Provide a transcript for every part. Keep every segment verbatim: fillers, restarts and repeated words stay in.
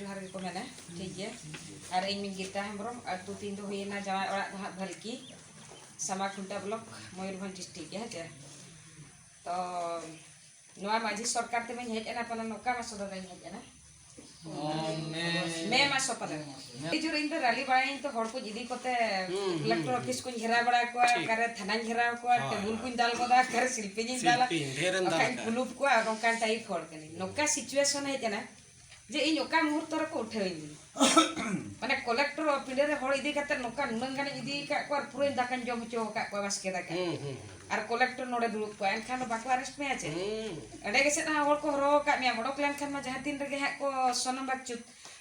ᱡᱚᱦᱟᱨ ᱜᱮᱠᱚ ᱢᱮᱱᱟ, ᱴᱷᱤᱠ ᱜᱮ᱾ ᱟᱨ ᱤᱧ ᱢᱤᱧ ᱜᱤᱛᱟ ᱦᱮᱢᱵᱨᱚᱢ, ᱟᱹᱛᱩ ᱛᱤᱧ ᱫᱚ ᱦᱩᱭᱮᱱᱟ ᱡᱟᱶᱟᱭ ᱚᱲᱟᱜ ᱫᱚ ᱦᱟᱸᱜ ᱵᱷᱟᱞᱠᱤ, ᱥᱟᱢᱟᱠᱷᱩᱱᱴᱟ ᱵᱞᱚᱠ, ᱢᱚᱭᱩᱨᱵᱷᱚᱸᱡᱽ ᱰᱤᱥᱴᱨᱤᱠᱴ ᱜᱮ, ᱦᱮᱸ ᱪᱮ᱾ ᱛᱚ ᱱᱚᱣᱟ ᱢᱟᱹᱡᱷᱤ ᱥᱚᱨᱠᱟᱨ ᱛᱮᱢᱟᱧ ᱦᱮᱡ ᱮᱱᱟ, ᱯᱟᱞᱮ ᱱᱚᱝᱠᱟ ᱢᱟᱥ ᱫᱚ ᱵᱟᱹᱧ ᱦᱮᱡ ᱮᱱᱟ᱾ ᱢᱮ ᱢᱟᱥ ᱯᱟᱞᱮ᱾ ᱟᱹᱰᱤ ᱡᱳᱨ ᱤᱧ ᱫᱚ ᱨᱟᱞᱤ ᱵᱟᱲᱟᱭᱟᱹᱧ ᱛᱚ, ᱦᱚᱲ ᱠᱚ ᱤᱫᱤ ᱠᱚᱛᱮ, ᱠᱟᱞᱮᱠᱴᱚᱨ ᱚᱯᱷᱤᱥ ᱠᱚᱧ ᱜᱷᱮᱨᱟᱣ ᱵᱟᱲᱟ ᱠᱚᱣᱟ, ᱚᱠᱟᱨᱮ ᱛᱷᱟᱱᱟᱧ ᱜᱷᱮᱨᱟᱣ ᱠᱚᱣᱟ, ᱴᱮᱵᱩᱞ ᱠᱚᱧ ᱫᱟᱞ ᱜᱚᱫᱟ, ᱚᱠᱟᱨᱮ ᱥᱤᱞᱯᱤᱧ ᱤᱧ ᱫᱟᱞᱟ, ᱥᱤᱞᱯᱤᱧ ᱰᱷᱮᱨᱮᱢ ᱫᱟᱞ ᱵᱟᱠᱷᱟᱡ ᱤᱧ ᱠᱟᱜᱼᱟ᱾ ᱠᱩᱞᱩᱯ ᱠᱚᱣᱟ, ᱱᱚᱝᱠᱟᱱ ᱴᱟᱭᱤᱯ ᱦᱚᱲ ᱠᱟᱹᱱᱟᱹᱧ᱾ ᱱᱚᱝᱠᱟ ᱥᱤᱪᱩᱭᱮᱥᱚᱱ ᱦᱮᱡ ᱮᱱᱟ ᱡᱮ ᱤᱧ ᱚᱠᱟ ᱢᱩᱦᱩᱨᱛᱚ ᱨᱮᱠᱚ ᱩᱴᱷᱟᱹᱣᱤᱧ ᱠᱟᱱᱟ᱾ ᱢᱟᱱᱮ ᱠᱚᱞᱮᱠᱴᱚᱨ ᱯᱤᱸᱰᱟᱹ ᱨᱮ ᱦᱚᱲ ᱤᱫᱤ ᱠᱟᱛᱮ ᱱᱚᱝᱠᱟ ᱱᱩᱱᱟᱹᱝ ᱜᱟᱱᱤᱧ ᱤᱫᱤ ᱟᱠᱟᱫ ᱠᱚᱣᱟ ᱟᱨ ᱯᱩᱨᱟᱹᱧ ᱫᱟᱠᱟᱧ ᱡᱚᱢ ᱦᱚᱪᱚ ᱟᱠᱟᱫ ᱠᱚᱣᱟ ᱵᱟᱥᱠᱮ ᱫᱟᱠᱟ᱾ ᱦᱩᱸ, ᱦᱩᱸ, ᱦᱩᱸ᱾ ᱟᱨ ᱠᱚᱞᱮᱠᱴᱚᱨ ᱱᱚᱰᱮ ᱫᱩᱲᱩᱵ ᱠᱚᱣᱟ, ᱮᱱᱠᱷᱟᱱ ᱫᱚ ᱵᱟᱠᱚ ᱟᱨᱮᱥᱴ ᱢᱮᱭᱟ ᱪᱮ? ᱦᱩᱸ᱾ ᱚᱸᱰᱮ ᱜᱮᱥᱮ ᱱᱟᱦᱟᱜ ᱦᱚᱲ ᱠᱚ ᱦᱚᱨᱦᱚ ᱟᱠᱟᱫ ᱢᱮᱭᱟ, ᱵᱚᱰᱚᱠ ᱞᱮᱱᱠᱷᱟᱱ ᱢᱟ ᱡᱟᱦᱟᱸ ᱛᱤᱱ ᱨᱮᱜᱮ ᱦᱟᱸᱜ ᱠᱚ ᱥᱚᱱᱚᱢ ᱵᱟᱠᱪᱩᱛ,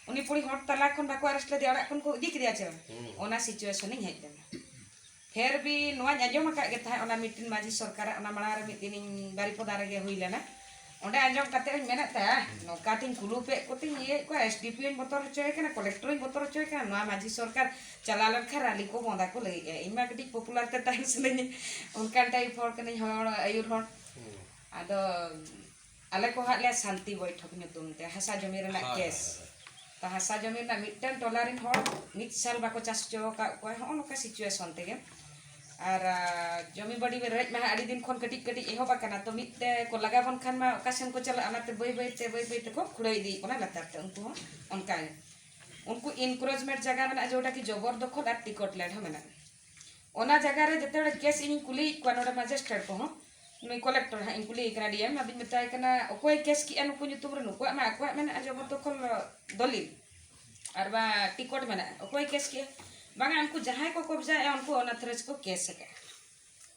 ᱩᱱᱤ ᱯᱩᱲᱤ ᱦᱚᱲ ᱛᱟᱞᱟ ᱠᱷᱚᱱ ᱵᱟᱠᱚ ᱟᱨᱮᱥᱴ ᱞᱮᱫᱮᱭᱟ, ᱚᱲᱟᱜ ᱠᱷᱚᱱ ᱠᱚ ᱤᱫᱤ ᱠᱮᱫᱮᱭᱟ ᱪᱮ ᱵᱟᱝ? ᱦᱩᱸ᱾ ᱚᱱᱟ ᱥᱤᱪᱩᱭᱮᱥᱚᱱ ᱤᱧ ᱦᱮᱡ ᱞᱮᱱᱟ᱾ ᱯᱷᱮᱨ ᱵᱷᱤ ᱱᱚᱣᱟᱧ ᱟᱸᱡᱚᱢ ᱟᱠᱟᱫ ᱜᱮ ᱛᱟᱦᱮᱸᱫ, ᱚᱱᱟ ᱢᱤᱫᱴᱤᱱ ᱢᱟᱹᱡᱷᱤ ᱥᱚᱨᱠᱟᱨᱟᱜ ᱚᱱᱟ ᱢᱟᱲᱟᱝ ᱨᱮ ᱢᱤᱫ ᱫᱤᱱᱤᱧ ᱵᱟᱨᱤᱯᱚᱫᱟ ᱨᱮᱜᱮ ᱦᱩᱭ ᱞᱮᱱᱟ᱾ ᱚᱸᱰᱮ ᱟᱸᱡᱚᱢ ᱠᱟᱛᱮ ᱤᱧ ᱢᱮᱱᱮᱫ ᱛᱟᱦᱮᱸᱫ, "ᱱᱚᱝᱠᱟ ᱛᱤᱧ ᱠᱩᱞᱩᱯᱮᱫ ᱠᱚᱛᱤᱧ ᱤᱭᱟᱹᱭᱮᱫ ᱠᱚᱣᱟ, ᱮᱥ ᱰᱤ ᱯᱤ ᱦᱚᱸᱧ ᱵᱚᱛᱚᱨ ᱦᱚᱪᱚᱭᱮ ᱠᱟᱱᱟ, ᱠᱚᱞᱮᱠᱴᱚᱨ ᱦᱚᱸᱧ ᱵᱚᱛᱚᱨ ᱦᱚᱪᱚᱭᱮ ᱠᱟᱱᱟ, ᱱᱚᱣᱟ ᱢᱟᱹᱡᱷᱤ ᱥᱚᱨᱠᱟᱨ ᱪᱟᱞᱟᱣ ᱞᱮᱱᱠᱷᱟᱱ ᱨᱟᱞᱤ ᱠᱚ ᱵᱚᱸᱫᱟ ᱠᱚ ᱞᱟᱹᱭᱮᱫᱼᱟ᱾ ᱤᱧ ᱢᱟ ᱠᱟᱹᱴᱤᱡ ᱯᱚᱯᱩᱞᱟᱨ ᱛᱮ ᱛᱟᱦᱮᱱ ᱥᱟᱱᱟᱧᱟ, ᱚᱱᱠᱟᱱ ᱴᱟᱭᱤᱯ ᱦᱚᱲ ᱠᱟᱹᱱᱟᱹᱧ, ᱦᱚᱲ ᱟᱹᱭᱩᱨ ᱦᱚᱲ᱾" ᱦᱩᱸ᱾ ᱟᱫᱚ ᱟᱞᱮ ᱠᱚ ᱦᱟᱸᱜ ᱞᱮ ᱥᱟᱱᱛᱤ ᱵᱚᱭᱴᱷᱚᱠ ᱧᱩᱛᱩᱢ ᱛᱮ ᱦᱟᱥᱟ ᱡᱚᱢᱤ ᱨᱮᱱᱟᱜ ᱦᱳᱭ, ᱠᱮᱥ᱾ ᱦᱳᱭ, ᱦᱳᱭ᱾ ᱛᱚ ᱦᱟᱥᱟ ᱡᱚᱢᱤ ᱨᱮᱱᱟᱜ ᱢᱤᱫᱴᱟᱝ ᱴᱚᱞᱟ ᱨᱮᱱ ᱦᱚᱲ ᱢᱤᱫ ᱥᱟᱞ ᱵᱟᱠᱚ ᱪᱟᱥ ᱦᱚᱪᱚ ᱟᱠᱟᱫ ᱠᱚᱣᱟ, ᱦᱚᱸᱜᱼᱚ ᱱᱚᱝᱠᱟ ᱥᱤᱪᱩᱭᱮᱥᱚᱱ ᱛᱮᱜᱮ᱾ ᱟᱨ, ᱟ, ᱡᱚᱢᱤ ᱵᱟᱹᱰᱤ ᱨᱮᱡ ᱢᱟ ᱦᱟᱸᱜ ᱟᱹᱰᱤ ᱫᱤᱱ ᱠᱷᱚᱱ ᱠᱟᱹᱴᱤᱡ ᱠᱟᱹᱴᱤᱡ ᱮᱦᱚᱵ ᱟᱠᱟᱱᱟ, ᱛᱚ ᱢᱤᱫ ᱛᱮ ᱠᱚ ᱞᱟᱜᱟ ᱵᱚᱱ ᱠᱷᱟᱱ ᱢᱟ ᱚᱠᱟ ᱥᱮᱱ ᱠᱚ ᱪᱟᱞᱟᱜᱼᱟ, ᱚᱱᱟᱛᱮ ᱵᱟᱹᱭ ᱵᱟᱹᱭ ᱛᱮ, ᱵᱟᱹᱭ ᱵᱟᱹᱭ ᱛᱮᱠᱚ ᱠᱷᱩᱲᱟᱹᱣ ᱤᱫᱤᱭᱮᱫ ᱵᱚᱱᱟ ᱞᱟᱛᱟᱨ ᱛᱮ, ᱩᱱᱠᱩ ᱦᱚᱸ ᱚᱱᱠᱟ ᱜᱮ᱾ ᱩᱱᱠᱩ ᱤᱱᱠᱨᱳᱪᱢᱮᱱᱴ ᱡᱟᱭᱜᱟ ᱢᱮᱱᱟᱜᱼᱟ, ᱡᱮᱴᱟ ᱠᱤ ᱡᱚᱵᱚᱨ ᱫᱚᱠᱷᱚᱞ ᱟᱨ ᱴᱤᱠᱚᱴ ᱞᱮᱱᱰ ᱦᱚᱸ ᱢᱮᱱᱟᱜᱼᱟ᱾ ᱚᱱᱟ ᱡᱟᱭᱜᱟ ᱨᱮ ᱡᱮᱛᱮ ᱦᱚᱲ ᱠᱮᱥ ᱤᱧᱤᱧ ᱠᱩᱞᱤᱭᱮᱫ ᱠᱚᱣᱟ, ᱱᱚᱰᱮ ᱢᱟᱡᱤᱥᱴᱨᱮᱴ ᱠᱚᱦᱚᱸ, ᱱᱩᱭ ᱠᱚᱞᱮᱠᱴᱚᱨ ᱦᱟᱸᱜ ᱤᱧ ᱠᱩᱞᱤᱭᱮ ᱠᱟᱱᱟ, ᱰᱤ ᱮᱢ, ᱟᱫᱚᱧ ᱢᱮᱛᱟᱭ ᱠᱟᱱᱟ, "ᱚᱠᱚᱭ ᱠᱮᱥ ᱠᱮᱜᱼᱟ ᱱᱩᱠᱩ ᱧᱩᱛᱩᱢ ᱨᱮ? ᱱᱩᱠᱩᱣᱟᱜ ᱢᱟ ᱟᱠᱚᱣᱟᱜ ᱢᱮᱱᱟᱜᱼᱟ ᱡᱚᱵᱚᱨ ᱫᱚᱠᱷᱚᱞ ᱫᱚᱞᱤᱞ, ᱟᱨ ᱵᱟ ᱴᱤᱠᱚᱴ ᱢᱮᱱᱟᱜᱼᱟ, ᱚᱠᱚᱭ ᱠᱮᱥ ᱠᱮᱜᱼᱟ?" "ᱵᱟᱝᱟ, ᱩᱱᱠᱩ ᱡᱟᱦᱟᱸᱭ ᱠᱚ ᱠᱚᱵᱡᱟᱭᱮᱜᱼᱟ, ᱩᱱᱠᱩ ᱚᱱᱟ ᱛᱷᱨᱮᱥ ᱠᱚ ᱠᱮᱥ ᱟᱠᱟᱜᱼᱟ᱾"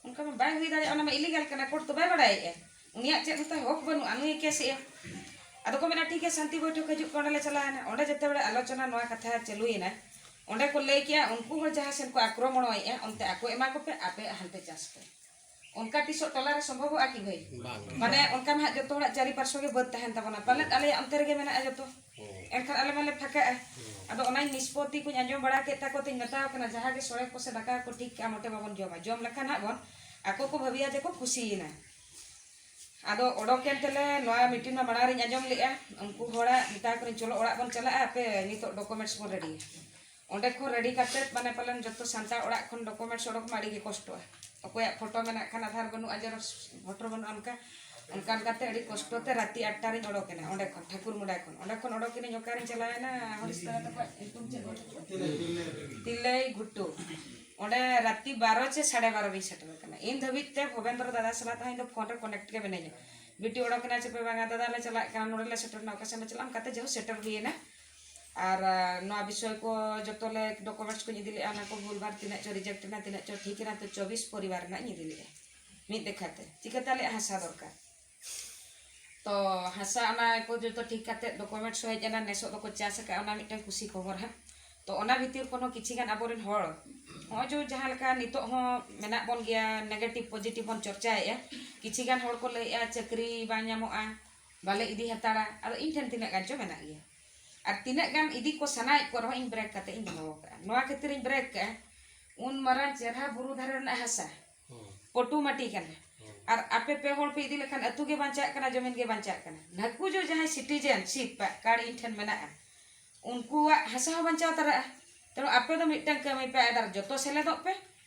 ᱚᱱᱠᱟ ᱢᱟ ᱵᱟᱭ ᱦᱩᱭ ᱫᱟᱲᱮᱭᱟᱜᱼᱟ, ᱚᱱᱟ ᱢᱟ ᱤᱞᱤᱜᱟᱞ ᱠᱟᱱᱟ, ᱠᱳᱨᱴ ᱫᱚ ᱵᱟᱭ ᱵᱟᱲᱟᱭᱮᱜᱼᱟ, ᱩᱱᱤᱭᱟᱜ ᱪᱮᱫ ᱦᱚᱸᱛᱚ ᱦᱚᱠ ᱵᱟᱹᱱᱩᱜᱼᱟ, ᱱᱩᱭᱮ ᱠᱮᱥ ᱮᱜᱼᱟ᱾ ᱟᱫᱚ ᱠᱚ ᱢᱮᱱᱟ, "ᱴᱷᱤᱠ ᱜᱮᱭᱟ, ᱥᱟᱱᱛᱤ ᱵᱳᱭᱴᱷᱚᱠ ᱦᱤᱡᱩᱜ ᱯᱮ, ᱚᱸᱰᱮ ᱞᱮ ᱪᱟᱞᱟᱣᱮᱱᱟ᱾" ᱚᱸᱰᱮ ᱡᱮᱛᱮ ᱦᱚᱲ ᱟᱞᱳᱪᱚᱱᱟ ᱱᱚᱣᱟ ᱠᱟᱛᱷᱟ ᱪᱟᱹᱞᱩᱭᱮᱱᱟ, ᱚᱸᱰᱮ ᱠᱚ ᱞᱟᱹᱭ ᱠᱮᱜᱼᱟ, ᱩᱱᱠᱩ ᱦᱚᱲ ᱡᱟᱦᱟᱸ ᱥᱮᱱ ᱠᱚ ᱟᱠᱨᱚᱢᱚᱬᱚᱭᱮᱜᱼᱟ, ᱚᱱᱛᱮ ᱟᱠᱚ ᱮᱢᱟ ᱠᱚᱯᱮ, ᱟᱯᱮ ᱦᱟᱱᱛᱮ ᱪᱟᱥ ᱯᱮ᱾ ᱚᱱᱠᱟ ᱛᱤᱥᱚᱜ ᱴᱚᱞᱟ ᱨᱮ ᱥᱚᱢᱵᱷᱚᱵᱚᱜᱼᱟ ᱠᱤ ᱵᱷᱟᱹᱭ? ᱵᱟᱝ᱾ ᱢᱟᱱᱮ ᱚᱱᱠᱟ ᱢᱟ ᱦᱟᱸᱜ ᱡᱚᱛᱚ ᱦᱚᱲᱟᱜ ᱪᱟᱹᱨᱤ ᱯᱟᱨᱥᱚ ᱜᱮ ᱵᱟᱹᱫᱽ ᱛᱟᱦᱮᱱ ᱛᱟᱵᱚᱱᱟ, ᱯᱟᱞᱮᱫ ᱟᱞᱮᱭᱟᱜ ᱚᱱᱛᱮ ᱨᱮᱜᱮ ᱢᱮᱱᱟᱜᱼᱟ ᱡᱚᱛᱚ᱾ ᱦᱩᱸ᱾ ᱮᱱᱠᱷᱟᱱ ᱟᱞᱮ ᱢᱟᱞᱮ ᱯᱷᱟᱸᱠᱟᱜᱼᱟ᱾ ᱦᱩᱸ᱾ ᱟᱫᱚ ᱚᱱᱟᱧ ᱱᱤᱥᱯᱚᱛᱤ ᱠᱚᱧ ᱟᱸᱡᱚᱢ ᱵᱟᱲᱟ ᱠᱮᱫ ᱛᱟᱠᱚ ᱛᱮᱧ ᱢᱮᱛᱟᱣ ᱠᱟᱱᱟ, ᱡᱟᱦᱟᱸ ᱜᱮ ᱥᱚᱲᱮ ᱠᱚ ᱥᱮ ᱫᱟᱠᱟ ᱠᱚ ᱴᱷᱤᱠ ᱠᱟᱜᱼᱟ, ᱢᱚᱴᱮ ᱵᱟᱵᱚᱱ ᱡᱚᱢᱟ᱾ ᱡᱚᱢ ᱞᱮᱠᱷᱟᱱ ᱦᱟᱸᱜ ᱵᱚᱱ, ᱟᱠᱚ ᱠᱚ ᱵᱷᱟᱹᱵᱤᱭᱟ ᱡᱮ ᱠᱚ ᱠᱩᱥᱤᱭᱮᱱᱟ᱾ ᱟᱫᱚ ᱚᱰᱚᱠᱮᱱ ᱛᱮᱞᱮ, ᱱᱚᱣᱟ ᱢᱤᱴᱤᱝ ᱢᱟ ᱢᱟᱲᱟᱝ ᱨᱤᱧ ᱟᱸᱡᱚᱢ ᱞᱮᱜᱼᱟ᱾ ᱩᱱᱠᱩ ᱦᱚᱲᱟᱜ ᱢᱮᱛᱟ ᱠᱚᱨᱮᱧ, "ᱪᱚᱞᱚ ᱚᱲᱟᱜ ᱵᱚᱱ ᱪᱟᱞᱟᱜᱼᱟ, ᱟᱯᱮ ᱱᱤᱛᱚᱜ ᱰᱚᱠᱩᱢᱮᱱᱴᱥ ᱵᱚᱱ ᱨᱮᱰᱤᱭᱟ᱾" ᱚᱸᱰᱮ ᱠᱷᱚᱱ ᱨᱮᱰᱤ ᱠᱟᱛᱮᱫ, ᱢᱟᱱᱮ, ᱯᱟᱞᱮᱱ ᱡᱚᱛᱚ ᱥᱟᱱᱛᱟᱲ ᱚᱲᱟᱜ ᱠᱷᱚᱱ ᱰᱚᱠᱩᱢᱮᱱᱴᱥ ᱚᱰᱚᱠ ᱢᱟ ᱟᱹᱰᱤ ᱜᱮ ᱠᱚᱥᱴᱚᱜᱼᱟ᱾ ᱚᱠᱚᱭᱟᱜ ᱯᱷᱳᱴᱳ ᱢᱮᱱᱟᱜ ᱠᱷᱟᱱ, ᱟᱫᱷᱟᱨ ᱵᱟᱹᱱᱩᱜᱼᱟ, ᱡᱮᱨᱚᱠᱥ ᱯᱷᱳᱴᱳ ᱵᱟᱹᱱᱩᱜᱼᱟ, ᱚᱱᱠᱟ ᱚᱱᱠᱟ ᱚᱱᱠᱟᱛᱮ ᱟᱹᱰᱤ ᱠᱚᱥᱴᱚ ᱛᱮ ᱨᱟᱛᱤ ᱟᱴ ᱴᱟ ᱨᱤᱧ ᱚᱰᱚᱠ ᱮᱱᱟ ᱚᱸᱰᱮ ᱠᱷᱚᱱ, ᱴᱷᱟᱹᱠᱩᱨ ᱢᱩᱰᱟ ᱠᱷᱚᱱ᱾ ᱚᱸᱰᱮ ᱠᱷᱚᱱ ᱚᱰᱚᱠ ᱮᱱᱟᱹᱧ, ᱚᱠᱟᱨᱤᱧ ᱪᱟᱞᱟᱣ ᱮᱱᱟ, ᱦᱩᱫᱤᱥ ᱛᱟᱨᱟ ᱛᱟᱠᱚᱣᱟᱜ ᱧᱩᱛᱩᱢ ᱪᱮᱫ ᱵᱚᱱ ᱢᱮᱛᱟᱜᱼᱟ? ᱛᱤᱞᱟᱹᱭ ᱜᱷᱩᱴᱩ᱾ ᱚᱸᱰᱮ ᱨᱟᱛᱤ ᱵᱟᱨᱚ ᱪᱮ ᱥᱟᱲᱮ ᱵᱟᱨᱚ ᱨᱤᱧ ᱥᱮᱴᱮᱨ ᱟᱠᱟᱱᱟ᱾ ᱤᱱ ᱫᱷᱟᱹᱵᱤᱡ ᱛᱮ ᱵᱷᱚᱵᱮᱱᱫᱨᱚ ᱫᱟᱫᱟ ᱥᱟᱞᱟᱜ ᱫᱚ ᱤᱧ ᱫᱚ ᱯᱷᱳᱱ ᱨᱮ ᱠᱚᱱᱮᱠᱴ ᱜᱮ ᱢᱤᱱᱟᱹᱧᱟ᱾ ᱵᱤᱴᱤ ᱚᱰᱚᱠ ᱮᱱᱟ ᱪᱮ ᱯᱮ ᱵᱟᱝᱟ, ᱫᱟᱫᱟ ᱞᱮ ᱪᱟᱞᱟᱜ ᱠᱟᱱᱟ, ᱱᱚᱰᱮ ᱞᱮ ᱥᱮᱴᱮᱨ ᱮᱱᱟ, ᱚᱠᱟ ᱥᱮᱫ ᱞᱮ ᱪᱟᱞᱟᱜᱼᱟ, ᱚᱱᱠᱟᱛᱮ ᱡᱮᱦᱳ ᱥᱮᱴᱮᱨ ᱦᱩᱭ ᱮᱱᱟ᱾ ᱟᱨ, ᱟ, ᱱᱚᱣᱟ ᱵᱤᱥᱚᱭ ᱠᱚ ᱡᱚᱛᱚ ᱞᱮ ᱰᱚᱠᱩᱢᱮᱱᱴᱥ ᱠᱚᱧ ᱤᱫᱤ ᱞᱮᱜᱼᱟ, ᱚᱱᱟ ᱠᱚ ᱵᱷᱩᱞ ᱵᱷᱟᱞ ᱛᱤᱱᱟᱹᱜ ᱪᱚ ᱨᱤᱡᱮᱠᱴ ᱮᱱᱟ, ᱛᱤᱱᱟᱹᱜ ᱪᱚ ᱴᱷᱤᱠ ᱮᱱᱟ, ᱛᱚ ᱪᱚᱵᱵᱤᱥ ᱯᱚᱨᱤᱵᱟᱨ ᱨᱮᱱᱟᱜ ᱤᱧ ᱤᱫᱤ ᱞᱮᱜᱼᱟ ᱢᱤᱫ ᱫᱮᱠᱷᱟ ᱛᱮ᱾ ᱪᱤᱠᱟᱹᱛᱮ ᱟᱞᱮᱭᱟᱜ ᱦᱟᱥᱟ ᱫᱚᱨᱠᱟᱨ? ᱛᱚ ᱦᱟᱥᱟ ᱚᱱᱟ ᱠᱚ ᱡᱚᱛᱚ ᱴᱷᱤᱠ ᱠᱟᱛᱮ ᱰᱚᱠᱩᱢᱮᱱᱴᱥ ᱦᱚᱸ ᱦᱮᱡ ᱮᱱᱟ, ᱱᱮᱥᱚᱜ ᱫᱚᱠᱚ ᱪᱟᱥ ᱟᱠᱟᱫᱼᱟ, ᱚᱱᱟ ᱢᱤᱫᱴᱟᱝ ᱠᱩᱥᱤ ᱠᱷᱚᱵᱚᱨ ᱦᱟᱸᱜ᱾ ᱛᱚ ᱚᱱᱟ ᱵᱷᱤᱛᱤᱨ ᱠᱷᱚᱱ ᱦᱚᱸ ᱠᱤᱪᱷᱤ ᱜᱟᱱ ᱟᱵᱚᱨᱮᱱ ᱦᱚᱲ ᱱᱚᱜᱼᱚᱭ ᱡᱮ ᱡᱟᱦᱟᱸ ᱞᱮᱠᱟ ᱱᱤᱛᱚᱜ ᱦᱚᱸ ᱢᱮᱱᱟᱜ ᱵᱚᱱ ᱜᱮᱭᱟ, ᱱᱮᱜᱮᱴᱤᱵᱷ ᱯᱚᱡᱤᱴᱤᱵᱷ ᱵᱚᱱ ᱪᱚᱨᱪᱟᱭᱮᱫᱼᱟ, ᱠᱤᱪᱷᱤ ᱜᱟᱱ ᱦᱚᱲ ᱠᱚ ᱞᱟᱹᱭᱮᱫᱼᱟ ᱪᱟᱹᱠᱨᱤ ᱵᱟᱝ ᱧᱟᱢᱚᱜᱼᱟ, ᱵᱟᱞᱮ ᱤᱫᱤ ᱦᱟᱛᱟᱲᱟ᱾ ᱟᱫᱚ ᱤᱧ ᱴᱷᱮᱱ ᱛᱤᱱᱟᱹᱜ ᱜᱟᱱ ᱪᱚ ᱢᱮᱱᱟᱜ ᱜᱮᱭᱟ, ᱟᱨ ᱛᱤᱱᱟᱹᱜ ᱜᱟᱱ ᱤᱫᱤ ᱠᱚ ᱥᱟᱱᱟᱭᱮᱫ ᱠᱚ ᱨᱮᱦᱚᱸ ᱤᱧ ᱵᱨᱮᱠ ᱠᱟᱛᱮ ᱤᱧ ᱫᱚᱦᱚ ᱟᱠᱟᱫᱼᱟ᱾ ᱱᱚᱣᱟ ᱠᱷᱟᱹᱛᱤᱨ ᱤᱧ ᱵᱨᱮᱠ ᱠᱟᱜᱼᱟ, ᱩᱱ ᱢᱟᱨᱟᱝ ᱪᱮᱦᱨᱟ ᱵᱩᱨᱩ ᱫᱷᱟᱨᱮ ᱨᱮᱱᱟᱜ ᱦᱟᱥᱟ, ᱦᱩᱸ᱾ ᱯᱚᱴᱩ ᱢᱟᱹᱴᱤ ᱠᱟᱱᱟ᱾ ᱦᱩᱸ᱾ ᱟᱨ ᱟᱯᱮ ᱯᱮ ᱦᱚᱲ ᱯᱮ ᱤᱫᱤ ᱞᱮᱠᱷᱟᱱ ᱟᱹᱛᱩ ᱜᱮ ᱵᱟᱧᱪᱟᱜ ᱠᱟᱱᱟ, ᱡᱚᱢᱤᱱ ᱜᱮ ᱵᱟᱧᱪᱟᱜ ᱠᱟᱱᱟ᱾ ᱱᱟᱹᱠᱩ ᱡᱚ ᱡᱟᱦᱟᱸᱭ ᱥᱤᱴᱤᱡᱮᱱᱥᱤᱯ ᱠᱟᱨᱰ ᱤᱧ ᱴᱷᱮᱱ ᱢᱮᱱᱟᱜᱼᱟ, ᱩᱱᱠᱩᱣᱟᱜ ᱦᱟᱥᱟ ᱦᱚᱸ ᱵᱟᱧᱪᱟᱣ ᱛᱟᱨᱟᱜᱼᱟ᱾ ᱛᱮᱱᱩ ᱟᱯᱮ ᱫᱚ ᱢᱤᱫᱴᱟᱝ ᱠᱟᱹᱢᱤ ᱯᱮ, ᱟᱭᱫᱟᱨ ᱡᱚᱛᱚ ᱥᱮᱞᱮᱫᱚᱜ ᱯᱮ,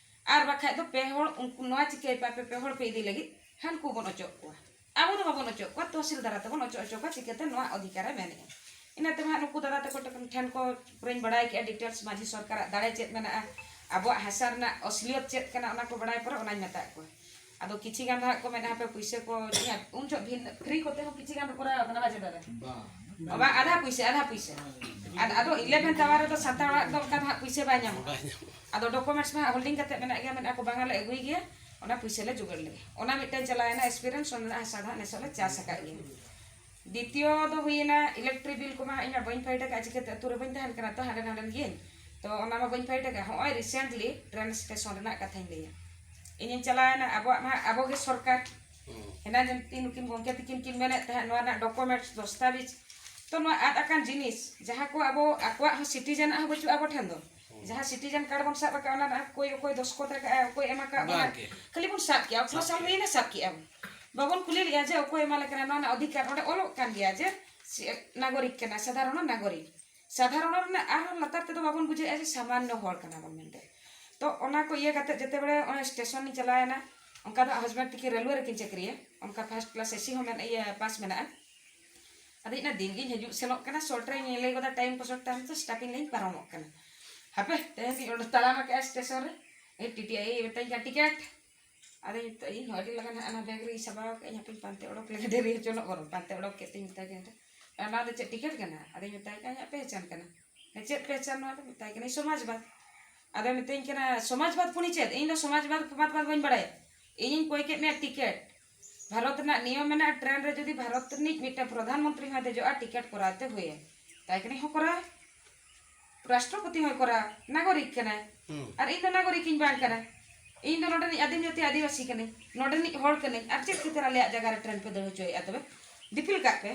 ᱟᱨ ᱵᱟᱠᱷᱟᱡ ᱫᱚ ᱯᱮ ᱦᱚᱲ, ᱩᱱᱠᱩ ᱱᱚᱣᱟ ᱪᱤᱠᱟᱹᱭ ᱯᱮ, ᱟᱯᱮ ᱯᱮ ᱦᱚᱲ ᱯᱮ ᱤᱫᱤ ᱞᱟᱹᱜᱤᱫ ᱦᱟᱱᱠᱩ ᱵᱚᱱ ᱚᱪᱚᱜ ᱠᱚᱣᱟ᱾ ᱟᱵᱚ ᱫᱚ ᱵᱟᱵᱚᱱ ᱚᱪᱚᱜ ᱠᱚᱣᱟ, ᱛᱚᱦᱥᱤᱞ ᱫᱟᱨᱟ ᱛᱮᱵᱚᱱ ᱚᱪᱚᱜ ᱦᱚᱪᱚ ᱠᱚᱣᱟ᱾ ᱪᱤᱠᱟᱹᱛᱮ ᱱᱚᱣᱟ ᱚᱫᱷᱤᱠᱟᱨ ᱮ ᱢᱮᱱᱮᱜᱼᱟ? ᱤᱱᱟᱹ ᱛᱮᱢᱟ ᱦᱟᱸᱜ ᱱᱩᱠᱩ ᱫᱟᱫᱟ ᱛᱟᱠᱚ ᱴᱷᱮᱱ ᱠᱚ ᱯᱩᱨᱟᱹᱧ ᱵᱟᱲᱟᱭ ᱠᱮᱜᱼᱟ ᱰᱤᱴᱮᱞᱥ, ᱢᱟᱹᱡᱷᱤ ᱥᱚᱨᱠᱟᱨᱟᱜ ᱫᱟᱲᱮ ᱪᱮᱫ ᱢᱮᱱᱟᱜᱼᱟ, ᱟᱵᱚᱣᱟᱜ ᱦᱟᱥᱟ ᱨᱮᱱᱟᱜ ᱚᱥᱞᱤᱭᱚᱛ ᱪᱮᱫ ᱠᱟᱱᱟ, ᱚᱱᱟ ᱠᱚ ᱵᱟᱲᱟᱭ ᱯᱚᱨᱮ ᱚᱱᱟᱧ ᱢᱮᱛᱟᱫ ᱠᱚᱣᱟ᱾ ᱟᱫᱚ ᱠᱤᱪᱷᱤ ᱜᱟᱱ ᱫᱚ ᱦᱟᱸᱜ ᱠᱚ ᱢᱮᱱᱟ, "ᱦᱟᱯᱮ ᱯᱩᱭᱥᱟᱹ ᱠᱚ ᱤᱧᱟᱹᱜ", ᱩᱱ ᱡᱚᱦᱚᱜ ᱵᱷᱤᱱ, ᱯᱷᱨᱤ ᱠᱚᱛᱮ ᱦᱚᱸ ᱠᱤᱪᱷᱤ ᱜᱟᱱ ᱫᱚ ᱠᱚᱨᱟᱣ ᱠᱟᱱᱟ, ᱵᱟᱝ ᱪᱮ ᱫᱟᱫᱟ? ᱵᱟᱝ᱾ ᱵᱟᱝ, ᱟᱫᱷᱟ ᱯᱩᱭᱥᱟᱹ, ᱟᱫᱷᱟ ᱯᱩᱭᱥᱟᱹ᱾ ᱟᱨ ᱟᱫᱚ ᱤᱞᱮᱵᱷᱮᱱ ᱴᱟᱣᱟᱨ ᱨᱮᱫᱚ ᱥᱟᱱᱛᱟᱲ ᱚᱲᱟᱜ ᱫᱚ ᱚᱱᱠᱟ ᱫᱚ ᱦᱟᱸᱜ ᱯᱩᱭᱥᱟᱹ ᱵᱟᱭ ᱧᱟᱢᱚᱜᱼᱟ᱾ ᱵᱟᱭ ᱧᱟᱢᱚᱜᱼᱟ᱾ ᱟᱫᱚ ᱰᱚᱠᱩᱢᱮᱱᱴᱥ ᱢᱟ ᱦᱟᱸᱜ ᱦᱳᱞᱰᱤᱝ ᱠᱟᱛᱮ ᱢᱮᱱᱟᱜ ᱜᱮᱭᱟ, ᱢᱮᱱᱟ ᱠᱚ, "ᱵᱟᱝᱟ ᱞᱮ ᱟᱹᱜᱩᱭ ᱜᱮᱭᱟ, ᱚᱱᱟ ᱯᱩᱭᱥᱟᱹ ᱞᱮ ᱡᱳᱜᱟᱲ ᱞᱮᱜᱮ᱾" ᱚᱱᱟ ᱢᱤᱫᱴᱟᱝ ᱪᱟᱞᱟᱣᱮᱱᱟ ᱮᱠᱥᱯᱤᱨᱤᱭᱮᱱᱥ, ᱚᱱᱟ ᱨᱮᱱᱟᱜ ᱦᱟᱥᱟ ᱫᱚ ᱦᱟᱸᱜ ᱱᱮᱥᱚᱜ ᱞᱮ ᱪᱟᱥ ᱟᱠᱟᱫ ᱜᱮᱭᱟ᱾ ᱫᱤᱛᱤᱭᱚ ᱫᱚ ᱦᱩᱭᱮᱱᱟ ᱤᱞᱮᱠᱴᱨᱤᱠ ᱵᱤᱞ ᱠᱚᱢᱟ ᱦᱟᱸᱜ ᱤᱧ ᱢᱟ ᱵᱟᱹᱧ ᱯᱟᱭᱤᱰ ᱟᱠᱟᱫᱼᱟ, ᱪᱤᱠᱟᱹᱛᱮ ᱟᱹᱛᱩ ᱨᱮ ᱵᱟᱹᱧ ᱛᱟᱦᱮᱱ ᱠᱟᱱᱟ ᱛᱚ, ᱦᱟᱸᱰᱮ ᱱᱟᱰᱮᱱ ᱜᱤᱭᱟᱹᱧ᱾ ᱛᱚ ᱚᱱᱟ ᱢᱟ ᱵᱟᱹᱧ ᱯᱟᱭᱤᱰ ᱟᱠᱟᱫᱼᱟ᱾ ᱦᱚᱸᱜᱼᱚᱭ ᱨᱤᱥᱮᱱᱴᱞᱤ ᱴᱨᱮᱱ ᱥᱴᱮᱥᱚᱱ ᱨᱮᱱᱟᱜ ᱠᱟᱛᱷᱟᱧ ᱞᱟᱹᱭᱟ᱾ ᱤᱧᱤᱧ ᱪᱟᱞᱟᱣᱮᱱᱟ, ᱟᱵᱚᱣᱟᱜ ᱢᱟ ᱟᱵᱚ ᱜᱮ ᱥᱚᱨᱠᱟᱨ᱾ ᱦᱩᱸ᱾ ᱮᱱᱟ ᱡᱮ ᱛᱤ ᱱᱩᱠᱤᱱ ᱜᱚᱢᱠᱮ ᱛᱤᱠᱤᱱ ᱠᱤᱱ ᱢᱮᱱᱮᱫ ᱛᱟᱦᱮᱸᱫ ᱱᱚᱣᱟ ᱨᱮᱱᱟᱜ ᱰᱚᱠᱩᱢᱮᱱᱴᱥ, ᱫᱚᱥᱛᱟᱵᱤᱡᱽ᱾ ᱛᱚ ᱱᱚᱣᱟ ᱟᱫ ᱟᱠᱟᱱ ᱡᱤᱱᱤᱥ, ᱡᱟᱦᱟᱸ ᱠᱚ ᱟᱵᱚ ᱟᱠᱚᱣᱟᱜ ᱦᱚᱸ ᱥᱤᱴᱤᱡᱮᱱᱟᱜ ᱦᱚᱸ ᱵᱟᱹᱪᱩᱜᱼᱟ ᱟᱵᱚ ᱴᱷᱮᱱ ᱫᱚ᱾ ᱦᱩᱸ᱾ ᱡᱟᱦᱟᱸ ᱥᱤᱴᱤᱡᱮᱱ ᱠᱟᱨᱰ ᱵᱚᱱ ᱥᱟᱵ ᱟᱠᱟᱫ, ᱚᱱᱟ ᱨᱮᱱᱟᱜ ᱚᱠᱚᱭ, ᱚᱠᱚᱭ ᱫᱚᱥᱠᱚᱛ ᱟᱠᱟᱫᱼᱟ, ᱚᱠᱚᱭ ᱮᱢ ᱟᱠᱟᱫ ᱵᱚᱱᱟ, ᱵᱟᱝ ᱜᱮ᱾ ᱠᱷᱟᱹᱞᱤ ᱵᱚᱱ ᱥᱟᱵ ᱠᱮᱜᱼᱟ, ᱚᱴᱷᱨᱚ ᱥᱟᱞ ᱦᱩᱭᱮᱱᱟ, ᱥᱟᱵ ᱠᱮᱜᱼᱟ ᱵᱚᱱ᱾ ᱵᱟᱵᱚᱱ ᱠᱩᱞᱤ ᱞᱮᱫᱼᱟ ᱡᱮ ᱚᱠᱚᱭ ᱮᱢᱟ ᱞᱮ ᱠᱟᱱᱟ ᱱᱚᱣᱟ ᱨᱮᱱᱟᱜ ᱚᱫᱷᱤᱠᱟᱨ᱾ ᱚᱸᱰᱮ ᱚᱞᱚᱜ ᱠᱟᱱ ᱜᱮᱭᱟ ᱡᱮ ᱥᱤ- ᱱᱟᱜᱚᱨᱤᱠ ᱠᱟᱱᱟ, ᱥᱟᱫᱷᱟᱨᱚᱱ ᱱᱟᱜᱚᱨᱤᱠ᱾ ᱥᱟᱫᱷᱟᱨᱚᱱ ᱨᱮᱱᱟᱜ ᱟᱨᱦᱚᱸ ᱞᱟᱛᱟᱨ ᱛᱮᱫᱚ ᱵᱟᱵᱚᱱ ᱵᱩᱡᱷᱟᱹᱣᱮᱫᱼᱟ ᱡᱮ ᱥᱟᱢᱟᱱᱱᱚ ᱦᱚᱲ ᱠᱟᱱᱟ ᱵᱚᱱ ᱢᱮᱱᱛᱮ᱾ ᱛᱚ ᱚᱱᱟ ᱠᱚ ᱤᱭᱟᱹ ᱠᱟᱛᱮ ᱡᱮᱛᱮ ᱵᱮᱲᱮ ᱚᱱᱟ ᱥᱴᱮᱥᱚᱱ ᱤᱧ ᱪᱟᱞᱟᱣᱮᱱᱟ, ᱚᱱᱠᱟ ᱫᱚ ᱦᱟᱡᱵᱮᱱᱰ ᱛᱤᱠᱤᱱ ᱨᱮᱞᱣᱮ ᱨᱮᱠᱤᱱ ᱪᱟᱹᱠᱨᱤᱭᱟ, ᱚᱱᱠᱟ ᱯᱷᱟᱥᱴ ᱠᱞᱟᱥ ᱮᱥᱤ ᱦᱚᱸ ᱢᱮᱱ ᱤᱭᱟᱹ ᱯᱟᱥ ᱢᱮᱱᱟᱜᱼᱟ᱾ ᱟᱫᱚ ᱤᱧ ᱫᱤᱱ ᱜᱤᱧ ᱦᱤᱡᱩᱜ ᱥᱮᱱᱚᱜ ᱠᱟᱱᱟ, ᱥᱚᱨᱴ ᱨᱮᱧ ᱞᱟᱹᱭ ᱜᱚᱫᱟ ᱴᱟᱭᱤᱢ ᱠᱚ ᱥᱚᱨᱴ ᱛᱟᱭᱚᱢ ᱛᱮ ᱥᱴᱟᱯᱤᱧ ᱞᱟᱹᱭᱤᱧ ᱯᱟᱨᱚᱢᱚᱜ ᱠᱟᱱᱟ᱾ ᱦᱟᱯᱮ ᱛᱮᱦᱮᱧ ᱤᱧ ᱚᱸᱰᱮ ᱛᱟᱲᱟᱢ ᱟᱠᱟᱫᱼᱟ ᱥᱴᱮᱥᱚᱱ ᱨᱮ, ᱤᱧ ᱴᱤᱴᱤ ᱟᱭ ᱢᱮᱛᱟᱧ ᱠᱟᱱᱟ ᱴᱤᱠᱮᱴ᱾ ᱟᱫᱚᱧ ᱢᱮᱛᱟᱭ ᱤᱧ ᱦᱚᱸ ᱟᱹᱰᱤ ᱞᱟᱜᱟᱱ ᱦᱟᱸᱜ ᱚᱱᱟ ᱵᱮᱜᱽ ᱨᱮᱧ ᱥᱟᱵᱟᱣ ᱠᱟᱜᱼᱟᱹᱧ, ᱦᱟᱯᱮᱧ ᱯᱟᱱᱛᱮ ᱚᱰᱚᱠ ᱞᱮᱜᱮ, ᱰᱮᱨᱤ ᱦᱚᱪᱚᱱᱚᱜ ᱵᱚᱨᱚᱝ᱾ ᱯᱟᱱᱛᱮ ᱚᱰᱚᱠ ᱠᱮᱫ ᱛᱤᱧ ᱢᱮᱛᱟᱭ ᱠᱟᱱᱟ, ᱱᱚᱣᱟ ᱫᱚ ᱪᱮᱫ ᱴᱤᱠᱮᱴ ᱠᱟᱱᱟ? ᱟᱫᱚᱧ ᱢᱮᱛᱟᱭ ᱠᱟᱱᱟ ᱤᱧᱟᱹᱜ ᱯᱮᱦᱪᱟᱱ ᱠᱟᱱᱟ᱾ ᱪᱮᱫ ᱯᱮᱦᱪᱟᱱ ᱱᱚᱣᱟ ᱫᱚ? ᱢᱮᱛᱟᱭ ᱠᱟᱹᱱᱟᱹᱧ ᱥᱚᱢᱟᱡᱽᱵᱟᱫᱽ᱾ ᱟᱫᱚᱭ ᱢᱤᱛᱟᱹᱧ ᱠᱟᱱᱟ ᱥᱚᱢᱟᱡᱽᱵᱟᱫᱽ ᱯᱩᱱᱤ ᱪᱮᱫ? ᱤᱧ ᱫᱚ ᱥᱚᱢᱟᱡᱽᱵᱟᱫᱽ ᱯᱷᱚᱢᱟᱡᱽᱵᱟᱫᱽ ᱵᱟᱹᱧ ᱵᱟᱲᱟᱭᱟ᱾ ᱤᱧᱤᱧ ᱠᱚᱭ ᱠᱮᱫ ᱢᱮᱭᱟ ᱴᱤᱠᱮᱴ᱾ ᱵᱷᱟᱨᱚᱛ ᱨᱮᱱᱟᱜ ᱱᱤᱭᱚᱢ ᱢᱮᱱᱟᱜᱼᱟ, ᱴᱨᱮᱱ ᱨᱮ ᱡᱩᱫᱤ ᱵᱷᱟᱨᱚᱛ ᱨᱤᱱᱤᱡ ᱢᱤᱫᱴᱟᱝ ᱯᱨᱚᱫᱷᱟᱱ ᱢᱚᱱᱛᱨᱤ ᱦᱚᱸᱭ ᱫᱮᱡᱚᱜᱼᱟ, ᱴᱤᱠᱮᱴ ᱠᱚᱨᱟᱣ ᱛᱮ ᱦᱩᱭᱟᱭᱟ᱾ ᱢᱮᱛᱟᱭ ᱠᱟᱹᱱᱟᱹᱧ ᱦᱚᱸ ᱠᱚᱨᱟᱣ᱾ ᱨᱟᱥᱴᱨᱚᱯᱚᱛᱤ ᱦᱚᱸᱭ ᱠᱚᱨᱟᱣ, ᱱᱟᱜᱚᱨᱤᱠ ᱠᱟᱱᱟᱭ᱾ ᱦᱩᱸ᱾ ᱟᱨ ᱤᱧ ᱫᱚ ᱱᱟᱜᱚᱨᱤᱠ ᱤᱧ ᱵᱟᱝ ᱠᱟᱱᱟ᱾ ᱤᱧ ᱫᱚ ᱱᱚᱰᱮᱱᱤᱡ ᱟᱹᱫᱤᱢ ᱡᱟᱹᱛᱤ ᱟᱹᱫᱤᱵᱟᱹᱥᱤ ᱠᱟᱹᱱᱟᱹᱧ, ᱱᱚᱰᱮᱱᱤᱡ ᱦᱚᱲ ᱠᱟᱹᱱᱟᱹᱧ᱾ ᱟᱨ ᱪᱮᱫ ᱠᱷᱟᱹᱛᱤᱨ ᱟᱞᱮᱭᱟᱜ ᱡᱟᱭᱜᱟ ᱨᱮ ᱴᱨᱮᱱ ᱯᱮ ᱫᱟᱹᱲ ᱦᱚᱪᱚᱭᱮᱫᱼᱟ ᱛᱚᱵᱮ? ᱫᱤᱯᱤᱞ ᱠᱟᱜ ᱯᱮ᱾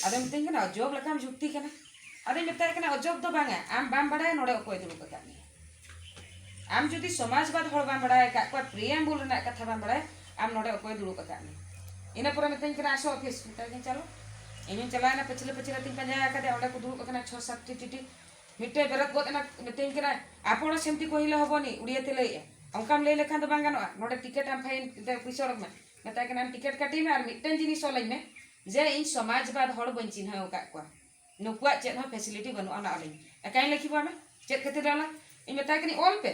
ᱟᱫᱚᱭ ᱢᱤᱛᱟᱹᱧ ᱠᱟᱱᱟ ᱚᱡᱚᱵ ᱞᱮᱠᱟᱢ ᱡᱩᱠᱛᱤ ᱠᱟᱱᱟ᱾ ᱟᱫᱚᱧ ᱢᱮᱛᱟᱭ ᱠᱟᱱᱟ ᱚᱡᱚᱵ ᱫᱚ ᱵᱟᱝᱟ, ᱟᱢ ᱵᱟᱢ ᱵᱟᱲᱟᱭᱟ ᱱᱚᱰᱮ ᱚᱠᱚᱭ ᱫᱩᱲᱩᱵ ᱟᱠᱟᱫ ᱢᱮᱭᱟ᱾ ᱟᱢ ᱡᱩᱫᱤ ᱥᱚᱢᱟᱡᱽᱵᱟᱫᱽ ᱦᱚᱲ ᱵᱟᱢ ᱵᱟᱲᱟᱭ ᱟᱠᱟᱫ ᱠᱚᱣᱟ, ᱯᱨᱤᱭᱮᱢᱵᱩᱞ ᱨᱮᱱᱟᱜ ᱠᱟᱛᱷᱟ ᱵᱟᱢ ᱵᱟᱲᱟᱭᱟ, ᱟᱢ ᱱᱚᱰᱮ ᱚᱠᱚᱭ ᱫᱩᱲᱩᱵ ᱟᱠᱟᱫ ᱢᱮᱭᱟ? ᱤᱱᱟᱹ ᱯᱚᱨᱮ ᱢᱤᱛᱟᱹᱧ ᱠᱟᱱᱟ ᱟᱥᱚ ᱚᱯᱷᱤᱥ᱾ ᱢᱮᱛᱟᱭ ᱠᱟᱹᱱᱟᱹᱧ ᱪᱟᱞᱚ᱾ ᱤᱧ ᱦᱚᱸᱧ ᱪᱟᱞᱟᱣᱮᱱᱟ, ᱯᱟᱹᱪᱷᱞᱟᱹ ᱯᱟᱹᱪᱷᱞᱟᱹ ᱛᱤᱧ ᱯᱟᱸᱡᱟ ᱟᱠᱟᱫᱮᱭᱟ, ᱚᱸᱰᱮ ᱠᱚ ᱫᱩᱲᱩᱵ ᱟᱠᱟᱱᱟ ᱪᱷᱚ ᱥᱟᱛ ᱴᱤ ᱴᱤᱴᱤ᱾ ᱢᱤᱫᱴᱮᱡ ᱵᱮᱨᱮᱫ ᱜᱚᱫ ᱮᱱᱟ, ᱢᱤᱛᱟᱹᱧ ᱠᱟᱱᱟ ᱟᱯᱚᱬ ᱥᱮᱢᱛᱤ ᱠᱚᱦᱤᱞᱮ ᱦᱚᱵᱚᱱᱤ, ᱩᱲᱤᱭᱟᱹ ᱛᱮ ᱞᱟᱹᱭᱮᱜᱼᱟ᱾ ᱚᱱᱠᱟᱢ ᱞᱟᱹᱭ ᱞᱮᱠᱷᱟᱱ ᱫᱚ ᱵᱟᱝ ᱜᱟᱱᱚᱜᱼᱟ, ᱱᱚᱰᱮ ᱴᱤᱠᱮᱴ ᱟᱢ ᱯᱷᱟᱭᱤᱱ ᱛᱮ ᱯᱩᱭᱥᱟᱹ ᱚᱰᱚᱠ ᱢᱮ᱾ ᱢᱮᱛᱟᱭ ᱠᱟᱱᱟ ᱟᱢ ᱴᱤᱠᱮᱴ ᱠᱟᱹᱴᱤ ᱢᱮ ᱟᱨ ᱢᱤᱫᱴᱮᱱ ᱡᱤᱱᱤᱥ ᱚᱞᱟᱹᱧ ᱢᱮ ᱡᱮ ᱤᱧ ᱥᱚᱢᱟᱡᱽᱵᱟᱫᱽ ᱦᱚᱲ ᱵᱟᱹᱧ ᱪᱤᱱᱦᱟᱹᱣ ᱟᱠᱟᱫ ᱠᱚᱣᱟ, ᱱᱩᱠᱩᱣᱟᱜ ᱪᱮᱫ ᱦᱚᱸ ᱯᱷᱮᱥᱤᱞᱤᱴᱤ ᱵᱟᱹᱱᱩᱜᱼᱟ, ᱚᱱᱟ ᱚᱞᱟᱹᱧ ᱢᱮ᱾ ᱮᱠᱟᱭ ᱞᱟᱹᱠᱷᱤ ᱵᱟᱢᱮ, ᱪᱮᱫ ᱠᱷᱟᱹᱛᱤᱨ ᱚᱞᱟ? ᱤᱧ ᱢᱮᱛᱟᱭ ᱠᱟᱹᱱᱟᱹᱧ ᱚᱞ ᱯᱮ,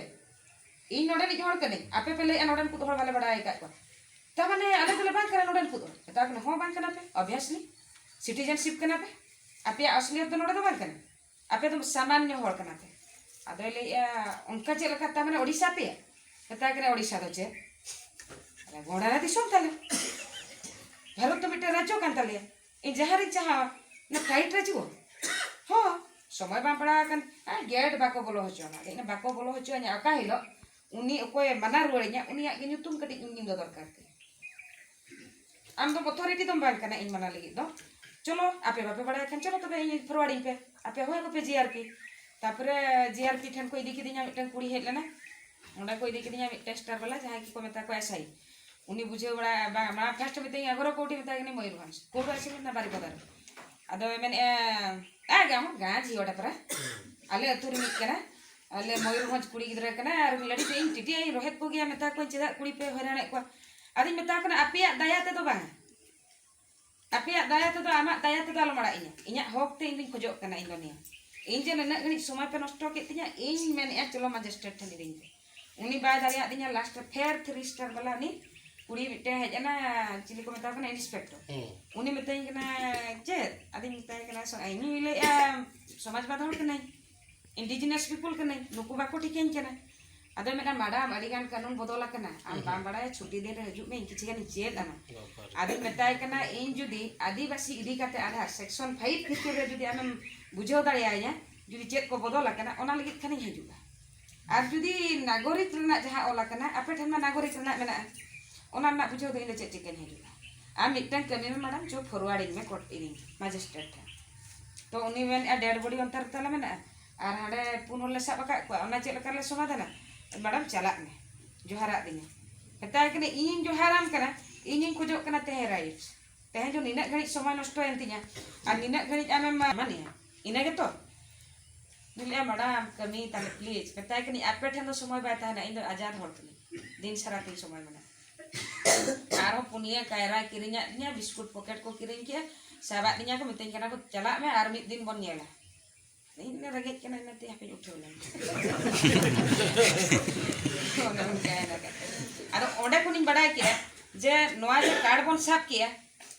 ᱤᱧ ᱱᱚᱰᱮᱱᱤᱡ ᱦᱚᱲ ᱠᱟᱹᱱᱟᱹᱧ, ᱟᱯᱮ ᱯᱮ ᱞᱟᱹᱭᱮᱜᱼᱟ ᱱᱚᱰᱮᱱ ᱠᱚ ᱦᱚᱲ ᱵᱟᱞᱮ ᱵᱟᱲᱟᱭ ᱟᱠᱟᱫ ᱠᱚᱣᱟ᱾ ᱛᱟᱨ ᱢᱟᱱᱮ ᱟᱞᱮ ᱫᱚᱞᱮ ᱵᱟᱝ ᱠᱟᱱᱟ ᱱᱚᱰᱮᱱ ᱠᱚ ᱦᱚᱲ᱾ ᱢᱮᱛᱟ ᱠᱚ ᱠᱟᱱᱟ ᱦᱚᱸ ᱵᱟᱝ ᱠᱟᱱᱟ ᱯᱮ, ᱚᱵᱷᱤᱭᱟᱥᱞᱤ ᱥᱤᱴᱤᱡᱮᱱᱥᱤᱯ ᱠᱟᱱᱟ ᱯᱮ, ᱟᱯᱮᱭᱟᱜ ᱟᱥᱞᱤᱭᱚᱛ ᱫᱚ ᱱᱚᱰᱮ ᱫᱚ ᱵᱟᱝ ᱠᱟᱱᱟ, ᱟᱯᱮ ᱫᱚ ᱥᱟᱢᱟᱱᱱᱚ ᱦᱚᱲ ᱠᱟᱱᱟ ᱯᱮ᱾ ᱟᱫᱚᱭ ᱞᱟᱹᱭᱮᱜᱼᱟ ᱚᱱᱠᱟ ᱪᱮᱫ ᱞᱮᱠᱟ? ᱛᱟᱨ ᱢᱟᱱᱮ ᱳᱰᱤᱥᱟ ᱯᱮᱭᱟ? ᱢᱮᱛᱟᱭ ᱠᱟᱱᱟ ᱳᱰᱤᱥᱟ ᱫᱚ ᱪᱮᱫ? ᱟᱞᱮ ᱜᱚᱸᱰᱟᱨᱟ ᱫᱤᱥᱚᱢ ᱛᱟᱞᱮ, ᱵᱷᱟᱨᱚᱛ ᱫᱚ ᱢᱤᱫᱴᱮᱱ ᱨᱟᱡᱽᱡᱚ ᱠᱟᱱ ᱛᱟᱞᱮᱭᱟ᱾ ᱤᱧ ᱡᱟᱦᱟᱸ ᱨᱤᱧ ᱪᱟᱦᱟᱣᱟ, ᱚᱱᱟ ᱯᱷᱞᱟᱭᱤᱴ ᱨᱮ ᱦᱤᱡᱩᱜᱼᱟ᱾ ᱦᱚᱸ, ᱥᱚᱢᱚᱭ ᱵᱟᱝ ᱯᱟᱲᱟᱣ ᱟᱠᱟᱱ, ᱟᱨ ᱜᱮᱴ ᱵᱟᱠᱚ ᱵᱚᱞᱚ ᱦᱚᱪᱚᱣᱟᱧᱟ᱾ ᱟᱫᱚ ᱤᱧ ᱵᱟᱠᱚ ᱵᱚᱞᱚ ᱦᱚᱪᱚᱣᱟᱧᱟ ᱚᱠᱟ ᱦᱤᱞᱳᱜ, ᱩᱱᱤ ᱚᱠᱚᱭᱮ ᱢᱟᱱᱟ ᱨᱩᱣᱟᱹᱲᱤᱧᱟ, ᱩᱱᱤᱭᱟᱜ ᱜᱮ ᱧᱩᱛᱩᱢ ᱠᱟᱹᱴᱤᱡ ᱤᱧ ᱫᱚ ᱫᱚᱨᱠᱟᱨ ᱛᱤᱧ᱾ ᱟᱢ ᱫᱚ ᱚᱛᱷᱚᱨᱤᱴᱤ ᱫᱚᱢ ᱵᱟᱝ ᱠᱟᱱᱟ ᱤᱧ ᱢᱟᱱᱟ ᱞᱟᱹᱜᱤᱫ ᱫᱚ᱾ ᱪᱚᱞᱚ, ᱟᱯᱮ ᱵᱟᱯᱮ ᱵᱟᱲᱟᱭ ᱠᱷᱟᱱ ᱪᱚᱞᱚ ᱛᱚᱵᱮ ᱤᱧ ᱯᱷᱚᱨᱣᱟᱨᱰᱤᱧ ᱯᱮ, ᱟᱯᱮ ᱦᱚᱦᱚ ᱟᱠᱚ ᱯᱮ ᱡᱤ ᱟᱨ ᱯᱤ᱾ ᱛᱟᱨᱯᱚᱨᱮ ᱡᱤ ᱟᱨ ᱯᱤ ᱴᱷᱮᱱ ᱠᱚ ᱤᱫᱤ ᱠᱤᱫᱤᱧᱟ, ᱢᱤᱫᱴᱮᱱ ᱠᱩᱲᱤ ᱦᱮᱡ ᱞᱮᱱᱟ, ᱚᱸᱰᱮ ᱠᱚ ᱤᱫᱤ ᱠᱤᱫᱤᱧᱟ ᱢᱤᱫᱴᱮᱱ ᱥᱴᱟᱨ ᱵᱟᱞᱟ, ᱡᱟᱦᱟᱸᱭ ᱜᱮᱠᱚ ᱢᱮᱛᱟ ᱠᱚᱣᱟ ᱮᱥ ᱟᱭ᱾ ᱩᱱᱤ ᱵᱩᱡᱷᱟᱹᱣ ᱵᱟᱲᱟ ᱵᱟᱝ, ᱢᱟ ᱯᱷᱟᱥᱴ ᱢᱮᱛᱟᱹᱧ ᱟᱜᱚᱨᱚ ᱠᱳᱴᱤ, ᱢᱮᱛᱟᱭ ᱠᱟᱹᱱᱟᱹᱧ ᱢᱚᱭᱩᱨᱵᱷᱚᱸᱡᱽ᱾ ᱠᱳᱨᱴ ᱟᱨ ᱥᱤᱵᱤᱞ ᱨᱮᱱᱟᱜ ᱵᱟᱨᱤᱯᱟᱫᱟ ᱨᱮ᱾ ᱟᱫᱚ ᱢᱮᱱᱮᱫᱼᱟ, ᱟᱜᱮ ᱟᱢᱟᱜ ᱜᱟᱸ ᱡᱷᱤ ᱚᱰᱟ ᱯᱟᱨᱟ, ᱟᱞᱮ ᱟᱹᱛᱩ ᱨᱤᱱᱤᱡ ᱠᱟᱱᱟ, ᱟᱞᱮ ᱢᱚᱭᱩᱨᱵᱷᱚᱸᱡᱽ ᱠᱩᱲᱤ ᱜᱤᱫᱽᱨᱟᱹ ᱠᱟᱱᱟ, ᱟᱨ ᱩᱱᱤ ᱞᱟᱹᱲᱤ ᱛᱮ ᱤᱧ ᱴᱤᱴᱤᱭᱟᱹᱧ ᱨᱚᱦᱮᱫ ᱠᱚᱜᱮᱭᱟ, ᱢᱮᱛᱟ ᱠᱚᱣᱟᱧ ᱪᱮᱫᱟᱜ ᱠᱩᱲᱤ ᱯᱮ ᱦᱚᱭᱨᱟᱱᱮᱫ ᱠᱚᱣᱟ? ᱟᱫᱚᱧ ᱢᱮᱛᱟ ᱠᱚ ᱠᱟᱱᱟ ᱟᱯᱮᱭᱟᱜ ᱫᱟᱭᱟ ᱛᱮᱫᱚ ᱵᱟᱝ, ᱟᱯᱮᱭᱟᱜ ᱫᱟᱭᱟ ᱛᱮᱫᱚ, ᱟᱢᱟᱜ ᱫᱟᱭᱟ ᱛᱮᱫᱚ ᱟᱞᱚᱢ ᱟᱲᱟᱜ ᱤᱧᱟ᱾ ᱤᱧᱟᱹᱜ ᱦᱚᱠ ᱛᱮ ᱤᱧ ᱫᱩᱧ ᱠᱷᱚᱡᱚᱜ ᱠᱟᱱᱟ ᱤᱧ ᱫᱚ ᱱᱤᱭᱟᱹ᱾ ᱤᱧ ᱡᱮ ᱱᱩᱱᱟᱹᱜ ᱜᱷᱟᱹᱲᱤᱡ ᱥᱚᱢᱚᱭ ᱯᱮ ᱱᱚᱥᱴᱚ ᱠᱮᱫ ᱛᱤᱧᱟ, ᱤᱧ ᱢᱮᱱᱮᱫᱼᱟ ᱪᱚᱞᱚ ᱢᱟᱡᱤᱥᱴᱨᱮᱴ ᱴᱷᱮᱱ ᱤᱫᱤᱧ ᱯᱮ᱾ ᱩᱱᱤ ᱵᱟᱭ ᱫᱟᱲᱮᱭᱟᱜ ᱫᱤᱧᱟ, ᱞᱟᱥᱴ ᱨᱮ ᱯᱷᱮᱨ ᱛᱷᱨᱤ ᱥᱴᱟᱨ ᱵᱟᱞᱟ ᱩᱱᱤ ᱠᱩᱲᱤ ᱢᱤᱫᱴᱮᱱ ᱦᱮᱡ ᱮᱱᱟ, ᱪᱤᱞᱤ ᱠᱚ ᱢᱮᱛᱟᱣ ᱠᱟᱱᱟ, ᱤᱱᱥᱯᱮᱠᱴᱚᱨ᱾ ᱦᱮᱸ᱾ ᱩᱱᱤ ᱢᱤᱛᱟᱹᱧ ᱠᱟᱱᱟ ᱪᱮᱫ? ᱟᱫᱚᱧ ᱢᱮᱛᱟᱭ ᱠᱟᱱᱟ ᱥᱚ-, ᱤᱧ ᱞᱟᱹᱭᱮᱫᱼᱟ ᱥᱚᱢᱟᱡᱽᱵᱟᱫ ᱦᱚᱲ ᱠᱟᱹᱱᱟᱹᱧ, ᱤᱱᱰᱤᱡᱤᱱᱟᱥ ᱯᱤᱯᱚᱞ ᱠᱟᱹᱱᱟᱹᱧ, ᱱᱩᱠᱩ ᱵᱟᱠᱚ ᱴᱷᱤᱠᱟᱹᱧ ᱠᱟᱱᱟ᱾ ᱟᱫᱚᱭ ᱢᱮᱱᱟ ᱢᱮᱰᱟᱢ ᱟᱹᱰᱤ ᱜᱟᱱ ᱠᱟᱹᱱᱩᱱ ᱵᱚᱫᱚᱞ ᱟᱠᱟᱱᱟ, ᱟᱢ ᱦᱩᱸ, ᱵᱟᱢ ᱦᱩᱸ᱾ ᱵᱟᱲᱟᱭᱟ, ᱪᱷᱩᱴᱤ ᱫᱤᱱ ᱨᱮ ᱦᱤᱡᱩᱜ ᱢᱮ, ᱤᱧ ᱠᱤᱪᱷᱩ ᱜᱟᱱᱤᱧ ᱪᱮᱫ ᱟᱢᱟ᱾ ᱵᱟᱵᱟᱨᱮ᱾ ᱟᱫᱚᱧ ᱢᱮᱛᱟᱭ ᱠᱟᱱᱟ ᱤᱧ ᱡᱩᱫᱤ ᱟᱹᱫᱤᱵᱟᱹᱥᱤ ᱤᱫᱤ ᱠᱟᱛᱮ ᱟᱫᱷᱟ ᱥᱮᱠᱥᱚᱱ ᱯᱷᱟᱭᱤᱵᱷ ᱵᱷᱤᱛᱤᱨ ᱨᱮ ᱡᱩᱫᱤ ᱟᱢᱮᱢ ᱵᱩᱡᱷᱟᱹᱣ ᱫᱟᱲᱮᱭᱟᱹᱧᱟ ᱡᱩᱫᱤ ᱪᱮᱫ ᱠᱚ ᱵᱚᱫᱚᱞ ᱟᱠᱟᱱᱟ, ᱚᱱᱟ ᱞᱟᱹᱜᱤᱫ ᱠᱷᱟᱱᱤᱧ ᱦᱤᱡᱩᱜᱼᱟ᱾ ᱟᱨ ᱡᱩᱫᱤ ᱱᱟᱜᱚᱨᱤᱠ ᱨᱮᱱᱟᱜ ᱡᱟᱦᱟᱸ ᱚᱞ ᱟᱠᱟᱱᱟ, ᱟᱯᱮ ᱴᱷᱮᱱ ᱢᱟ ᱱᱟᱜᱚᱨᱤᱠ ᱨᱮᱱᱟᱜ ᱢᱮᱱᱟᱜᱼᱟ, ᱚᱱᱟ ᱨᱮᱱᱟᱜ ᱵᱩᱡᱷᱟᱹᱣ ᱫᱚ ᱤᱧ ᱫᱚ ᱪᱮᱫ ᱪᱤᱠᱟᱹᱧ ᱦᱤᱡᱩᱜᱼᱟ? ᱟᱢ ᱢᱤᱫᱴᱟᱝ ᱠᱟᱹᱢᱤ ᱢᱮ ᱢᱮᱰᱟᱢ, ᱪᱚ ᱯᱷᱚᱨᱣᱟᱨᱰᱤᱧ ᱢᱮ ᱠᱳᱨᱴ ᱤᱧ ᱢᱟᱡᱤᱥᱴᱨᱮᱴ ᱴᱷᱮᱱ᱾ ᱛᱚ ᱩᱱᱤ ᱢᱮᱱᱮᱫᱼᱟ ᱰᱮᱰ ᱵᱚᱰᱤ ᱚᱱᱛᱮ ᱨᱮ ᱛᱟᱞᱮ ᱢᱮᱱᱟᱜᱼᱟ, ᱟᱨ ᱦᱟᱸᱰᱮ ᱯᱩᱱ ᱦᱚᱲ ᱞᱮ ᱥᱟᱵ ᱟᱠᱟᱫ ᱠᱚᱣᱟ, ᱚᱱᱟ ᱪᱮᱫ ᱞᱮᱠᱟ ᱞᱮ ᱥᱚᱢᱟᱫᱷᱟᱱᱟ? ᱢᱮᱰᱟᱢ ᱪᱟᱞᱟᱜ ᱢᱮ, ᱡᱚᱦᱟᱨᱟᱜ ᱫᱤᱧᱟ᱾ ᱢᱮᱛᱟᱭ ᱠᱟᱹᱱᱟᱹᱧ ᱤᱧᱤᱧ ᱡᱚᱦᱟᱨᱟᱢ ᱠᱟᱱᱟ, ᱤᱧᱤᱧ ᱠᱷᱚᱡᱚᱜ ᱠᱟᱱᱟ ᱛᱮᱦᱮᱧ ᱨᱟᱭᱤᱴ᱾ ᱛᱮᱦᱮᱧ ᱫᱚ ᱱᱤᱱᱟᱹᱜ ᱜᱷᱟᱹᱲᱤᱡ ᱥᱚᱢᱚᱭ ᱱᱚᱥᱴᱚᱭᱮᱱ ᱛᱤᱧᱟ, ᱟᱨ ᱱᱤᱱᱟᱹᱜ ᱜᱷᱟᱹᱲᱤᱡ ᱟᱢᱮᱢ ᱢᱟᱱᱮᱭᱟ, ᱤᱱᱟᱹ ᱜᱮᱛᱚ? ᱩᱱᱤ ᱞᱟᱹᱭᱟ ᱢᱮᱰᱟᱢ ᱠᱟᱹᱢᱤ ᱛᱟᱞᱮ ᱯᱞᱤᱡᱽ᱾ ᱢᱮᱛᱟᱭ ᱠᱟᱹᱱᱟᱹᱧ ᱟᱯᱮ ᱴᱷᱮᱱ ᱫᱚ ᱥᱚᱢᱚᱭ ᱵᱟᱭ ᱛᱟᱦᱮᱱᱟ, ᱤᱧ ᱫᱚ ᱟᱡᱟᱫ ᱦᱚᱲ ᱠᱟᱹᱱᱟᱹᱧ, ᱫᱤᱱ ᱥᱟᱨᱟ ᱫᱤᱱ ᱥᱚᱢᱚᱭ ᱢᱮᱱᱟᱜᱼᱟ᱾ ᱟᱨᱦᱚᱸ ᱯᱩᱱᱭᱟᱹ ᱠᱟᱭᱨᱟ ᱠᱤᱨᱤᱧᱟᱫ ᱫᱤᱧᱟ, ᱵᱤᱥᱠᱩᱴ ᱯᱚᱠᱮᱴ ᱠᱚ ᱠᱤᱨᱤᱧ ᱠᱮᱫᱼᱟ, ᱥᱟᱵᱟᱫ ᱫᱤᱧᱟ ᱠᱚ, ᱢᱤᱛᱟᱹᱧ ᱠᱟᱱᱟ ᱠᱚ ᱪᱟᱞᱟᱜ ᱢᱮ ᱟᱨ ᱢᱤᱫ ᱫᱤᱱ ᱵᱚᱱ ᱧᱮᱞᱟ᱾ ᱤᱧ ᱫᱚ ᱨᱮᱸᱜᱮᱡ ᱠᱟᱱᱟ, ᱤᱱᱟᱹᱛᱮ ᱦᱟᱯᱮᱧ ᱩᱴᱷᱟᱹᱣ ᱞᱮᱱ᱾ ᱚᱱᱮ ᱚᱱᱠᱟᱭᱮᱱᱟ ᱠᱟᱛᱷᱟ᱾ ᱟᱫᱚ ᱚᱸᱰᱮ ᱠᱷᱚᱱᱤᱧ ᱵᱟᱰᱟᱭ ᱠᱮᱫᱼᱟ ᱡᱮ ᱱᱚᱣᱟ ᱡᱮ ᱠᱟᱨᱰ ᱵᱚᱱ ᱥᱟᱵ ᱠᱮᱫᱼᱟ,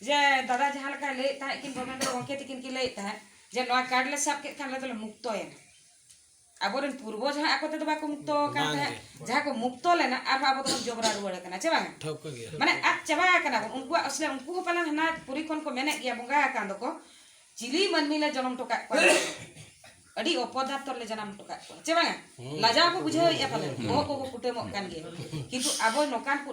ᱡᱮ ᱫᱟᱫᱟ ᱡᱟᱦᱟᱸ ᱞᱮᱠᱟᱭ ᱞᱟᱹᱭᱮᱫ ᱛᱟᱦᱮᱸᱫ ᱠᱤᱱ, ᱫᱷᱚᱨᱢᱮᱱᱫᱨᱚ ᱜᱚᱢᱠᱮ ᱛᱤᱠᱤᱱ ᱠᱤᱱ ᱞᱟᱹᱭᱮᱫ ᱛᱟᱦᱮᱸᱫ ᱡᱮ ᱱᱚᱣᱟ ᱠᱟᱨᱰ ᱞᱮ ᱥᱟᱵ ᱠᱮᱫ ᱠᱷᱟᱱ ᱟᱞᱮ ᱫᱚᱞᱮ ᱢᱩᱠᱛᱚᱭᱮᱱᱟ᱾ ᱟᱵᱚᱨᱮᱱ ᱯᱩᱨᱵᱚᱡᱽ ᱦᱚᱸ ᱟᱠᱚ ᱛᱮᱫᱚ ᱵᱟᱠᱚ ᱢᱩᱠᱛᱚ ᱟᱠᱟᱱ ᱵᱟᱝ ᱛᱟᱦᱮᱸᱫ, ᱜᱮ᱾ ᱡᱟᱦᱟᱸ ᱠᱚ ᱢᱩᱠᱛᱚ ᱞᱮᱱᱟ ᱟᱨᱦᱚᱸ ᱟᱵᱚ ᱫᱚᱵᱚᱱ ᱡᱚᱵᱽᱨᱟ ᱨᱩᱣᱟᱹᱲ ᱟᱠᱟᱱᱟ, ᱪᱮ ᱵᱟᱝ? ᱴᱷᱟᱹᱣᱠᱟᱹ ᱜᱮ᱾ ᱢᱟᱱᱮ ᱟᱫ ᱪᱟᱵᱟ ᱟᱠᱟᱱᱟ ᱵᱚᱱ᱾ ᱩᱱᱠᱩᱣᱟᱜ ᱟᱥᱞᱮ, ᱩᱱᱠᱩ ᱦᱚᱸ ᱯᱟᱞᱮᱱ ᱦᱟᱱᱟ ᱯᱩᱨᱤ ᱠᱷᱚᱱ ᱠᱚ ᱢᱮᱱᱮᱫ ᱜᱮᱭᱟ, ᱵᱚᱸᱜᱟ ᱟᱠᱟᱱ ᱫᱚᱠᱚ, ᱪᱤᱞᱤ ᱢᱟᱹᱱᱢᱤ ᱞᱮ ᱡᱚᱱᱚᱢ ᱦᱚᱴᱚ ᱠᱟᱜ ᱠᱚᱣᱟ? ᱟᱹᱰᱤ ᱚᱯᱚᱫᱟᱨᱛᱷᱚ ᱨᱮᱞᱮ ᱡᱟᱱᱟᱢ ᱦᱚᱴᱚ ᱠᱟᱜ ᱠᱚᱣᱟ, ᱪᱮ ᱵᱟᱝᱟ? ᱦᱩᱸ᱾ ᱞᱟᱡᱟᱣ ᱠᱚ ᱵᱩᱡᱷᱟᱹᱣᱮᱫᱼᱟ ᱯᱟᱞᱮᱱ, ᱦᱩᱸ᱾ ᱵᱚᱦᱚᱜ ᱠᱚᱠᱚ ᱠᱩᱴᱟᱹᱢᱚᱜ ᱠᱟᱱ ᱜᱮᱭᱟ᱾ ᱠᱤᱱᱛᱩ ᱟᱵᱚ ᱱᱚᱝᱠᱟᱱ ᱠᱚ,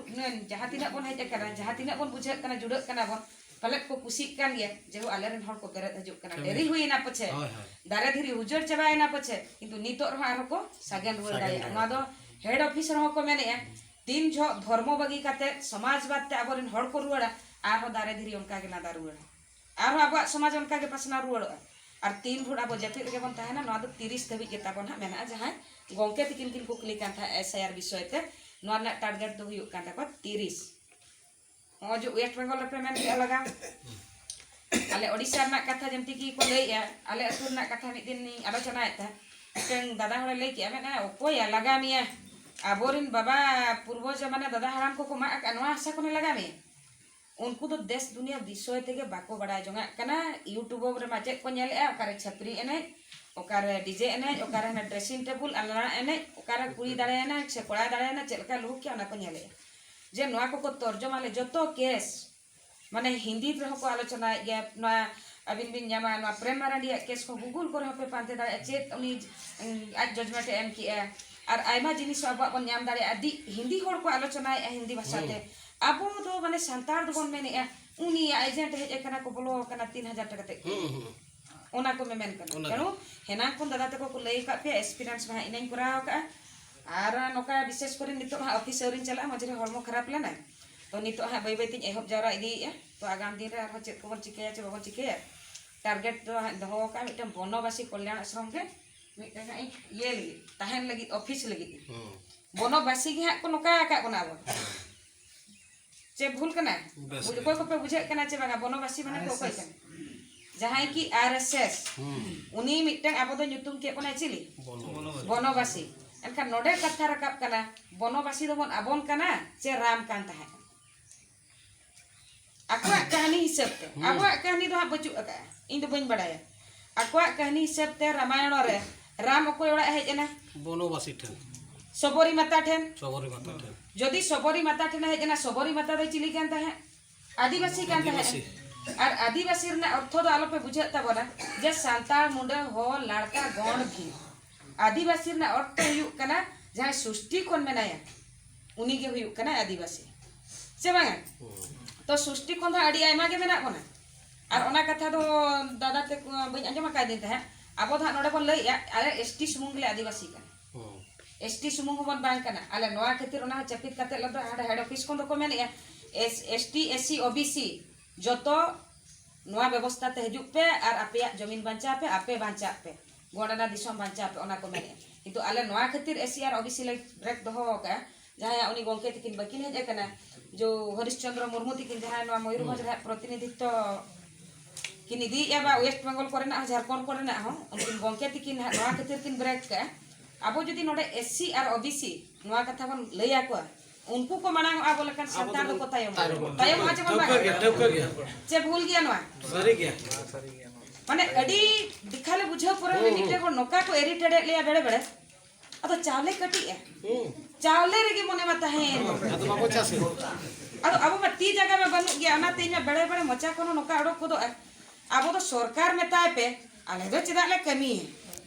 ᱡᱟᱦᱟᱸ ᱛᱤᱱᱟᱹᱜ ᱵᱚᱱ ᱦᱮᱡ ᱟᱠᱟᱱᱟ, ᱡᱟᱦᱟᱸ ᱛᱤᱱᱟᱹᱜ ᱵᱚᱱ ᱵᱩᱡᱷᱟᱹᱜ ᱠᱟᱱᱟ, ᱡᱩᱲᱟᱹᱜ ᱠᱟᱱᱟ ᱵᱚᱱ, ᱯᱟᱞᱮᱫ ᱠᱚ ᱠᱩᱥᱤᱜ ᱠᱟᱱ ᱜᱮᱭᱟ, ᱡᱮᱦᱳ ᱟᱞᱮᱨᱮᱱ ᱦᱚᱲ ᱠᱚ ᱵᱮᱨᱮᱫ ᱦᱤᱡᱩᱜ ᱠᱟᱱᱟ᱾ ᱠᱟᱹᱢᱤ᱾ ᱰᱮᱨᱤ ᱦᱩᱭᱮᱱᱟ ᱯᱟᱪᱷᱮ, ᱦᱳᱭ, ᱦᱳᱭ᱾ ᱫᱟᱨᱮ ᱫᱷᱤᱨᱤ ᱩᱡᱟᱹᱲ ᱪᱟᱵᱟᱭᱮᱱᱟ ᱯᱟᱪᱷᱮ, ᱠᱤᱱᱛᱩ ᱱᱤᱛᱚᱜ ᱨᱮᱦᱚᱸ ᱟᱨᱦᱚᱸ ᱠᱚ ᱥᱟᱜᱮᱱ ᱨᱩᱣᱟᱹᱲ ᱥᱟᱜᱮᱱ ᱫᱟᱲᱮᱭᱟᱜᱼᱟ᱾ ᱨᱩᱣᱟᱹᱲ᱾ ᱱᱚᱣᱟ ᱫᱚ ᱦᱮᱰ ᱚᱯᱷᱤᱥ ᱨᱮᱦᱚᱸ ᱠᱚ ᱢᱮᱱᱮᱫᱼᱟ, ᱛᱤᱱ ᱡᱚᱦᱚᱜ ᱫᱷᱚᱨᱢᱚ ᱵᱟᱹᱜᱤ ᱠᱟᱛᱮ ᱥᱚᱢᱟᱡᱽᱵᱟᱫ ᱛᱮ ᱟᱵᱚᱨᱮᱱ ᱦᱚᱲ ᱠᱚ ᱨᱩᱣᱟᱹᱲᱟ, ᱟᱨᱦᱚᱸ ᱫᱟᱨᱮ ᱫᱷᱤᱨᱤ ᱚᱱᱠᱟ ᱜᱮ ᱞᱟᱸᱫᱟ ᱨᱩᱣᱟᱹᱲᱟ, ᱟᱨᱦᱚᱸ ᱟᱵᱚᱣᱟᱜ ᱥᱚᱢᱟᱡᱽ ᱚᱱᱠᱟ ᱜᱮ ᱯᱟᱥᱱᱟᱣ ᱨᱩᱣᱟᱹᱲᱚᱜᱼᱟ᱾ ᱟᱨ ᱛᱤᱱ ᱵᱷᱳᱨ ᱟᱵᱚ ᱡᱟᱹᱯᱤᱫ ᱨᱮᱜᱮ ᱵᱚᱱ ᱛᱟᱦᱮᱱᱟ, ᱱᱚᱣᱟ ᱫᱚ ᱛᱤᱨᱤᱥ ᱫᱷᱟᱹᱵᱤᱡ ᱜᱮ ᱛᱟᱵᱚᱱ ᱦᱟᱸᱜ ᱢᱮᱱᱟᱜᱼᱟ᱾ ᱡᱟᱦᱟᱸᱭ ᱜᱚᱝᱠᱮ ᱛᱤᱠᱤᱱ ᱠᱤᱱ ᱠᱩᱠᱞᱤ ᱠᱟᱱ ᱛᱟᱦᱮᱸᱫ ᱮᱥ ᱟᱭ ᱟᱨ ᱵᱤᱥᱚᱭ ᱛᱮ, ᱱᱚᱣᱟ ᱨᱮᱱᱟᱜ ᱴᱟᱨᱜᱮᱴ ᱫᱚ ᱦᱩᱭᱩᱜ ᱠᱟᱱ ᱛᱟᱠᱚᱣᱟ ᱛᱤᱨᱤᱥ᱾ ᱱᱚᱜᱼᱚᱭ ᱡᱮ ᱳᱭᱮᱥᱴ ᱵᱮᱝᱜᱚᱞ ᱨᱮᱯᱮ ᱢᱮᱱ ᱠᱮᱜᱼᱟ ᱞᱟᱜᱟᱣ, ᱟᱞᱮ ᱳᱰᱤᱥᱟ ᱨᱮᱱᱟᱜ ᱠᱟᱛᱷᱟ ᱡᱮᱢᱛᱤ ᱠᱤ ᱠᱚ ᱞᱟᱹᱭᱮᱜᱼᱟ, ᱟᱞᱮ ᱟᱹᱛᱩ ᱨᱮᱱᱟᱜ ᱠᱟᱛᱷᱟ ᱢᱤᱫ ᱫᱤᱱ ᱤᱧ ᱟᱞᱳᱪᱚᱱᱟᱭᱮᱫ ᱛᱟᱦᱮᱸᱫ, ᱢᱤᱫᱴᱟᱝ ᱫᱟᱫᱟ ᱦᱚᱲᱮ ᱞᱟᱹᱭ ᱠᱮᱜᱼᱟ, ᱢᱮᱱᱟ, "ᱚᱠᱚᱭᱟ ᱞᱟᱜᱟ ᱢᱮᱭᱟ? ᱟᱵᱚᱨᱮᱱ ᱵᱟᱵᱟ ᱯᱩᱨᱵᱚᱡᱽ ᱢᱟᱱᱮ ᱫᱟᱫᱟ ᱦᱟᱲᱟᱢ ᱠᱚᱠᱚ ᱢᱟᱜ ᱟᱠᱟᱫ ᱱᱚᱣᱟ ᱦᱟᱥᱟ ᱠᱷᱚᱱᱮ ᱞᱟᱜᱟ ᱢᱮᱭᱟ?" ᱩᱱᱠᱩ ᱫᱚ ᱫᱮᱥ ᱫᱩᱱᱤᱭᱟᱹ ᱵᱤᱥᱚᱭ ᱛᱮᱜᱮ ᱵᱟᱠᱚ ᱵᱟᱲᱟᱭ ᱡᱚᱝᱟᱜ ᱠᱟᱱᱟ᱾ YouTube ᱨᱮᱢᱟ ᱪᱮᱫ ᱠᱚ ᱧᱮᱞᱮᱜᱼᱟ, ᱚᱠᱟᱨᱮ ᱪᱷᱟᱹᱯᱨᱤ ᱮᱱᱮᱡ, ᱚᱠᱟᱨᱮ ᱰᱤᱡᱮ ᱮᱱᱮᱡ, ᱚᱠᱟᱨᱮ ᱦᱟᱱᱮ ᱰᱨᱮᱥᱤᱝ ᱴᱮᱵᱩᱞ ᱟᱞᱟᱝ ᱮᱱᱮᱡ, ᱚᱠᱟᱨᱮ ᱠᱩᱲᱤ ᱫᱟᱲᱮᱭᱮᱱᱟ ᱥᱮ ᱠᱚᱲᱟ ᱫᱟᱲᱮᱭᱮᱱᱟ, ᱪᱮᱫ ᱞᱮᱠᱟ ᱞᱩᱦᱩᱠ ᱠᱮᱜᱼᱟ, ᱚᱱᱟ ᱠᱚ ᱧᱮᱞᱮᱜᱼᱟ᱾ ᱡᱮ ᱱᱚᱣᱟ ᱠᱚᱠᱚ ᱛᱚᱨᱡᱚᱢᱟ ᱞᱮ ᱡᱚᱛᱚ ᱠᱮᱥ, ᱢᱟᱱᱮ ᱦᱤᱱᱫᱤ ᱨᱮᱦᱚᱸ ᱠᱚ ᱟᱞᱳᱪᱚᱱᱟᱭᱮᱫ ᱜᱮᱭᱟ᱾ ᱱᱚᱣᱟ ᱟᱹᱵᱤᱱ ᱵᱤᱱ ᱧᱟᱢᱟ, ᱱᱚᱣᱟ ᱯᱨᱮᱢ ᱢᱟᱨᱟᱱᱰᱤᱭᱟᱜ ᱠᱮᱥ ᱠᱚ Google ᱠᱚᱨᱮ ᱦᱚᱸᱯᱮ ᱯᱟᱱᱛᱮ ᱫᱟᱲᱮᱭᱟᱜᱼᱟ, ᱪᱮᱫ ᱩᱱᱤ, ᱩᱸ, ᱟᱡ ᱡᱟᱡᱽᱢᱮᱱᱴ ᱮ ᱮᱢ ᱠᱮᱜᱼᱟ᱾ ᱟᱨ ᱟᱭᱢᱟ ᱡᱤᱱᱤᱥ ᱦᱚᱸ ᱟᱵᱚᱣᱟᱜ ᱵᱚᱱ ᱧᱟᱢ ᱫᱟᱲᱮᱭᱟᱜᱼᱟ᱾ ᱟᱹᱰᱤ ᱦᱤᱱᱫᱤ ᱦᱚᱲ ᱠᱚ ᱟᱞᱳᱪᱚᱱᱟᱭᱮᱫᱼᱟ ᱦᱤᱱᱫᱤ ᱵᱷᱟᱥᱟᱛᱮ᱾ ᱦᱩᱸ᱾ ᱟᱵᱚ ᱫᱚ ᱢᱟᱱᱮ ᱥᱟᱱᱛᱟᱲ ᱫᱚᱵᱚᱱ ᱢᱮᱱᱮᱫᱼᱟ, ᱩᱱᱤᱭᱟᱜ ᱮᱡᱮᱱᱴ ᱦᱮᱡ ᱟᱠᱟᱱᱟ ᱠᱚ, ᱵᱚᱞᱚ ᱟᱠᱟᱱᱟ ᱛᱤᱱ ᱦᱟᱡᱟᱨ ᱴᱟᱠᱟ ᱛᱮ᱾ ᱦᱩᱸ, ᱦᱩᱸ᱾ ᱚᱱᱟ ᱠᱚ ᱢᱮᱢᱮᱱ ᱠᱟᱱᱟ᱾ ᱚᱱᱟ ᱛᱮᱬᱩ ᱜᱮ᱾ ᱦᱮᱱᱟᱝ ᱠᱷᱚᱱ ᱫᱟᱫᱟ ᱛᱟᱠᱚ ᱠᱚ ᱞᱟᱹᱭ ᱟᱠᱟᱫ ᱯᱮᱭᱟ, ᱮᱠᱥᱯᱤᱨᱤᱭᱮᱱᱥ ᱢᱟ ᱦᱟᱸᱜ ᱤᱧ ᱠᱚᱨᱟᱣ ᱟᱠᱟᱫᱼᱟ᱾ ᱟᱨ ᱱᱚᱝᱠᱟ ᱵᱤᱥᱮᱥ ᱠᱚᱨᱮ ᱱᱤᱛᱚᱜ ᱦᱟᱸᱜ ᱚᱯᱷᱤᱥ ᱟᱹᱣᱨᱤᱧ ᱪᱟᱞᱟᱜᱼᱟ, ᱢᱟᱡᱷᱮ ᱨᱮ ᱦᱚᱲᱢᱚ ᱠᱷᱟᱨᱟᱯ ᱞᱮᱱᱟ᱾ ᱛᱚ ᱱᱤᱛᱚᱜ ᱦᱟᱸᱜ ᱵᱟᱹᱭ ᱵᱟᱹᱭ ᱛᱤᱧ ᱮᱦᱚᱵ ᱡᱟᱣᱨᱟ ᱤᱫᱤᱭᱮᱫᱼᱟ᱾ ᱛᱚ ᱟᱜᱟᱢ ᱫᱤᱱ ᱨᱮ ᱟᱨᱦᱚᱸ ᱪᱮᱫ ᱠᱚᱵᱚᱱ ᱪᱤᱠᱟᱹᱭᱟ ᱪᱮ ᱵᱟᱵᱚᱱ ᱪᱤᱠᱟᱹᱭᱟ, ᱴᱟᱨᱜᱮᱴ ᱫᱚ ᱦᱟᱸᱜ ᱫᱚᱦᱚ ᱟᱠᱟᱫᱼᱟ ᱢᱤᱫᱴᱮᱱ ᱵᱚᱱᱚᱵᱟᱥᱤ ᱠᱚᱞᱭᱟᱬ ᱟᱥᱨᱚᱢ ᱜᱮ ᱢᱤᱫᱴᱮᱱ ᱦᱟᱸᱜ ᱤᱧ ᱤᱭᱟᱹ ᱞᱟᱹᱜᱤᱫ, ᱛᱟᱦᱮᱱ ᱞᱟᱹᱜᱤᱫ, ᱚᱯᱷᱤᱥ ᱞᱟᱹᱜᱤᱫ᱾ ᱦᱩᱸ᱾ ᱵᱚᱱᱚᱵᱟᱥᱤ ᱜᱮ ᱦᱟᱸᱜ ᱠᱚ ᱱᱚᱝᱠᱟ ᱟᱠᱟᱫ ᱵᱚᱱᱟ ᱟᱵᱚ᱾ ᱪᱮ ᱵᱷᱩᱞ ᱠᱟᱱᱟ? ᱵᱮᱥ ᱵᱩᱡ-, ᱜᱮ᱾ ᱚᱠᱚᱭ ᱠᱚᱯᱮ ᱵᱩᱡᱷᱟᱹᱜ ᱠᱟᱱᱟ ᱪᱮ ᱵᱟᱝᱟ? ᱵᱚᱱᱚᱵᱟᱥᱤ ᱢᱟᱱᱮ ᱫᱚ ᱚᱠᱚᱭ ᱟᱨ ᱮᱥ ᱮᱥ᱾ ᱠᱟᱱᱟ? ᱡᱟᱦᱟᱸᱭ ᱠᱤ ᱟᱨ ᱮᱥ ᱮᱥ᱾ ᱦᱩᱸ᱾ ᱩᱱᱤ ᱢᱤᱫᱴᱟᱝ ᱟᱵᱚ ᱫᱚ ᱧᱩᱛᱩᱢ ᱠᱮᱫ ᱵᱚᱱᱟᱭ ᱪᱤᱞᱤ? ᱵᱚᱱᱚᱵᱟᱥᱤ᱾ ᱵᱚᱱᱚᱵᱟᱥᱤ᱾ ᱮᱱᱠᱷᱟᱱ ᱱᱚᱰᱮ ᱠᱟᱛᱷᱟ ᱨᱟᱠᱟᱵ ᱠᱟᱱᱟ, ᱵᱚᱱᱚᱵᱟᱥᱤ ᱫᱚᱵᱚᱱ ᱟᱵᱚᱱ ᱠᱟᱱᱟ ᱪᱮ ᱨᱟᱢ ᱠᱟᱱ ᱛᱟᱦᱮᱸᱫ? ᱟᱠᱚᱣᱟᱜ ᱠᱟᱹᱦᱱᱤ ᱦᱤᱥᱟᱹᱵ ᱛᱮ᱾ ᱦᱩᱸ᱾ ᱟᱵᱚᱣᱟᱜ ᱠᱟᱹᱦᱱᱤ ᱫᱚ ᱦᱟᱸᱜ ᱵᱟᱹᱪᱩᱜ ᱟᱠᱟᱫᱼᱟ, ᱤᱧ ᱫᱚ ᱵᱟᱹᱧ ᱵᱟᱲᱟᱭᱟ᱾ ᱟᱠᱚᱣᱟᱜ ᱠᱟᱹᱦᱱᱤ ᱦᱤᱥᱟᱹᱵ ᱛᱮ ᱨᱟᱢᱟᱭᱚᱬ ᱨᱮ ᱨᱟᱢ ᱚᱠᱚᱭ ᱚᱲᱟᱜ ᱮ ᱦᱮᱡ ᱮᱱᱟ? ᱵᱚᱱᱚᱵᱟᱥᱤ ᱴᱷᱮᱱ᱾ ᱥᱚᱵᱚᱨᱤ ᱢᱟᱛᱟ ᱴᱷᱮᱱ᱾ ᱥᱚᱵᱚᱨᱤ ᱢᱟᱛᱟ ᱴᱷᱮᱱ᱾ ᱡᱩᱫᱤ ᱥᱚᱵᱚᱨᱤ ᱢᱟᱛᱟ ᱴᱷᱮᱱ ᱮ ᱦᱮᱡ ᱮᱱᱟ, ᱥᱚᱵᱚᱨᱤ ᱢᱟᱛᱟ ᱫᱚᱭ ᱪᱤᱞᱤ ᱠᱟᱱ ᱛᱟᱦᱮᱸᱫ? ᱟᱹᱫᱤᱵᱟᱹᱥᱤ ᱠᱟᱱ ᱛᱟᱦᱮᱸᱫ᱾ ᱟᱹᱫᱤᱵᱟᱹᱥᱤ᱾ ᱟᱨ ᱟᱹᱫᱤᱵᱟᱹᱥᱤ ᱨᱮᱱᱟᱜ ᱚᱨᱛᱷᱚ ᱫᱚ ᱟᱞᱚᱯᱮ ᱵᱩᱡᱷᱟᱹᱜ ᱛᱟᱵᱚᱱᱟ ᱡᱮ ᱥᱟᱱᱛᱟᱲ, ᱢᱩᱸᱰᱟᱹ, ᱦᱚᱲ, ᱞᱟᱲᱠᱟ, ᱜᱚᱸᱰ, ᱵᱷᱤᱞ᱾ ᱟᱹᱫᱤᱵᱟᱹᱥᱤ ᱨᱮᱱᱟᱜ ᱚᱨᱛᱷᱚ ᱦᱩᱭᱩᱜ ᱠᱟᱱᱟ ᱡᱟᱦᱟᱸᱭ ᱥᱩᱥᱴᱤ ᱠᱷᱚᱱ ᱢᱮᱱᱟᱭᱟ, ᱩᱱᱤ ᱜᱮ ᱦᱩᱭᱩᱜ ᱠᱟᱱᱟᱭ ᱟᱹᱫᱤᱵᱟᱹᱥᱤ, ᱥᱮ ᱵᱟᱝᱟ? ᱦᱩᱸ᱾ ᱛᱚ ᱥᱩᱥᱴᱤ ᱠᱷᱚᱱ ᱫᱚ ᱟᱹᱰᱤ ᱟᱭᱢᱟ ᱜᱮ ᱢᱮᱱᱟᱜ ᱵᱚᱱᱟ᱾ ᱟᱨ ᱚᱱᱟ ᱠᱟᱛᱷᱟ ᱫᱚ ᱫᱟᱫᱟ ᱛᱮ ᱵᱟᱹᱧ ᱟᱸᱡᱚᱢ ᱟᱠᱟᱫᱤᱧ ᱛᱟᱦᱮᱸᱫ, ᱟᱵᱚ ᱫᱚ ᱦᱟᱸᱜ ᱱᱚᱰᱮ ᱵᱚᱱ ᱞᱟᱹᱭᱮᱜᱼᱟ, ᱟᱞᱮ ᱮᱥ ᱴᱤ ᱥᱩᱢᱩᱝ ᱜᱮᱞᱮ ᱟᱹᱫᱤᱵᱟᱹᱥᱤ ᱠᱟᱱᱟ᱾ ᱦᱩᱸ᱾ ᱮᱥ ᱴᱤ ᱥᱩᱢᱩᱝ ᱦᱚᱸᱵᱚᱱ ᱵᱟᱝ ᱠᱟᱱᱟ᱾ ᱟᱞᱮ ᱱᱚᱣᱟ ᱠᱷᱟᱹᱛᱤᱨ ᱚᱱᱟ ᱦᱚᱸ ᱪᱟᱹᱯᱤᱛ ᱠᱟᱛᱮ ᱞᱮ ᱫᱚ ᱦᱟᱸᱰᱮ ᱦᱮᱰ ᱚᱯᱷᱤᱥ ᱠᱷᱚᱱ ᱫᱚᱠᱚ ᱢᱮᱱᱮᱜᱼᱟ, S, S T, S C, O B C ᱡᱚᱛᱚ ᱱᱚᱣᱟ ᱵᱮᱵᱚᱥᱛᱷᱟ ᱛᱮ ᱦᱤᱡᱩᱜ ᱯᱮ ᱟᱨ ᱟᱯᱮᱭᱟᱜ ᱡᱚᱢᱤᱱ ᱵᱟᱧᱪᱟᱣ ᱯᱮ, ᱟᱯᱮ ᱵᱟᱧᱪᱟᱜ ᱯᱮ, ᱜᱚᱸᱰᱟᱱᱟ ᱫᱤᱥᱚᱢ ᱵᱟᱧᱪᱟᱣ ᱯᱮ, ᱚᱱᱟ ᱠᱚ ᱢᱮᱱᱮᱜᱼᱟ᱾ ᱠᱤᱱᱛᱩ ᱟᱞᱮ ᱱᱚᱣᱟ ᱠᱷᱟᱹᱛᱤᱨ ᱮᱥ ᱥᱤ ᱟᱨ ᱳ ᱵᱤ ᱥᱤ ᱞᱮ ᱵᱨᱮᱠ ᱫᱚᱦᱚ ᱟᱠᱟᱫᱼᱟ, ᱡᱟᱦᱟᱸᱭᱟᱜ ᱩᱱᱤ ᱜᱚᱢᱠᱮ ᱛᱤᱠᱤᱱ ᱵᱟᱹᱠᱤᱱ ᱦᱮᱡ ᱟᱠᱟᱱᱟ, ᱡᱚ ᱦᱚᱨᱤᱥ ᱪᱚᱱᱫᱨᱚ ᱢᱩᱨᱢᱩ ᱛᱤᱠᱤᱱ, ᱡᱟᱦᱟᱸᱭ ᱱᱚᱣᱟ ᱢᱚᱭᱩᱨᱵᱷᱚᱸᱡᱽ ᱨᱮᱭᱟᱜ ᱯᱨᱚᱛᱤᱱᱤᱫᱷᱤᱛᱛᱚ ᱠᱤᱱ ᱤᱫᱤᱭᱮᱫᱼᱟ, ᱵᱟ ᱳᱭᱮᱥᱴ ᱵᱮᱝᱜᱚᱞ ᱠᱚᱨᱮᱱᱟᱜ ᱦᱚᱸ, ᱡᱷᱟᱲᱠᱷᱚᱸᱰ ᱠᱚᱨᱮᱱᱟᱜ ᱦᱚᱸ, ᱩᱱᱠᱤᱱ ᱜᱚᱢᱠᱮ ᱛᱤᱠᱤᱱ ᱦᱟᱸᱜ ᱱᱚᱣᱟ ᱠᱷᱟᱹᱛᱤᱨ ᱠᱤᱱ ᱵᱨᱮᱠ ᱠᱟᱜᱼᱟ᱾ ᱟᱵᱚ ᱡᱩᱫᱤ ᱱᱚᱰᱮ ᱮᱥ ᱥᱤ ᱟᱨ ᱳ ᱵᱤ ᱥᱤ ᱱᱚᱣᱟ ᱠᱟᱛᱷᱟ ᱵᱚᱱ ᱞᱟᱹᱭ ᱟᱠᱚᱣᱟ, ᱩᱱᱠᱩ ᱠᱚ ᱢᱟᱲᱟᱝ ᱚᱜᱼᱟ ᱟᱵᱚ ᱞᱮᱠᱟᱱ ᱥᱟᱱᱛᱟᱲ ᱫᱚᱠᱚ ᱛᱟᱭᱚᱢᱚᱜᱼᱟ᱾ ᱛᱟᱭᱚᱢᱚᱜᱼᱟ ᱪᱮ ᱵᱟᱝ? ᱴᱷᱟᱹᱣᱠᱟᱹ ᱜᱮᱭᱟ, ᱴᱷᱟᱹᱣᱠᱟᱹ ᱜᱮᱭᱟ᱾ ᱪᱮ ᱵᱷᱩᱞ ᱜᱮᱭᱟ ᱱᱚᱣᱟ? ᱥᱟᱹᱨᱤ ᱜᱮᱭᱟ᱾ ᱢᱟᱱᱮ ᱟᱹᱰᱤ ᱫᱤᱠᱷᱟᱞᱮ ᱵᱩᱡᱷᱟᱹᱣ ᱯᱚᱨᱮ ᱦᱚᱸ ᱦᱩᱸ, ᱢᱤᱫᱴᱮᱱ ᱦᱩᱸ᱾ ᱦᱚᱲ ᱱᱚᱝᱠᱟ ᱠᱚ ᱤᱨᱤᱴᱮᱴ ᱮᱫ ᱞᱮᱭᱟ ᱵᱮᱲᱮ ᱵᱮᱲᱮ᱾ ᱟᱫᱚ ᱪᱟᱣᱞᱮ ᱠᱟᱹᱴᱤᱡᱼᱟ᱾ ᱦᱩᱸ᱾ ᱪᱟᱣᱞᱮ ᱨᱮᱜᱮ ᱢᱚᱱᱮ ᱢᱟ ᱛᱟᱦᱮᱸᱭᱮᱱ᱾ ᱟᱫᱚ ᱵᱟᱵᱚ ᱪᱟᱥ ᱮᱫᱟ᱾ ᱟᱫᱚ ᱟᱵᱚ ᱢᱟ ᱛᱤ ᱡᱟᱸᱜᱟ ᱢᱟ ᱵᱟᱹᱱᱩᱜ ᱜᱮᱭᱟ, ᱚᱱᱟᱛᱮ ᱤᱧ ᱢᱟ ᱵᱮᱲᱮ ᱵᱮᱲᱮ ᱢᱚᱪᱟ ᱠᱷᱚᱱ ᱦᱚᱸ ᱱᱚᱝᱠᱟ ᱚᱰᱚᱠ ᱜᱚᱫᱚᱜᱼᱟ᱾ ᱟᱵᱚ ᱫᱚ ᱥᱚᱨᱠᱟᱨ ᱢᱮᱛᱟᱭ ᱯᱮ, ᱟᱞᱮ ᱫᱚ ᱪᱮᱫᱟᱜ ᱞᱮ ᱠᱟᱹᱢᱤᱭᱟ?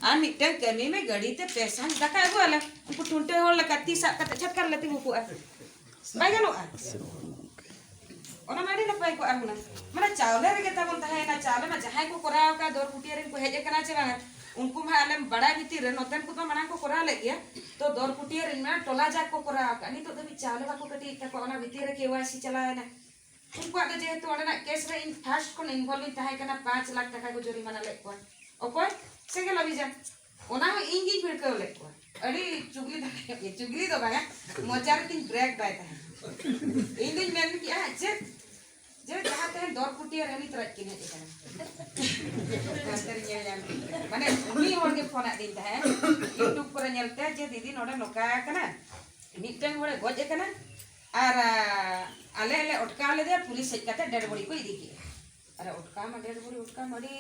ᱟᱨ ᱢᱤᱫᱴᱟᱝ ᱠᱟᱹᱢᱤ ᱢᱮ, ᱜᱟᱹᱰᱤ ᱛᱮ ᱯᱮ ᱥᱟᱸᱡ ᱫᱟᱠᱟ ᱟᱹᱜᱩ ᱟᱞᱮ᱾ ᱩᱱᱠᱩ ᱴᱩᱱᱴᱟᱹ ᱦᱚᱲ ᱞᱮᱠᱟ ᱛᱤ ᱥᱟᱵ ᱠᱟᱛᱮ ᱪᱷᱟᱴᱠᱟ ᱨᱮᱞᱮ ᱛᱤᱸᱜᱩ ᱠᱚᱜᱼᱟ᱾ ᱵᱟᱭ ᱜᱟᱱᱚᱜᱼᱟ? ᱚᱱᱟ ᱢᱟ ᱟᱹᱰᱤ ᱱᱟᱯᱟᱭ ᱠᱚᱜᱼᱟ ᱦᱩᱱᱟᱹᱝ᱾ ᱢᱟᱱᱮ ᱪᱟᱣᱞᱮ ᱨᱮᱜᱮ ᱛᱟᱵᱚᱱ ᱛᱟᱦᱮᱸᱭᱮᱱᱟ᱾ ᱪᱟᱣᱞᱮ ᱢᱟ ᱡᱟᱦᱟᱸᱭ ᱠᱚ ᱠᱚᱨᱟᱣ ᱟᱠᱟᱫ, ᱫᱚᱨ ᱯᱩᱴᱤᱭᱟᱹ ᱨᱮᱱ ᱠᱚ ᱦᱮᱡ ᱟᱠᱟᱱᱟ ᱪᱮ ᱵᱟᱝᱟ, ᱩᱱᱠᱩ ᱢᱟ ᱟᱞᱮᱢ ᱵᱟᱲᱟᱭ ᱵᱷᱤᱛᱤᱨ ᱨᱮ, ᱱᱚᱛᱮᱱ ᱠᱚᱫᱚ ᱢᱟᱲᱟᱝ ᱠᱚ ᱠᱚᱨᱟᱣ ᱞᱮᱫ ᱜᱮᱭᱟ᱾ ᱛᱚ ᱫᱚᱨ ᱯᱩᱴᱤᱭᱟᱹ ᱨᱮᱱ ᱢᱟ ᱴᱚᱞᱟ ᱡᱟᱠ ᱠᱚ ᱠᱚᱨᱟᱣ ᱟᱠᱟᱫ, ᱱᱤᱛᱚᱜ ᱫᱷᱟᱹᱵᱤᱡ ᱪᱟᱣᱞᱮ ᱵᱟᱠᱚ ᱠᱟᱹᱴᱤᱡ ᱛᱟᱠᱚᱣᱟ, ᱚᱱᱟ ᱵᱷᱤᱛᱤᱨ ᱨᱮ ᱠᱮ ᱣᱟᱭ ᱥᱤ ᱪᱟᱞᱟᱣᱮᱱᱟ᱾ ᱩᱱᱠᱩᱣᱟᱜ ᱫᱚ ᱡᱮᱦᱮᱛᱩ ᱚᱸᱰᱮᱱᱟᱜ ᱠᱮᱥ ᱨᱮ ᱤᱧ ᱯᱷᱟᱥᱴ ᱠᱷᱚᱱ ᱤᱱᱵᱷᱚᱞᱵᱷ ᱤᱧ ᱛᱟᱦᱮᱸ ᱠᱟᱱᱟ, ᱯᱟᱸᱪ ᱞᱟᱠᱷ ᱴᱟᱠᱟ ᱠᱚ ᱡᱩᱨᱤᱢᱟᱱᱟ ᱞᱮᱫ ᱠᱚᱣᱟ᱾ ᱚᱠᱚᱭ? ᱥᱮᱸᱜᱮᱞ ᱚᱵᱷᱤᱡᱟᱱ᱾ ᱚᱱᱟ ᱦᱚᱸ ᱤᱧ ᱜᱤᱧ ᱵᱷᱤᱲᱠᱟᱹᱣ ᱞᱮᱫ ᱠᱚᱣᱟ᱾ ᱟᱹᱰᱤ ᱪᱩᱜᱽᱞᱤ ᱫᱟᱲᱮᱭᱟᱜ ᱜᱮ, ᱪᱩᱜᱽᱞᱤ ᱫᱚ ᱵᱟᱝᱟ, ᱢᱚᱪᱟ ᱨᱮ ᱛᱤᱧ ᱵᱨᱮᱠ ᱵᱟᱭ ᱛᱟᱦᱮᱸᱱ᱾ ᱤᱧ ᱫᱩᱧ ᱢᱮᱱ ᱠᱮᱜᱼᱟ ᱪᱮᱫ, ᱡᱮ ᱡᱟᱦᱟᱸ ᱛᱟᱦᱮᱸᱱ ᱫᱚᱨ ᱯᱩᱴᱤᱭᱟᱹ ᱨᱮ ᱦᱟᱹᱱᱤ ᱛᱚᱨᱟᱡ ᱠᱤᱱ ᱦᱮᱡ ᱟᱠᱟᱱᱟ᱾ ᱦᱟᱱᱛᱮ ᱨᱮ ᱧᱮᱞ ᱧᱟᱢ ᱠᱮᱫ᱾ ᱢᱟᱱᱮ ᱩᱱᱤ ᱦᱚᱲ ᱜᱮ ᱯᱷᱳᱱ ᱟᱫᱤᱧ ᱛᱟᱦᱮᱸᱫ, YouTube ᱠᱚᱨᱮ ᱧᱮᱞ ᱛᱮ, ᱡᱮ ᱫᱤᱫᱤ ᱱᱚᱰᱮ ᱱᱚᱝᱠᱟ ᱟᱠᱟᱱᱟ, ᱢᱤᱫᱴᱟᱝ ᱦᱚᱲᱮ ᱜᱚᱡ ᱟᱠᱟᱱᱟ ᱟᱨ, ᱟ, ᱟᱞᱮ ᱞᱮ ᱚᱴᱠᱟᱣ ᱞᱮᱫᱮᱭᱟ, ᱯᱩᱞᱤᱥ ᱦᱮᱡ ᱠᱟᱛᱮ ᱰᱮᱰ ᱵᱚᱰᱤ ᱠᱚ ᱤᱫᱤ ᱠᱮᱜᱼᱟ᱾ ᱟᱨ ᱚᱴᱠᱟᱣ ᱢᱟ ᱰᱮᱰ ᱵᱚᱰᱤ ᱚᱴᱠᱟᱣ ᱢᱟ ᱟᱹᱰᱤ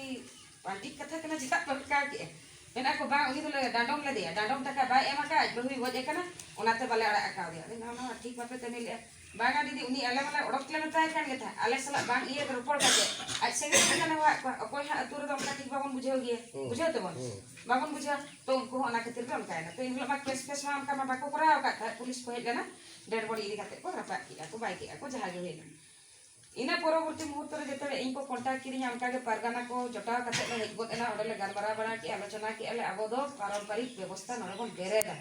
ᱯᱟᱱᱰᱤᱛ ᱠᱟᱛᱷᱟ ᱠᱟᱱᱟ, ᱪᱮᱫᱟᱜ ᱯᱮ ᱚᱴᱠᱟᱣ ᱠᱮᱜᱼᱟ? ᱢᱮᱱᱟ ᱠᱚ, "ᱵᱟᱝ, ᱩᱱᱤ ᱫᱚᱞᱮ ᱰᱟᱸᱰᱚᱢ ᱞᱮᱫᱮᱭᱟ, ᱰᱟᱸᱰᱚᱢ ᱴᱟᱠᱟ ᱵᱟᱭ ᱮᱢ ᱟᱠᱟᱫ, ᱟᱡ ᱵᱟᱹᱦᱩᱭ ᱜᱚᱡ ᱟᱠᱟᱱᱟ, ᱚᱱᱟᱛᱮ ᱵᱟᱞᱮ ᱟᱲᱟᱜ ᱟᱠᱟᱣ ᱫᱮᱭᱟ᱾" ᱟᱫᱚ ᱱᱚᱣᱟ ᱱᱚᱣᱟ ᱴᱷᱤᱠ ᱵᱟᱯᱮ ᱠᱟᱹᱢᱤ ᱞᱮᱜᱼᱟ᱾ ᱵᱟᱝᱟ ᱫᱤᱫᱤ, ᱩᱱᱤ ᱟᱞᱮ ᱢᱟᱞᱮ ᱚᱰᱚᱠ ᱞᱮ ᱢᱮᱛᱟᱭ ᱠᱟᱱ ᱜᱮ ᱛᱟᱦᱮᱸᱫ, ᱟᱞᱮ ᱥᱟᱞᱟᱜ ᱵᱟᱝ ᱤᱭᱟᱹ ᱨᱚᱯᱚᱲ ᱠᱟᱛᱮ ᱟᱡ ᱥᱮᱸᱜᱮᱞ ᱥᱮᱸᱜᱮᱞ ᱦᱚᱦᱚᱣᱟᱫ ᱠᱚᱣᱟ, ᱚᱠᱚᱭ ᱦᱟᱸᱜ ᱟᱹᱛᱩ ᱨᱮᱫᱚ ᱚᱱᱠᱟ ᱴᱷᱤᱠ ᱵᱟᱵᱚᱱ ᱵᱩᱡᱷᱟᱹᱣ ᱜᱮᱭᱟ, ᱦᱩᱸ᱾ ᱵᱩᱡᱷᱟᱹᱣ ᱛᱟᱵᱚᱱ? ᱦᱩᱸ᱾ ᱵᱟᱵᱚᱱ ᱵᱩᱡᱷᱟᱹᱣᱟ, ᱛᱚ ᱩᱱᱠᱩ ᱦᱚᱸ ᱚᱱᱟ ᱠᱷᱟᱹᱛᱤᱨ ᱜᱮ ᱚᱱᱠᱟᱭᱮᱱᱟ᱾ ᱛᱚ ᱮᱱ ᱦᱤᱞᱳᱜ ᱢᱟ ᱠᱮᱥ ᱯᱷᱮᱥ ᱢᱟ ᱚᱱᱠᱟ ᱢᱟ ᱵᱟᱠᱚ ᱠᱚᱨᱟᱣ ᱟᱠᱟᱫ ᱛᱟᱦᱮᱸᱫ, ᱯᱩᱞᱤᱥ ᱠᱚ ᱦᱮᱡ ᱞᱮᱱᱟ, ᱰᱮᱰ ᱵᱚᱰᱤ ᱤᱫᱤ ᱠᱟᱛᱮ ᱠᱚ ᱨᱟᱯᱟᱜ ᱠᱮᱜᱼᱟ ᱠᱚ, ᱵᱟᱭ ᱠᱮᱜᱼᱟ ᱠᱚ, ᱡᱟᱦᱟᱸ ᱜᱮ ᱦᱩᱭᱱᱟ᱾ ᱤᱱᱟᱹ ᱯᱚᱨᱚᱵᱚᱨᱛᱤ ᱢᱩᱦᱩᱨᱛᱚ ᱨᱮ ᱡᱮᱛᱮ ᱤᱧ ᱠᱚ ᱠᱚᱱᱴᱟᱠᱴ ᱠᱤᱫᱤᱧᱟ, ᱚᱱᱠᱟ ᱜᱮ ᱯᱟᱨᱜᱟᱱᱟ ᱠᱚ ᱡᱚᱴᱟᱣ ᱠᱟᱛᱮ ᱞᱮ ᱦᱮᱡ ᱜᱚᱫ ᱮᱱᱟ, ᱚᱸᱰᱮ ᱞᱮ ᱜᱟᱞᱢᱟᱨᱟᱣ ᱵᱟᱲᱟ ᱠᱮᱜᱼᱟ, ᱟᱞᱳᱪᱚᱱᱟ ᱠᱮᱜᱼᱟ ᱞᱮ, ᱟᱵᱚ ᱫᱚ ᱯᱟᱨᱚᱢᱯᱚᱨᱤᱠ ᱵᱮᱵᱚᱥᱛᱷᱟ ᱱᱚᱰᱮ ᱵᱚᱱ ᱵᱮᱨᱮᱫᱟ᱾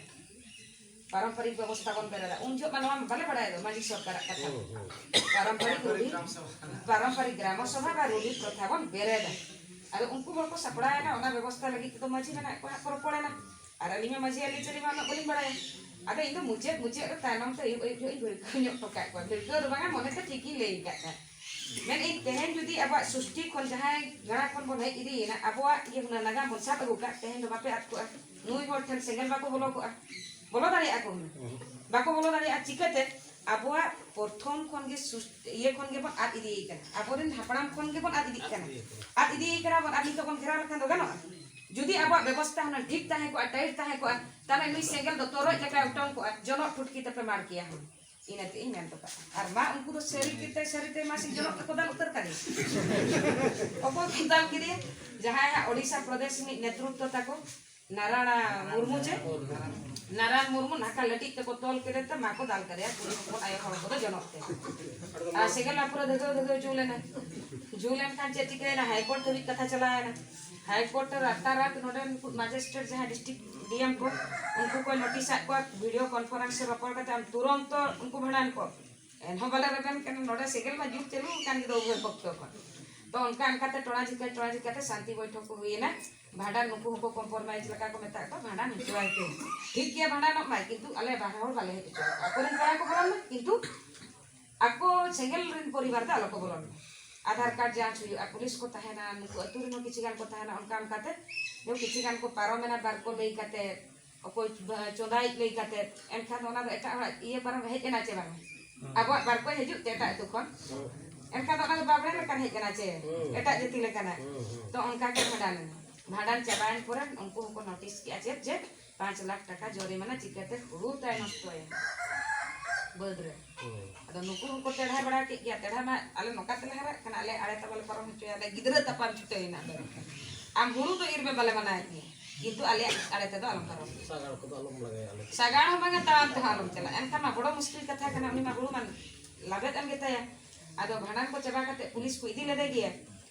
ᱯᱟᱨᱚᱢᱯᱚᱨᱤᱠ ᱵᱮᱵᱚᱥᱛᱷᱟ ᱵᱚᱱ ᱵᱮᱨᱮᱫᱟ᱾ ᱩᱱ ᱡᱚᱦᱚᱜ ᱢᱟ ᱱᱚᱣᱟ ᱢᱟ ᱵᱟᱞᱮ ᱵᱟᱲᱟᱭ ᱫᱚ ᱢᱟᱹᱡᱷᱤ ᱥᱚᱨᱠᱟᱨᱟᱜ ᱠᱟᱛᱷᱟ᱾ ᱯᱟᱨᱚᱢᱯᱚᱨᱤᱠ ᱨᱩᱰᱷᱤ, ᱯᱟᱨᱚᱢᱯᱚᱨᱤᱠ ᱜᱨᱟᱢᱚ ᱥᱚᱵᱷᱟ ᱵᱟ ᱨᱩᱰᱷᱤ ᱯᱨᱚᱛᱷᱟ ᱵᱚᱱ ᱵᱮᱨᱮᱫᱟ᱾ ᱟᱫᱚ ᱩᱱᱠᱩ ᱦᱚᱲ ᱠᱚ ᱥᱟᱯᱲᱟᱣ ᱮᱱᱟ, ᱚᱱᱟ ᱵᱮᱵᱚᱥᱛᱷᱟ ᱞᱟᱹᱜᱤᱫ ᱛᱮᱫᱚ ᱢᱟᱹᱡᱷᱤ ᱢᱮᱱᱟᱜ ᱠᱚᱣᱟ ᱦᱟᱸᱜ ᱠᱚ ᱨᱚᱯᱚᱲ ᱮᱱᱟ᱾ ᱟᱨ ᱟᱹᱞᱤᱧ ᱢᱟ ᱢᱟᱹᱡᱷᱤ ᱟᱹᱨᱤᱪᱟᱹᱞᱤ ᱢᱟ ᱩᱱᱟᱹᱜ ᱵᱟᱹᱞᱤᱧ ᱵᱟᱲᱟᱭᱟ᱾ ᱟᱫᱚ ᱤᱧ ᱫᱚ ᱢᱩᱪᱟᱹᱫ ᱢᱩᱪᱟᱹᱫ ᱨᱮ ᱛᱟᱭᱱᱚᱢ ᱛᱮ ᱟᱹᱭᱩᱵ ᱟᱹᱭᱩᱵ ᱡᱚᱦᱚᱜ ᱤᱧ ᱵᱷᱤᱲᱠᱟᱹᱣ ᱧᱚᱜ ᱦᱚᱴᱚ ᱠᱟᱜ ᱠᱚᱣᱟ᱾ ᱵᱷᱤᱲᱠᱟᱹᱣ ᱫᱚ ᱵᱟᱝᱟ, ᱢᱚᱱᱮ ᱛᱮ ᱴᱷᱤᱠ ᱤᱧ ᱞᱟᱹᱭ ᱟᱠᱟᱫ ᱛᱟᱦᱮᱸᱫ᱾ ᱢᱮᱱᱮᱫ ᱛᱮᱦᱮᱧ ᱡᱩᱫᱤ ᱟᱵᱚᱣᱟᱜ ᱥᱩᱥᱴᱤ ᱠᱷᱚᱱ ᱡᱟᱦᱟᱸᱭ ᱜᱟᱲᱟ ᱠᱷᱚᱱ ᱵᱚᱱ ᱦᱮᱡ ᱤᱫᱤᱭᱮᱱᱟ, ᱟᱵᱚᱣᱟᱜ ᱤᱭᱟᱹ ᱦᱩᱱᱟᱹᱝ ᱱᱟᱜᱟᱢ ᱵᱚᱱ ᱥᱟᱵ ᱟᱹᱜᱩ ᱠᱟᱜ, ᱛᱮᱦᱮᱧ ᱫᱚ ᱵᱟᱯᱮ ᱟᱫ ᱠᱚᱜᱼᱟ᱾ ᱱᱩᱭ ᱦᱚᱲ ᱴᱷᱮᱱ ᱥᱮᱸᱜᱮᱞ ᱵᱟᱠᱚ ᱵᱚᱞᱚ ᱠᱚᱜᱼᱟ, ᱵᱚᱞᱚ ᱫᱟᱲᱮᱭᱟᱜᱼᱟ ᱠᱚ ᱦᱩᱱᱟᱹᱝ? ᱵᱟᱠᱚ ᱵᱚᱞᱚ ᱫᱟᱲᱮᱭᱟᱜᱼᱟ᱾ ᱪᱤᱠᱟᱹᱛᱮ? ᱟᱵᱚᱣᱟᱜ ᱯᱨᱚᱛᱷᱚᱢ ᱠᱷᱚᱱ ᱜᱮ ᱥᱩᱥ-, ᱤᱭᱟᱹ ᱠᱷᱚᱱ ᱜᱮᱵᱚᱱ ᱟᱫ ᱤᱫᱤᱭᱮ ᱠᱟᱱᱟ, ᱟᱵᱚᱨᱮᱱ ᱦᱟᱯᱲᱟᱢ ᱠᱷᱚᱱ ᱜᱮᱵᱚᱱ ᱟᱫ ᱤᱫᱤᱜ ᱠᱟᱱᱟ᱾ ᱟᱫ ᱤᱫᱤᱭᱮ ᱠᱟᱱᱟ ᱵᱚᱱ, ᱟᱨ ᱱᱤᱛᱚᱜ ᱵᱚᱱ ᱜᱷᱮᱨᱟᱣ ᱞᱮᱠᱷᱟᱱ ᱫᱚ ᱜᱟᱱᱚᱜᱼᱟ? ᱡᱩᱫᱤ ᱟᱵᱚᱣᱟᱜ ᱵᱮᱵᱚᱥᱛᱷᱟ ᱦᱩᱱᱟᱹᱝ ᱴᱷᱤᱠ ᱛᱟᱦᱮᱸ ᱠᱚᱜᱼᱟ, ᱴᱟᱭᱤᱴ ᱛᱟᱦᱮᱸ ᱠᱚᱜᱼᱟ, ᱛᱟᱦᱞᱮ ᱱᱩᱭ ᱥᱮᱸᱜᱮᱞ ᱫᱚ ᱛᱚᱨᱚᱡ ᱞᱮᱠᱟᱭ ᱚᱴᱚᱝ ᱠᱚᱜᱼᱟ, ᱡᱚᱱᱚᱜ ᱴᱩᱴᱠᱤ ᱛᱮᱯᱮ ᱢᱟᱲ ᱠᱮᱭᱟ ᱦᱩᱱᱟᱹᱝ᱾ ᱤᱱᱟᱹ ᱛᱮ ᱤᱧ ᱢᱮᱱ ᱦᱚᱴᱚ ᱠᱟᱜᱼᱟ᱾ ᱟᱨ ᱢᱟ ᱩᱱᱠᱩ ᱫᱚ ᱥᱟᱹᱨᱤ ᱛᱮ, ᱥᱟᱹᱨᱤ ᱛᱮ ᱢᱟ ᱥᱤᱧ ᱡᱚᱱᱚᱜ ᱛᱮᱠᱚ ᱫᱟᱞ ᱩᱛᱟᱹᱨ ᱠᱟᱫᱮᱭᱟ᱾ ᱚᱠᱚᱭ ᱠᱚ ᱫᱟᱞ ᱠᱮᱫᱮᱭᱟ? ᱡᱟᱦᱟᱸᱭ ᱦᱟᱸᱜ ᱳᱰᱤᱥᱟ ᱯᱨᱚᱫᱮᱥ ᱨᱤᱱᱤᱡ ᱱᱮᱛᱨᱩᱛᱛᱚ ᱛᱟᱠᱚ, ᱱᱟᱨᱟᱭᱬ ᱢᱩᱨᱢᱩ ᱪᱮ? ᱱᱟᱨᱟᱭᱬ ᱢᱩᱨᱢᱩ ᱱᱟᱠᱟ ᱞᱟᱹᱴᱤᱡ ᱛᱮᱠᱚ ᱛᱚᱞ ᱠᱮᱫᱮ ᱛᱮ ᱢᱟ ᱠᱚ ᱫᱟᱞ ᱠᱮᱫᱮᱭᱟ, ᱠᱩᱲᱤ ᱦᱚᱯᱚᱱ ᱟᱭᱳ ᱦᱚᱲ ᱠᱚᱫᱚ ᱡᱚᱱᱚᱜ ᱛᱮ᱾ ᱟᱨ ᱥᱮᱸᱜᱮᱞ ᱢᱟ ᱯᱩᱨᱟᱹ ᱫᱷᱟᱹᱣ ᱫᱷᱟᱹᱣ ᱡᱩᱞ ᱮᱱᱟ᱾ ᱡᱩᱞ ᱮᱱ ᱠᱷᱟᱱ ᱪᱮᱫ ᱪᱤᱠᱟᱹᱭᱮᱱᱟ? ᱦᱟᱭ ᱠᱳᱨᱴ ᱫᱷᱟᱹᱵᱤᱡ ᱠᱟᱛᱷᱟ ᱪᱟᱞᱟᱣᱮᱱᱟ᱾ ᱦᱟᱭ ᱠᱳᱨᱴ ᱨᱮ ᱨᱟᱛᱟᱨᱟᱛ ᱱᱚᱰᱮᱱ ᱩᱱᱠᱩ ᱢᱟᱡᱤᱥᱴᱨᱮᱴ ᱡᱟᱦᱟᱸᱭ ᱰᱤᱥᱴᱨᱤᱠᱴ ᱰᱤ ᱮᱢ ᱠᱚ, ᱩᱱᱠᱩ ᱠᱚ ᱱᱳᱴᱤᱥ ᱟᱫ ᱠᱚᱣᱟ, ᱵᱷᱤᱰᱤᱭᱳ ᱠᱚᱱᱯᱷᱟᱨᱮᱱᱥ ᱨᱮ ᱨᱚᱯᱚᱲ ᱠᱟᱛᱮ ᱟᱢ ᱛᱩᱨᱚᱱᱛᱚ ᱩᱱᱠᱩ ᱵᱷᱟᱸᱰᱟᱱ ᱠᱚ᱾ ᱮᱱᱦᱚᱸ ᱵᱟᱞᱮ ᱨᱮᱵᱮᱱ ᱠᱟᱱᱟ, ᱱᱚᱰᱮ ᱥᱮᱸᱜᱮᱞ ᱢᱟ ᱡᱩᱞ ᱪᱟᱹᱞᱩ ᱟᱠᱟᱱ ᱜᱮ ᱩᱵᱷᱚᱭ ᱯᱚᱠᱠᱷᱚ ᱠᱷᱚᱱ᱾ ᱛᱚ ᱚᱱᱠᱟ ᱚᱱᱠᱟᱛᱮ ᱴᱚᱲᱟ ᱡᱷᱤᱠᱟ, ᱴᱚᱲᱟ ᱡᱷᱤᱠᱟᱛᱮ ᱥᱟᱱᱛᱤ ᱵᱳᱭᱴᱷᱚᱠ ᱠᱚ ᱦᱩᱭᱮᱱᱟ᱾ ᱵᱷᱟᱸᱰᱟᱱ ᱱᱩᱠᱩ ᱦᱚᱸᱠᱚ ᱠᱚᱢᱯᱨᱚᱢᱟᱭᱤᱡᱽ ᱞᱮᱠᱟ ᱠᱚ ᱢᱮᱛᱟᱜ ᱠᱚᱣᱟ, ᱵᱷᱟᱸᱰᱟᱱ ᱦᱚᱪᱚᱣᱟᱭ ᱯᱮ᱾ ᱴᱷᱤᱠ ᱜᱮᱭᱟ, ᱵᱷᱟᱸᱰᱟᱱᱚᱜ ᱢᱟᱭ, ᱠᱤᱱᱛᱩ ᱟᱞᱮ ᱵᱟᱨ ᱦᱚᱲ ᱵᱟᱞᱮ ᱦᱮᱡ ᱦᱚᱪᱚ ᱟᱠᱚᱣᱟ᱾ ᱟᱠᱚᱨᱮᱱ ᱯᱮᱲᱟ ᱠᱚ ᱵᱚᱞᱚᱱ ᱢᱟ, ᱠᱤᱱᱛᱩ ᱟᱠᱚ ᱥᱮᱸᱜᱮᱞ ᱨᱮᱱ ᱯᱚᱨᱤᱵᱟᱨ ᱫᱚ ᱟᱞᱚ ᱠᱚ ᱵᱚᱞᱚᱱ ᱢᱟ᱾ ᱟᱫᱷᱟᱨ ᱠᱟᱨᱰ ᱡᱟᱸᱪ ᱦᱩᱭᱩᱜᱼᱟ, ᱯᱩᱞᱤᱥ ᱠᱚ ᱛᱟᱦᱮᱱᱟ, ᱱᱩᱠᱩ ᱟᱹᱛᱩ ᱨᱮᱱ ᱦᱚᱸ ᱠᱤᱪᱷᱤ ᱜᱟᱱ ᱠᱚ ᱛᱟᱦᱮᱱᱟ᱾ ᱚᱱᱠᱟ ᱚᱱᱠᱟᱛᱮ ᱱᱩᱠᱩ ᱠᱤᱪᱷᱤ ᱜᱟᱱ ᱠᱚ ᱯᱟᱨᱚᱢᱮᱱᱟ, ᱵᱟᱨ ᱠᱚ ᱞᱟᱹᱭ ᱠᱟᱛᱮ, ᱚᱠᱚᱭ ᱵᱟ-, ᱪᱚᱸᱫᱟᱭᱤᱡ ᱞᱟᱹᱭ ᱠᱟᱛᱮ, ᱮᱱᱠᱷᱟᱱ ᱫᱚ ᱚᱱᱟ ᱫᱚ ᱮᱴᱟᱜ ᱦᱚᱲᱟᱜ ᱤᱭᱟᱹ ᱯᱟᱨᱚᱢ ᱦᱮᱡ ᱮᱱᱟ ᱪᱮ ᱵᱟᱝ? ᱦᱩᱸ᱾ ᱟᱵᱚᱣᱟᱜ ᱵᱟᱨ ᱠᱚᱭ ᱦᱤᱡᱩᱜ ᱛᱮ ᱮᱴᱟᱜ ᱟᱹᱛᱩ ᱠᱷᱚᱱ, ᱦᱩᱸ᱾ ᱮᱱᱠᱷᱟᱱ ᱫᱚ ᱚᱱᱟ ᱫᱚ ᱵᱟᱵᱽᱲᱮ ᱞᱮᱠᱟᱱ ᱦᱮᱡ ᱮᱱᱟ ᱪᱮ? ᱦᱩᱸ᱾ ᱮᱴᱟᱜ ᱡᱟᱹᱛᱤ ᱞᱮᱠᱟᱱᱟᱜ᱾ ᱦᱩᱸ, ᱦᱩᱸ᱾ ᱛᱚ ᱚᱱᱠᱟ ᱜᱮ ᱵᱷᱟᱸᱰᱟᱱ ᱮᱱᱟ᱾ ᱵᱷᱟᱸᱰᱟᱱ ᱪᱟᱵᱟᱭᱮᱱ ᱯᱚᱨᱮ ᱩᱱᱠᱩ ᱦᱚᱸᱠᱚ ᱱᱳᱴᱤᱥ ᱠᱮᱜᱼᱟ ᱪᱮᱫ ᱡᱮ ᱯᱟᱸᱪ ᱞᱟᱠᱷ ᱴᱟᱠᱟ ᱡᱚᱨᱤᱢᱟᱱᱟ, ᱪᱤᱠᱟᱹᱛᱮ ᱦᱩᱲᱩ ᱛᱟᱭ ᱱᱚᱥᱴᱚᱭᱟ ᱵᱟᱹᱫᱽ ᱨᱮ᱾ ᱦᱩᱸ᱾ ᱟᱫᱚ ᱱᱩᱠᱩ ᱦᱚᱸᱠᱚ ᱴᱮᱲᱦᱟ ᱵᱟᱲᱟ ᱠᱮᱫ ᱜᱮᱭᱟ, ᱴᱮᱲᱦᱟ ᱢᱟ ᱟᱞᱮ ᱱᱚᱝᱠᱟ ᱛᱮᱞᱮ ᱦᱟᱨᱟᱜ ᱠᱟᱱᱟ, ᱟᱞᱮ ᱟᱲᱮ ᱛᱟᱵᱚ ᱞᱮ ᱯᱟᱨᱚᱢ ᱦᱚᱪᱚᱭᱟ, ᱟᱞᱮ ᱜᱤᱫᱽᱨᱟᱹ ᱛᱟᱯᱟᱢ ᱪᱷᱩᱴᱟᱹᱣ ᱮᱱᱟ ᱟᱫᱚ᱾ ᱟᱢ ᱦᱩᱲᱩ ᱫᱚ ᱤᱨ ᱢᱮ, ᱵᱟᱞᱮ ᱢᱟᱱᱟᱭᱮᱫ ᱢᱮᱭᱟ, ᱠᱤᱱᱛᱩ ᱟᱞᱮᱭᱟᱜ ᱟᱲᱮ ᱛᱮᱫᱚ ᱟᱞᱚᱢ ᱯᱟᱨᱚᱢ᱾ ᱥᱟᱜᱟᱲ ᱠᱚᱫᱚ ᱟᱞᱚᱢ ᱞᱟᱜᱟᱭᱟ ᱟᱞᱮ ᱥᱮᱫ᱾ ᱥᱟᱜᱟᱲ ᱦᱚᱸ ᱵᱟᱝᱟ, ᱛᱟᱲᱟᱢ ᱛᱮᱦᱚᱸ ᱟᱞᱚᱢ ᱪᱟᱞᱟᱜᱼᱟ᱾ ᱮᱱᱠᱷᱟᱱ ᱢᱟ ᱵᱚᱲᱚ ᱢᱩᱥᱠᱤᱞ ᱠᱟᱛᱷᱟ ᱠᱟᱱᱟ, ᱩᱱᱤ ᱢᱟ ᱦᱩᱲᱩ ᱢᱟ ᱞᱟᱵᱮᱫ ᱮᱱ ᱜᱮᱛᱟᱭᱟ᱾ ᱟᱫᱚ ᱵᱷᱟᱸᱰᱟᱱ ᱠᱚ ᱪᱟᱵᱟ ᱠᱟᱛᱮ ᱯᱩᱞᱤᱥ ᱠᱚ ᱤᱫᱤ ᱞᱮᱫᱮ ᱜᱮᱭᱟ᱾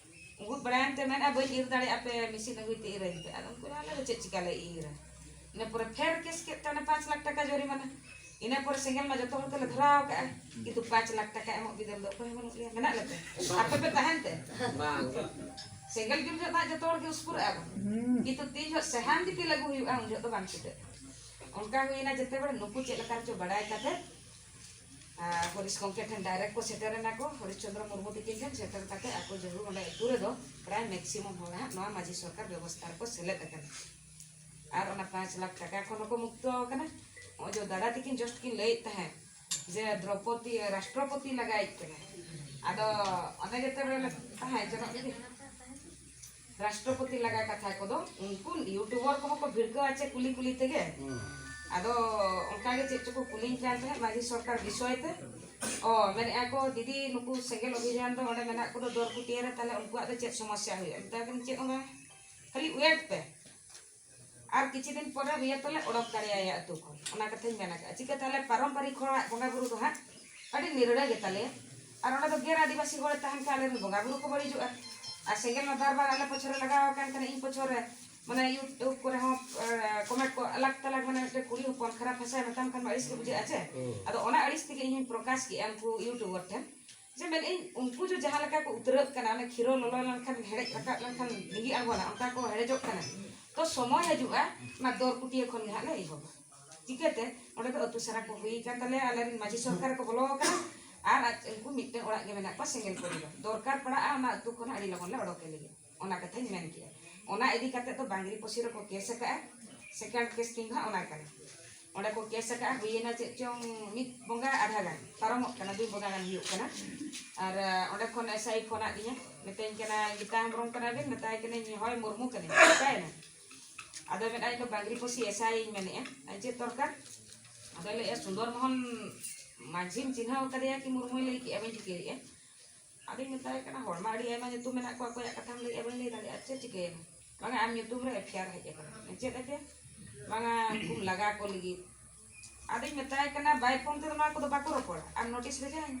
ᱩᱸᱜᱩᱫ ᱵᱟᱲᱟᱭᱮᱱ ᱛᱮ ᱢᱮᱱᱮᱫᱼᱟ, "ᱵᱟᱹᱧ ᱤᱨ ᱫᱟᱲᱮᱭᱟᱜᱼᱟ, ᱟᱯᱮ ᱢᱮᱥᱤᱱ ᱟᱹᱜᱩᱭ ᱛᱮ ᱤᱨ ᱟᱹᱧ ᱯᱮ᱾" ᱟᱫᱚ ᱩᱱᱠᱩ ᱞᱟᱹᱭᱟ, "ᱟᱞᱮ ᱫᱚ ᱪᱮᱫ ᱪᱤᱠᱟ ᱞᱮ ᱤᱨᱟ?" ᱤᱱᱟᱹ ᱯᱚᱨᱮ ᱯᱷᱮᱨ ᱠᱮᱥ ᱠᱮᱫ ᱛᱮ ᱚᱱᱮ ᱯᱟᱸᱪ ᱞᱟᱠᱷ ᱴᱟᱠᱟ ᱡᱚᱨᱤᱢᱟᱱᱟ᱾ ᱤᱱᱟᱹ ᱯᱚᱨᱮ ᱥᱮᱸᱜᱮᱞ ᱢᱟ ᱡᱚᱛᱚ ᱦᱚᱲ ᱛᱮᱞᱮ ᱫᱷᱚᱨᱟᱣ ᱠᱟᱜᱼᱟ, ᱠᱤᱱᱛᱩ ᱯᱟᱸᱪ ᱞᱟᱠᱷ ᱴᱟᱠᱟ ᱮᱢᱚᱜ ᱵᱤᱫᱟᱹᱞ ᱫᱚ ᱚᱠᱚᱭ ᱦᱚᱸ ᱵᱟᱹᱱᱩᱜ ᱞᱮᱭᱟ᱾ ᱢᱮᱱᱟᱜ ᱞᱮᱛᱮ? ᱟᱯᱮ ᱯᱮ ᱛᱟᱦᱮᱱ ᱛᱮ? ᱵᱟᱝ᱾ ᱥᱮᱸᱜᱮᱞ ᱡᱩᱞ ᱡᱚᱦᱚᱜ ᱫᱚ ᱦᱟᱸᱜ ᱡᱚᱛᱚ ᱦᱚᱲ ᱜᱮ ᱩᱥᱠᱩᱨᱟᱜᱼᱟ ᱵᱚᱱ, ᱠᱤᱱᱛᱩ ᱛᱤᱱ ᱡᱚᱦᱚᱜ ᱥᱟᱦᱟᱱ ᱫᱤᱯᱤᱞ ᱟᱹᱜᱩ ᱦᱩᱭᱩᱜᱼᱟ, ᱩᱱ ᱡᱚᱦᱚᱜ ᱫᱚ ᱵᱟᱝ ᱪᱷᱩᱴᱟᱹᱜᱼᱟ᱾ ᱚᱱᱠᱟ ᱦᱩᱭᱱᱟ, ᱡᱮᱛᱮ ᱵᱮᱲᱟ ᱱᱩᱠᱩ ᱪᱮᱫ ᱞᱮᱠᱟ ᱨᱮᱪᱚ ᱵᱟᱲᱟᱭ ᱠᱟᱛᱮ, ᱟᱨ ᱦᱚᱨᱤᱥ ᱜᱚᱢᱠᱮ ᱴᱷᱮᱱ ᱰᱟᱭᱨᱮᱠᱴ ᱠᱚ ᱥᱮᱴᱮᱨ ᱮᱱᱟ ᱠᱚ, ᱦᱚᱨᱤᱥ ᱪᱚᱸᱫᱽᱨᱚ ᱢᱩᱨᱢᱩ ᱛᱤᱠᱤᱱ ᱴᱷᱮᱱ ᱥᱮᱴᱮᱨ ᱠᱟᱛᱮ ᱟᱠᱚ ᱡᱟᱹᱨᱩᱲ ᱚᱸᱰᱮ ᱟᱹᱛᱩ ᱨᱮᱫᱚ ᱯᱨᱟᱭ ᱢᱮᱠᱥᱤᱢᱟᱢ ᱦᱚᱲ ᱦᱟᱸᱜ ᱱᱚᱣᱟ ᱢᱟᱹᱡᱷᱤ ᱥᱚᱨᱠᱟᱨ ᱵᱮᱵᱚᱥᱛᱷᱟ ᱨᱮᱠᱚ ᱥᱮᱞᱮᱫ ᱟᱠᱟᱱᱟ᱾ ᱟᱨ ᱚᱱᱟ ᱯᱟᱸᱪ ᱞᱟᱠᱷ ᱴᱟᱠᱟ ᱠᱷᱚᱱ ᱦᱚᱸᱠᱚ ᱢᱩᱠᱛᱚ ᱟᱠᱟᱱᱟ᱾ ᱱᱚᱜᱼᱚᱭ ᱡᱮ ᱫᱟᱫᱟ ᱛᱤᱠᱤᱱ ᱡᱚᱥᱴ ᱠᱤᱱ ᱞᱟᱹᱭᱮᱫ ᱛᱟᱦᱮᱸᱫ ᱡᱮ ᱫᱨᱚᱯᱚᱫᱤ ᱨᱟᱥᱴᱨᱚᱯᱚᱛᱤ ᱞᱟᱜᱟᱭᱤᱡ ᱠᱟᱱᱟ, ᱟᱫᱚ ᱚᱱᱮ ᱡᱮᱛᱮ ᱵᱮᱲᱟ ᱞᱮ ᱛᱟᱦᱮᱸ ᱡᱚᱱᱚᱜ ᱜᱮ, ᱨᱟᱥᱴᱨᱚᱯᱚᱛᱤ ᱞᱟᱜᱟ ᱠᱟᱛᱷᱟ ᱠᱚᱫᱚ ᱩᱱᱠᱩ ᱭᱩᱴᱩᱵᱟᱨ ᱠᱚᱦᱚᱸ ᱠᱚ ᱵᱷᱤᱲᱠᱟᱹᱣᱟ ᱪᱮ ᱠᱩᱞᱤ ᱠᱩᱞᱤ ᱛᱮᱜᱮ᱾ ᱟᱫᱚ ᱚᱱᱠᱟ ᱜᱮ ᱪᱮᱫ ᱪᱚᱠᱚ ᱠᱩᱞᱤᱧ ᱠᱟᱱ ᱛᱟᱦᱮᱸᱫ ᱢᱟᱹᱡᱷᱤ ᱥᱚᱨᱠᱟᱨ ᱵᱤᱥᱚᱭ ᱛᱮ᱾ ᱚ, ᱢᱮᱱᱮᱫᱼᱟ ᱠᱚ, "ᱫᱤᱫᱤ, ᱱᱩᱠᱩ ᱥᱮᱸᱜᱮᱞ ᱚᱵᱷᱤᱡᱟᱱ ᱫᱚ ᱚᱸᱰᱮ ᱢᱮᱱᱟᱜ ᱠᱚᱫᱚ ᱫᱚᱨᱠᱩᱴᱤᱭᱟᱹ ᱨᱮ, ᱛᱟᱦᱞᱮ ᱩᱱᱠᱩᱣᱟᱜ ᱫᱚ ᱪᱮᱫ ᱥᱚᱢᱚᱥᱥᱟ ᱦᱩᱭᱩᱜᱼᱟ?" ᱢᱮᱛᱟ ᱠᱚ ᱠᱟᱹᱱᱟᱹᱧ, "ᱪᱮᱫ ᱦᱚᱸ ᱵᱟᱝ, ᱠᱷᱟᱹᱞᱤ ᱣᱮᱴ ᱯᱮ, ᱟᱨ ᱠᱤᱪᱷᱩ ᱫᱤᱱ ᱯᱚᱨᱮ ᱨᱩᱭᱟᱹ ᱛᱟᱞᱮ ᱚᱰᱚᱠ ᱫᱟᱲᱮᱭᱟᱭᱟ ᱟᱹᱛᱩ ᱠᱷᱚᱱ᱾" ᱚᱱᱟ ᱠᱟᱛᱷᱟᱧ ᱢᱮᱱ ᱟᱠᱟᱫᱼᱟ᱾ ᱪᱤᱠᱟᱹ ᱛᱟᱦᱞᱮ ᱯᱟᱨᱚᱢᱯᱟᱨᱤᱠ ᱦᱚᱲᱟᱜ ᱵᱚᱸᱜᱟ ᱵᱩᱨᱩ ᱫᱚ ᱦᱟᱸᱜ ᱟᱹᱰᱤ ᱱᱤᱨᱲᱟᱹ ᱜᱮᱛᱟᱞᱮᱭᱟ, ᱟᱨ ᱚᱸᱰᱮ ᱫᱚ ᱜᱮᱨ ᱟᱹᱫᱤᱵᱟᱹᱥᱤ ᱦᱚᱲᱮ ᱛᱟᱦᱮᱱ ᱠᱷᱟᱱ ᱟᱞᱮᱨᱮᱱ ᱵᱚᱸᱜᱟ ᱵᱩᱨᱩ ᱠᱚ ᱵᱟᱹᱲᱤᱡᱚᱜᱼᱟ᱾ ᱟᱨ ᱥᱮᱸᱜᱮᱞ ᱢᱟ ᱵᱟᱨ ᱵᱟᱨ ᱟᱞᱮ ᱯᱚᱪᱷᱚᱨᱮ ᱞᱟᱜᱟᱣ ᱟᱠᱟᱱ ᱠᱷᱟᱱ ᱤᱧ ᱯᱚᱪᱷᱚᱨᱮ, ᱢᱟᱱᱮ, YouTube ᱠᱚᱨᱮ ᱦᱚᱸ ᱠᱚᱢᱮᱱᱴ ᱠᱚ ᱟᱞᱟᱜᱽ ᱛᱟᱞᱟᱜᱽ, ᱢᱟᱱᱮ, ᱢᱤᱫᱴᱮᱱ ᱠᱩᱲᱤ ᱦᱚᱯᱚᱱ ᱠᱷᱟᱨᱟᱯ ᱵᱷᱟᱥᱟᱭ ᱢᱮᱛᱟᱢ ᱠᱷᱟᱱ ᱢᱟ ᱟᱹᱲᱤᱥ ᱜᱮ ᱵᱩᱡᱷᱟᱹᱜᱼᱟ ᱪᱮ᱾ ᱟᱫᱚ ᱚᱱᱟ ᱟᱹᱲᱤᱥ ᱛᱮᱜᱮ ᱤᱧᱤᱧ ᱯᱨᱚᱠᱟᱥ ᱠᱮᱜᱼᱟ ᱩᱱᱠᱩ ᱭᱩᱴᱩᱵᱟᱨ ᱴᱷᱮᱱ, ᱡᱮ ᱢᱮᱱᱮᱫ ᱟᱹᱧ, ᱩᱱᱠᱩ ᱡᱮ ᱡᱟᱦᱟᱸ ᱞᱮᱠᱟ ᱠᱚ ᱩᱛᱨᱟᱹᱜ ᱠᱟᱱᱟ, ᱚᱱᱮ ᱠᱷᱤᱨᱚ ᱞᱚᱞᱚ ᱞᱮᱱᱠᱷᱟᱱ ᱦᱮᱰᱮᱡ ᱨᱟᱠᱟᱵ ᱞᱮᱱᱠᱷᱟᱱ ᱞᱤᱸᱜᱤ ᱟᱬᱜᱚᱱᱟ, ᱚᱱᱠᱟ ᱠᱚ ᱦᱮᱰᱮᱡᱚᱜ ᱠᱟᱱᱟ᱾ ᱛᱚ ᱥᱚᱢᱚᱭ ᱦᱤᱡᱩᱜᱼᱟ, ᱚᱱᱟ ᱫᱚᱨ ᱠᱩᱴᱤᱭᱟᱹ ᱠᱷᱚᱱ ᱜᱮ ᱦᱟᱸᱜ ᱞᱮ ᱮᱦᱚᱵᱟ᱾ ᱪᱤᱠᱟᱹᱛᱮ? ᱚᱸᱰᱮ ᱫᱚ ᱟᱹᱛᱩ ᱥᱟᱨᱟ ᱠᱚ ᱦᱩᱭ ᱟᱠᱟᱱ ᱛᱟᱞᱮᱭᱟ, ᱟᱞᱮᱨᱮᱱ ᱢᱟᱹᱡᱷᱤ ᱥᱚᱨᱠᱟᱨ ᱠᱚ ᱵᱚᱞᱚ ᱟᱠᱟᱱᱟ, ᱟᱨ ᱟᱡ ᱩᱱᱠᱩ ᱢᱤᱫᱴᱮᱱ ᱚᱲᱟᱜ ᱜᱮ ᱢᱮᱱᱟᱜ ᱠᱚᱣᱟ ᱥᱮᱸᱜᱮᱞ ᱯᱚᱨᱤᱵᱟᱨ᱾ ᱫᱚᱨᱠᱟᱨ ᱯᱟᱲᱟᱜᱼᱟ, ᱚᱱᱟ ᱟᱹᱛᱩ ᱠᱷᱚᱱᱟᱜ ᱟᱹᱰᱤ ᱞᱚᱜᱚᱱ ᱞᱮ ᱚᱰᱚᱠᱮ ᱞᱟᱹᱜᱤᱫ᱾ ᱚᱱᱟ ᱠᱟᱛᱷᱟᱧ ᱢᱮᱱ ᱠᱮᱜᱼᱟ᱾ ᱚᱱᱟ ᱤᱫᱤ ᱠᱟᱛᱮ ᱫᱚ ᱵᱟᱝᱜᱽᱨᱤ ᱯᱚᱥᱤ ᱨᱮᱠᱚ ᱠᱮᱥ ᱟᱠᱟᱫᱼᱟ᱾ ᱥᱮᱠᱮᱱᱰ ᱠᱮᱥ ᱛᱤᱧ ᱫᱚ ᱦᱟᱸᱜ ᱚᱱᱟ ᱠᱟᱱᱟ᱾ ᱚᱸᱰᱮ ᱠᱚ ᱠᱮᱥ ᱟᱠᱟᱫᱼᱟ, ᱦᱩᱭᱮᱱᱟ ᱪᱮᱫ ᱪᱚᱝ ᱢᱤᱫ ᱵᱚᱸᱜᱟ ᱟᱫᱷᱟ ᱜᱟᱱ ᱯᱟᱨᱚᱢᱚᱜ ᱠᱟᱱᱟ, ᱫᱩᱭ ᱵᱚᱸᱜᱟ ᱜᱟᱱ ᱦᱩᱭᱩᱜ ᱠᱟᱱᱟ᱾ ᱟᱨ, ᱟᱸ, ᱚᱸᱰᱮ ᱠᱷᱚᱱ ᱮᱥ ᱟᱭ ᱯᱷᱳᱱ ᱟᱫᱤᱧᱟ, ᱢᱮᱛᱟᱹᱧ ᱠᱟᱱᱟ, "ᱜᱤᱛᱟ ᱦᱮᱢᱵᱨᱚᱢ ᱠᱟᱱᱟ ᱵᱤᱱ?" ᱢᱮᱛᱟᱭ ᱠᱟᱹᱱᱟᱹᱧ, "ᱦᱳᱭ, ᱢᱩᱨᱢᱩ ᱠᱟᱹᱱᱟᱹᱧ, ᱪᱤᱠᱟᱹᱭᱮᱱᱟ?" ᱟᱫᱚ ᱢᱮᱱᱟᱭ, "ᱤᱧ ᱫᱚ ᱵᱟᱝᱜᱽᱨᱤ ᱯᱚᱥᱤ ᱮᱥ ᱟᱭ ᱤᱧ ᱢᱮᱱᱮᱫᱼᱟ, ᱟᱨ ᱪᱮᱫ ᱫᱚᱨᱠᱟᱨ?" ᱟᱫᱚᱭ ᱞᱟᱹᱭᱮᱫᱼᱟ, "ᱥᱩᱱᱫᱚᱨ ᱢᱳᱦᱚᱱ ᱢᱟᱹᱡᱷᱤᱢ ᱪᱤᱱᱦᱟᱹᱣ ᱠᱟᱫᱮᱭᱟ ᱠᱤ ᱢᱩᱨᱢᱩᱭ ᱞᱟᱹᱭ ᱠᱮᱫᱼᱟ, ᱵᱟᱹᱧ ᱴᱷᱤᱠᱟᱹᱭᱮᱫᱼᱟ?" ᱟᱫᱚᱧ ᱢᱮᱛᱟᱭ ᱠᱟᱱᱟ, "ᱦᱚᱲ ᱢᱟ ᱟᱹᱰᱤ ᱟᱭᱢᱟ ᱧᱩᱛᱩᱢ ᱢᱮᱱᱟᱜ ᱠᱚᱣᱟ, ᱚᱠᱚᱭᱟᱜ ᱠᱟᱛᱷᱟᱢ ᱞᱟᱹᱭᱮᱫᱼᱟ ᱵᱟᱹᱧ ᱞᱟᱹᱭ ᱫᱟᱲᱮᱭᱟᱜᱼᱟ, ᱪᱮᱫ ᱪᱤᱠᱟᱹᱭᱮᱱᱟ?" "ᱵᱟᱝᱟ, ᱟᱢ ᱧᱩᱛᱩᱢ ᱨᱮ ᱮᱯᱷ ᱟᱭ ᱟᱨ ᱦᱮᱡ ᱟᱠᱟᱱᱟ." "ᱪᱮᱫ ᱮᱯᱷ ᱟᱭ ᱟᱨ?" "ᱵᱟᱝᱟ, ᱩᱱᱠᱩᱢ ᱞᱟᱜᱟ ᱠᱚ ᱞᱟᱹᱜᱤᱫ᱾" ᱟᱫᱚᱧ ᱢᱮᱛᱟᱭ ᱠᱟᱱᱟ, "ᱵᱟᱭ ᱯᱷᱳᱱ ᱛᱮᱫᱚ ᱱᱚᱣᱟ ᱠᱚᱫᱚ ᱵᱟᱠᱚ ᱨᱚᱯᱚᱲᱟ, ᱟᱢ ᱱᱳᱴᱤᱥ ᱵᱷᱮᱡᱟᱭ ᱢᱮ᱾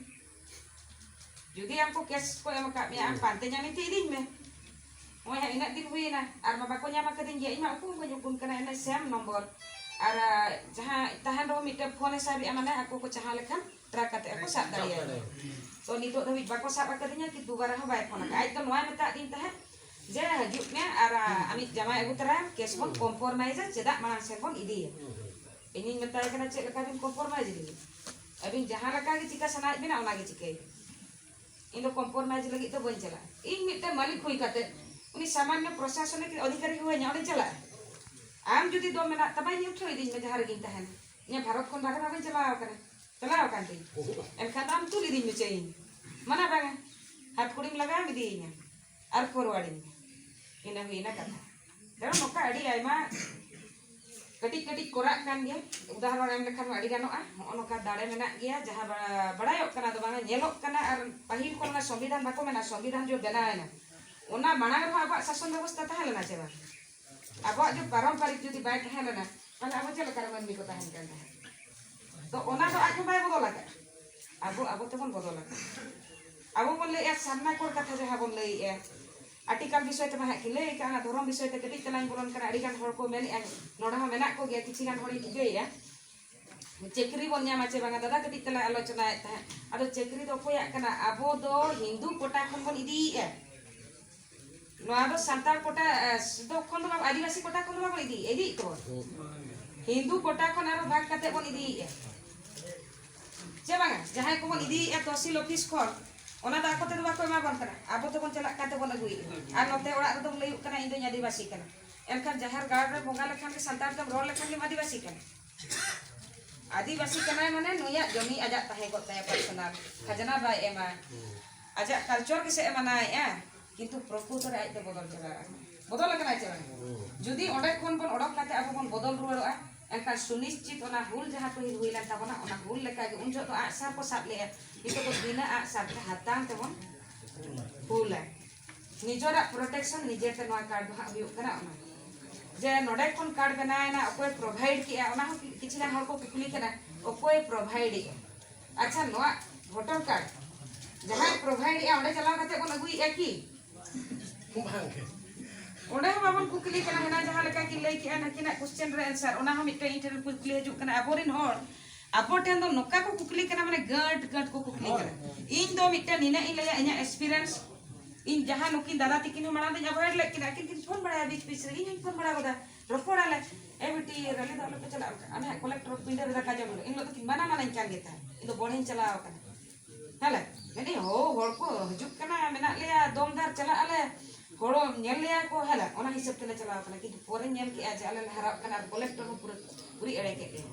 ᱡᱩᱫᱤ ᱟᱢ ᱠᱚ ᱠᱮᱥ ᱠᱚ ᱮᱢ ᱟᱠᱟᱫ ᱢᱮᱭᱟ, ᱟᱢ ᱯᱟᱱᱛᱮ ᱧᱟᱢᱤᱧ ᱛᱮ ᱤᱫᱤᱧ ᱢᱮ, ᱱᱚᱜᱼᱚᱭ ᱦᱟᱸᱜ ᱤᱱᱟᱹᱜ ᱫᱤᱱ ᱦᱩᱭᱮᱱᱟ, ᱟᱨ ᱢᱟ ᱵᱟᱠᱚ ᱧᱟᱢ ᱟᱠᱟᱫᱤᱧ ᱜᱮᱭᱟ᱾ ᱤᱧ ᱢᱟ ᱩᱯᱨᱩᱢ ᱵᱟᱹᱧ ᱩᱯᱨᱩᱢ ᱠᱟᱱᱟ, ᱮᱱᱮ ᱥᱮᱢ ᱱᱚᱢᱵᱚᱨ᱾ ᱟᱨ ᱟ, ᱡᱟᱦᱟᱸ ᱛᱟᱦᱮᱱ ᱨᱮᱦᱚᱸ ᱢᱤᱫᱴᱮᱱ ᱯᱷᱳᱱ ᱮ ᱥᱟᱵᱮᱜᱼᱟ, ᱢᱟᱱᱮ ᱟᱠᱚ ᱠᱚ ᱪᱟᱦᱟᱣ ᱞᱮᱠᱷᱟᱱ ᱴᱨᱟᱠ ᱠᱟᱛᱮ ᱠᱚ ᱥᱟᱵ ᱫᱟᱲᱮᱭᱟᱜᱼᱟ᱾ ᱛᱚ ᱱᱤᱛᱚᱜ ᱫᱷᱟᱹᱵᱤᱡ ᱵᱟᱠᱚ ᱥᱟᱵ ᱟᱠᱟᱫᱤᱧᱟ, ᱠᱤᱱᱛᱩ ᱫᱩᱵᱟᱨᱟ ᱦᱚᱸ ᱵᱟᱭ ᱯᱷᱳᱱ ᱟᱠᱟᱫᱼᱟ᱾ ᱟᱡ ᱫᱚ ᱱᱚᱣᱟᱭ ᱢᱮᱛᱟᱫᱤᱧ ᱛᱟᱦᱮᱸᱫ ᱡᱮ ᱦᱤᱡᱩᱜ ᱢᱮ ᱟᱨ ᱟ, ᱟᱢᱤᱡ ᱡᱟᱶᱟᱭ ᱟᱹᱜᱩ ᱛᱚᱨᱟᱭᱮᱢ, ᱠᱮᱥ ᱵᱚᱱ ᱠᱚᱢᱯᱨᱚᱢᱟᱭᱤᱡᱟ, ᱪᱮᱫᱟᱜ ᱢᱟᱲᱟᱝ ᱥᱮᱫ ᱵᱚᱱ ᱤᱫᱤᱭᱟ᱾ ᱤᱧᱤᱧ ᱢᱮᱛᱟᱭ ᱠᱟᱱᱟ, ᱪᱮᱫ ᱞᱮᱠᱟ ᱵᱤᱱ ᱠᱚᱢᱯᱨᱚᱢᱟᱭᱤᱡᱽ ᱞᱤᱧᱟ? ᱟᱹᱵᱤᱱ ᱡᱟᱦᱟᱸ ᱞᱮᱠᱟ ᱜᱮ ᱪᱤᱠᱟ ᱥᱟᱱᱟᱭᱮᱫ ᱵᱤᱱᱟ ᱚᱱᱟ ᱜᱮ ᱪᱤᱠᱟᱹᱭ ᱵᱤᱱ᱾ ᱤᱧ ᱫᱚ ᱠᱚᱢᱯᱨᱚᱢᱟᱭᱤᱡᱽ ᱞᱟᱹᱜᱤᱫ ᱫᱚ ᱵᱟᱹᱧ ᱪᱟᱞᱟᱜᱼᱟ᱾ ᱤᱧ ᱢᱤᱫᱴᱮᱱ ᱢᱟᱹᱞᱤᱠ ᱦᱩᱭ ᱠᱟᱛᱮ ᱩᱱᱤ ᱥᱟᱢᱟᱱᱱᱚ ᱯᱨᱚᱥᱟᱥᱚᱱᱤᱠ ᱚᱫᱷᱤᱠᱟᱨᱤ ᱦᱩᱭᱟᱹᱧᱟ, ᱚᱸᱰᱮᱧ ᱪᱟᱞᱟᱜᱼᱟ? ᱟᱢ ᱡᱩᱫᱤ ᱫᱚᱢ ᱢᱮᱱᱟᱜ ᱛᱟᱢᱟ, ᱤᱧ ᱩᱴᱷᱟᱹᱣ ᱤᱫᱤᱧ ᱢᱮ ᱡᱟᱦᱟᱸ ᱨᱮᱜᱮᱧ ᱛᱟᱦᱮᱱᱟ᱾ ᱤᱧᱟᱹᱜ ᱵᱷᱟᱨᱚᱛ ᱠᱷᱚᱱ ᱵᱟᱦᱨᱮ ᱢᱟ ᱵᱟᱹᱧ ᱪᱟᱞᱟᱣ ᱟᱠᱟᱱᱟ, ᱪᱟᱞᱟᱣ ᱟᱠᱟᱱ ᱛᱤᱧ᱾ ᱮᱱᱠᱷᱟᱱ ᱫᱚ ᱟᱢ ᱛᱩᱞ ᱤᱫᱤᱧ ᱢᱮ ᱪᱟᱹᱭᱤᱧ, ᱢᱟᱱᱟ ᱵᱟᱝᱟ᱾ ᱦᱟᱛ ᱠᱩᱲᱤᱢ ᱞᱟᱜᱟᱣ ᱤᱫᱤᱭᱤᱧᱟ ᱟᱨ ᱯᱷᱚᱨᱣᱟᱨᱰᱤᱧ ᱢᱮ᱾ ᱤᱱᱟᱹ ᱦᱩᱭᱱᱟ ᱠᱟᱛᱷᱟ᱾ ᱛᱮ ᱱᱚᱝᱠᱟ ᱟᱹᱰᱤ ᱟᱭᱢᱟ ᱠᱟᱹᱴᱤᱡ ᱠᱟᱹᱴᱤᱡ ᱠᱚᱨᱟᱜ ᱠᱟᱱ ᱜᱮᱭᱟ᱾ ᱩᱫᱟᱦᱚᱨᱚᱱ ᱮᱢ ᱞᱮᱠᱷᱟᱱ ᱦᱚᱸ ᱟᱹᱰᱤ ᱜᱟᱱᱚᱜᱼᱟ᱾ ᱦᱚᱸᱜᱼᱚ ᱱᱚᱝᱠᱟ ᱫᱟᱲᱮ ᱢᱮᱱᱟᱜ ᱜᱮᱭᱟ, ᱡᱟᱦᱟᱸ ᱵᱟ-, ᱵᱟᱲᱟᱭᱚᱜ ᱠᱟᱱᱟ ᱫᱚ ᱵᱟᱝᱟ, ᱧᱮᱞᱚᱜ ᱠᱟᱱᱟ᱾ ᱟᱨ ᱯᱟᱹᱦᱤᱞ ᱠᱷᱚᱱ ᱚᱱᱟ ᱥᱚᱝᱵᱤᱫᱷᱟᱱ ᱵᱟᱠᱚ ᱢᱮᱱᱟ, ᱥᱚᱝᱵᱤᱫᱷᱟᱱ ᱡᱚ ᱵᱮᱱᱟᱣ ᱮᱱᱟ, ᱚᱱᱟ ᱢᱟᱲᱟᱝ ᱨᱮᱦᱚᱸ ᱟᱵᱚᱣᱟᱜ ᱥᱟᱥᱚᱱ ᱵᱮᱵᱚᱥᱛᱷᱟ ᱛᱟᱦᱮᱸ ᱞᱮᱱᱟ ᱪᱮ ᱵᱟᱝ? ᱟᱵᱚᱣᱟᱜ ᱡᱚ ᱯᱟᱨᱚᱢᱯᱟᱨᱤᱠ ᱡᱩᱫᱤ ᱵᱟᱭ ᱛᱟᱦᱮᱸ ᱞᱮᱱᱟ, ᱛᱟᱦᱞᱮ ᱟᱵᱚ ᱪᱮᱫ ᱞᱮᱠᱟᱨᱮ ᱢᱟᱹᱱᱢᱤ ᱠᱚ ᱛᱟᱦᱮᱱ ᱠᱟᱱ ᱛᱟᱦᱮᱸᱫ? ᱛᱚ ᱚᱱᱟ ᱫᱚ ᱟᱡ ᱦᱚᱸ ᱵᱟᱭ ᱵᱚᱫᱚᱞ ᱟᱠᱟᱫᱼᱟ᱾ ᱟᱵᱚ, ᱟᱵᱚ ᱛᱮᱵᱚᱱ ᱵᱚᱫᱚᱞ ᱟᱠᱟᱫᱼᱟ᱾ ᱟᱵᱚ ᱵᱚᱱ ᱞᱟᱹᱭᱮᱫᱼᱟ ᱥᱟᱨᱱᱟ ᱠᱳᱰ ᱠᱟᱛᱷᱟ, ᱡᱟᱦᱟᱸ ᱵᱚᱱ ᱞᱟᱹᱭᱮᱫᱼᱟ, ᱟᱨᱴᱤᱠᱟᱞ ᱵᱤᱥᱚᱭ ᱛᱮᱢᱟ ᱦᱟᱸᱜ ᱠᱤᱱ ᱞᱟᱹᱭ ᱟᱠᱟᱫᱼᱟ, ᱚᱱᱟ ᱫᱷᱚᱨᱚᱢ ᱵᱤᱥᱚᱭ ᱛᱮ ᱠᱟᱹᱴᱤᱡ ᱛᱮᱞᱟᱧ ᱵᱚᱞᱚᱱ ᱠᱟᱱᱟ᱾ ᱟᱹᱰᱤ ᱜᱟᱱ ᱦᱚᱲ ᱠᱚ ᱢᱮᱱᱮᱫᱼᱟ, ᱱᱚᱰᱮ ᱦᱚᱸ ᱢᱮᱱᱟᱜ ᱠᱚᱜᱮᱭᱟ, ᱠᱤᱪᱷᱤ ᱜᱟᱱ ᱦᱚᱲᱤᱧ ᱴᱷᱤᱠᱟᱹᱭᱮᱫᱼᱟ, ᱪᱟᱹᱠᱨᱤ ᱵᱚᱱ ᱧᱟᱢᱟ ᱪᱮ ᱵᱟᱝᱟ? ᱫᱟᱫᱟ ᱠᱟᱹᱴᱤᱡ ᱛᱮᱞᱟᱭ ᱟᱞᱳᱪᱚᱱᱟᱭᱮᱫ ᱛᱟᱦᱮᱸᱫ᱾ ᱟᱫᱚ ᱪᱟᱹᱠᱨᱤ ᱫᱚ ᱚᱠᱚᱭᱟᱜ ᱠᱟᱱᱟ? ᱟᱵᱚ ᱫᱚ ᱦᱤᱱᱫᱩ ᱠᱳᱴᱟ ᱠᱷᱚᱱ ᱵᱚᱱ ᱤᱫᱤᱭᱮᱫᱼᱟ᱾ ᱱᱚᱣᱟ ᱫᱚ ᱥᱟᱱᱛᱟᱲ ᱠᱳᱴᱟ, ᱮ, ᱫᱚ ᱠᱷᱚᱱ ᱫᱚ ᱵᱟᱝ, ᱟᱹᱫᱤᱵᱟᱹᱥᱤ ᱠᱳᱴᱟ ᱠᱷᱚᱱ ᱫᱚ ᱵᱟᱵᱚᱱ ᱤᱫᱤᱭᱮᱫᱼᱟ, ᱤᱫᱤᱭᱮᱫ ᱛᱟᱵᱚᱱ᱾ ᱦᱤᱱᱫᱩ ᱠᱳᱴᱟ ᱠᱷᱚᱱ ᱟᱨᱚ ᱵᱷᱟᱜᱽ ᱠᱟᱛᱮ ᱵᱚᱱ ᱤᱫᱤᱭᱮᱫᱼᱟ᱾ ᱪᱮ ᱵᱟᱝᱟ? ᱡᱟᱦᱟᱸᱭ ᱠᱚᱵᱚᱱ ᱤᱫᱤᱭᱮᱫᱼᱟ ᱛᱚᱦᱥᱤᱞ ᱚᱯᱷᱤᱥ ᱠᱷᱚᱱ, ᱚᱱᱟ ᱫᱚ ᱟᱠᱚ ᱛᱮᱫᱚ ᱵᱟᱠᱚ ᱮᱢᱟ ᱵᱚᱱ ᱠᱟᱱᱟ, ᱟᱵᱚ ᱛᱮᱵᱚᱱ ᱪᱟᱞᱟᱜ ᱠᱟᱱ ᱛᱮᱵᱚᱱ ᱟᱹᱜᱩᱭᱮᱫᱼᱟ᱾ ᱟᱨ ᱱᱚᱛᱮ ᱚᱲᱟᱜ ᱨᱮᱫᱚᱢ ᱞᱟᱹᱭᱩᱜ ᱠᱟᱱᱟ, "ᱤᱧ ᱫᱚᱧ ᱟᱹᱫᱤᱵᱟᱹᱥᱤ ᱠᱟᱱᱟ", ᱮᱱᱠᱷᱟᱱ ᱡᱟᱦᱮᱨ ᱜᱟᱲ ᱨᱮ ᱵᱚᱸᱜᱟ ᱞᱮᱠᱷᱟᱱ ᱜᱮ, ᱥᱟᱱᱛᱟᱲ ᱛᱮᱢ ᱨᱚᱲ ᱞᱮᱠᱷᱟᱱ ᱜᱮᱢ ᱟᱹᱫᱤᱵᱟᱹᱥᱤ ᱠᱟᱱᱟ᱾ ᱟᱹᱫᱤᱵᱟᱹᱥᱤ ᱠᱟᱱᱟᱭ ᱢᱟᱱᱮ ᱱᱩᱭᱟᱜ ᱡᱚᱢᱤ ᱟᱡᱟᱜ ᱛᱟᱦᱮᱸ ᱠᱚᱜ ᱛᱟᱭᱟ, ᱯᱟᱨᱥᱚᱱᱟᱞ ᱠᱷᱟᱡᱽᱱᱟ ᱵᱟᱭ ᱮᱢᱟ, ᱟᱡᱟᱜ ᱠᱟᱞᱪᱟᱨ ᱜᱮᱥᱮ ᱮ ᱢᱟᱱᱟᱣᱮᱫᱼᱟ, ᱠᱤᱱᱛᱩ ᱯᱨᱚᱠᱨᱤᱛᱚ ᱨᱮ ᱟᱡ ᱫᱚ ᱵᱚᱫᱚᱞ ᱪᱟᱵᱟ ᱟᱠᱟᱱᱟ᱾ ᱵᱚᱫᱚᱞ ᱟᱠᱟᱱᱟᱭ ᱪᱮ ᱵᱟᱝ? ᱡᱩᱫᱤ ᱚᱸᱰᱮ ᱠᱷᱚᱱ ᱵᱚᱱ ᱚᱰᱚᱠ ᱠᱟᱛᱮ ᱟᱵᱚ ᱵᱚᱱ ᱵᱚᱫᱚᱞ ᱨᱩᱣᱟᱹᱲᱚᱜᱼᱟ, ᱮᱱᱠᱷᱟᱱ ᱥᱩᱱᱤᱥᱪᱤᱛ ᱚᱱᱟ ᱦᱩᱞ ᱡᱟᱦᱟᱸ ᱯᱟᱹᱦᱤᱞ ᱦᱩᱭ ᱞᱮᱱ ᱛᱟᱵᱚᱱᱟ, ᱚᱱᱟ ᱦᱩᱞ ᱞᱮᱠᱟᱜᱮ᱾ ᱩᱱ ᱡᱚᱦᱚᱜ ᱫᱚ ᱟᱜᱼᱥᱟᱨ ᱠᱚ ᱥᱟᱵ ᱞᱮᱜᱼᱟ, ᱱᱤᱛᱚᱜ ᱫᱚ ᱵᱤᱱᱟᱹ ᱟᱜᱼᱥᱟᱨ ᱛᱮ ᱦᱟᱛᱟᱝ ᱛᱮᱵᱚᱱ ᱦᱩᱞᱟ᱾ ᱱᱤᱡᱮᱨᱟᱜ ᱯᱨᱚᱴᱮᱠᱥᱚᱱ ᱱᱤᱡᱮᱛᱮ ᱱᱚᱣᱟ ᱠᱟᱨᱰ ᱫᱚ ᱦᱟᱸᱜ ᱦᱩᱭᱩᱜ ᱠᱟᱱᱟ᱾ ᱚᱱᱟ ᱡᱮ ᱱᱚᱰᱮ ᱠᱷᱚᱱ ᱠᱟᱨᱰ ᱵᱮᱱᱟᱣ ᱮᱱᱟ, ᱚᱠᱚᱭ ᱯᱨᱚᱵᱷᱟᱭᱤᱰ ᱠᱮᱜᱼᱟ, ᱚᱱᱟ ᱦᱚᱸ ᱠᱤᱪᱷᱤ ᱜᱟᱱ ᱦᱚᱲ ᱠᱚ ᱠᱩᱠᱞᱤ ᱠᱟᱱᱟ, ᱚᱠᱚᱭ ᱯᱨᱚᱵᱷᱟᱭᱤᱰ ᱮᱜᱼᱟ? ᱟᱪᱪᱷᱟ, ᱱᱚᱣᱟ ᱵᱷᱳᱴᱟᱨ ᱠᱟᱨᱰ ᱡᱟᱦᱟᱸᱭ ᱯᱨᱚᱵᱷᱟᱭᱤᱰ ᱮᱜᱼᱟ, ᱚᱸᱰᱮ ᱪᱟᱞᱟᱣ ᱠᱟᱛᱮ ᱵᱚᱱ ᱟᱹᱜᱩᱭᱮᱜᱼᱟ ᱠᱤ? ᱵᱟᱝ ᱜᱮ᱾ ᱚᱸᱰᱮ ᱦᱚᱸ ᱵᱟᱵᱚᱱ ᱠᱩᱠᱞᱤ ᱠᱟᱱᱟ, ᱦᱟᱱᱟ ᱡᱟᱦᱟᱸ ᱞᱮᱠᱟ ᱠᱤᱱ ᱞᱟᱹᱭ ᱠᱮᱜᱼᱟ, ᱱᱟᱹᱠᱤᱱᱟᱜ ᱠᱚᱥᱪᱮᱱ ᱨᱮ ᱟᱱᱥᱟᱨ, ᱚᱱᱟ ᱦᱚᱸ ᱢᱤᱫᱴᱮᱱ ᱤᱧ ᱴᱷᱮᱱ ᱠᱩᱠᱞᱤ ᱦᱤᱡᱩᱜ ᱠᱟᱱᱟ᱾ ᱟᱵᱚᱨᱮᱱ ᱦᱚᱲ ᱟᱵᱚ ᱴᱷᱮᱱ ᱫᱚ ᱱᱚᱝᱠᱟ ᱠᱚ ᱠᱩᱠᱞᱤ ᱠᱟᱱᱟ, ᱢᱟᱱᱮ ᱜᱟᱹᱴ ᱜᱟᱹᱴ ᱠᱚ ᱠᱩᱠᱞᱤ ᱠᱟᱱᱟ᱾ ᱤᱧ ᱫᱚ ᱢᱤᱫᱴᱮᱱ ᱱᱤᱱᱟᱹᱜ ᱤᱧ ᱞᱟᱹᱭᱟ, ᱤᱧᱟᱹᱜ ᱮᱠᱥᱯᱤᱨᱤᱭᱮᱱᱥ, ᱤᱧ ᱡᱟᱦᱟᱸ ᱱᱩᱠᱤᱱ ᱫᱟᱫᱟ ᱛᱤᱠᱤᱱ ᱦᱚᱸ ᱢᱟᱲᱟᱝ ᱫᱚᱧ ᱟᱵᱷᱚᱭᱮᱰ ᱞᱮᱫ ᱠᱤᱱᱟ, ᱟᱹᱠᱤᱱ ᱠᱤᱱ ᱯᱷᱳᱱ ᱵᱟᱲᱟᱭᱟ ᱵᱤᱪ ᱵᱤᱪ ᱨᱮ, ᱤᱧ ᱦᱚᱸᱧ ᱯᱷᱳᱱ ᱵᱟᱲᱟ ᱜᱚᱫᱟ, ᱨᱚᱯᱚᱲᱟᱞᱮ, "ᱮ ᱵᱤᱴᱤ, ᱨᱮᱞᱤ ᱫᱚ ᱟᱞᱚᱯᱮ ᱪᱟᱞᱟᱜᱼᱟ, ᱟᱞᱮ ᱦᱟᱸᱜ ᱠᱚᱞᱮᱠᱴᱚᱨ ᱯᱤᱸᱰᱟᱹ ᱨᱮ ᱫᱟᱠᱟ ᱡᱚᱢ ᱦᱩᱭᱩᱜᱼᱟ", ᱤᱧ ᱦᱤᱞᱳᱜ ᱫᱚᱠᱤᱱ ᱢᱟᱱᱟ ᱢᱟᱱᱟᱧ ᱠᱟᱱ ᱜᱮ ᱛᱟᱦᱮᱸᱫ, ᱤᱧ ᱫᱚ ᱵᱚᱲᱦᱮᱧ ᱪᱟᱞᱟᱣ ᱠᱟᱱᱟ᱾ ᱦᱮᱸᱞᱮ, ᱢᱮᱱᱫᱟᱹᱧ, "ᱦᱳ, ᱦᱚᱲ ᱠᱚ ᱦᱤᱡᱩᱜ ᱠᱟᱱᱟ, ᱢᱮᱱᱟᱜ ᱞᱮᱭᱟ, ᱫᱚᱢᱫᱟᱨ ᱪᱟᱞᱟᱜ ᱟᱞᱮ, ᱦᱚᱲ ᱧᱮᱞ ᱞᱮᱭᱟ ᱠᱚ", ᱦᱮᱸᱞᱮ, ᱚᱱᱟ ᱦᱤᱥᱟᱹᱵ ᱛᱮᱞᱮ ᱪᱟᱞᱟᱣ ᱠᱟᱱᱟ᱾ ᱠᱤᱱᱛᱩ ᱯᱚᱨᱮᱧ ᱧᱮᱞ ᱠᱮᱜᱼᱟ ᱡᱮ ᱟᱞᱮ ᱞᱮ ᱦᱟᱨᱟᱜ ᱠᱟᱱᱟ ᱟᱨ ᱠᱚᱞᱮᱠᱴᱚᱨ ᱦᱚᱸ ᱯᱩᱨᱟᱹ ᱯᱩᱨᱤ ᱮᱲᱮ ᱠᱮᱫ ᱞᱮᱭᱟ᱾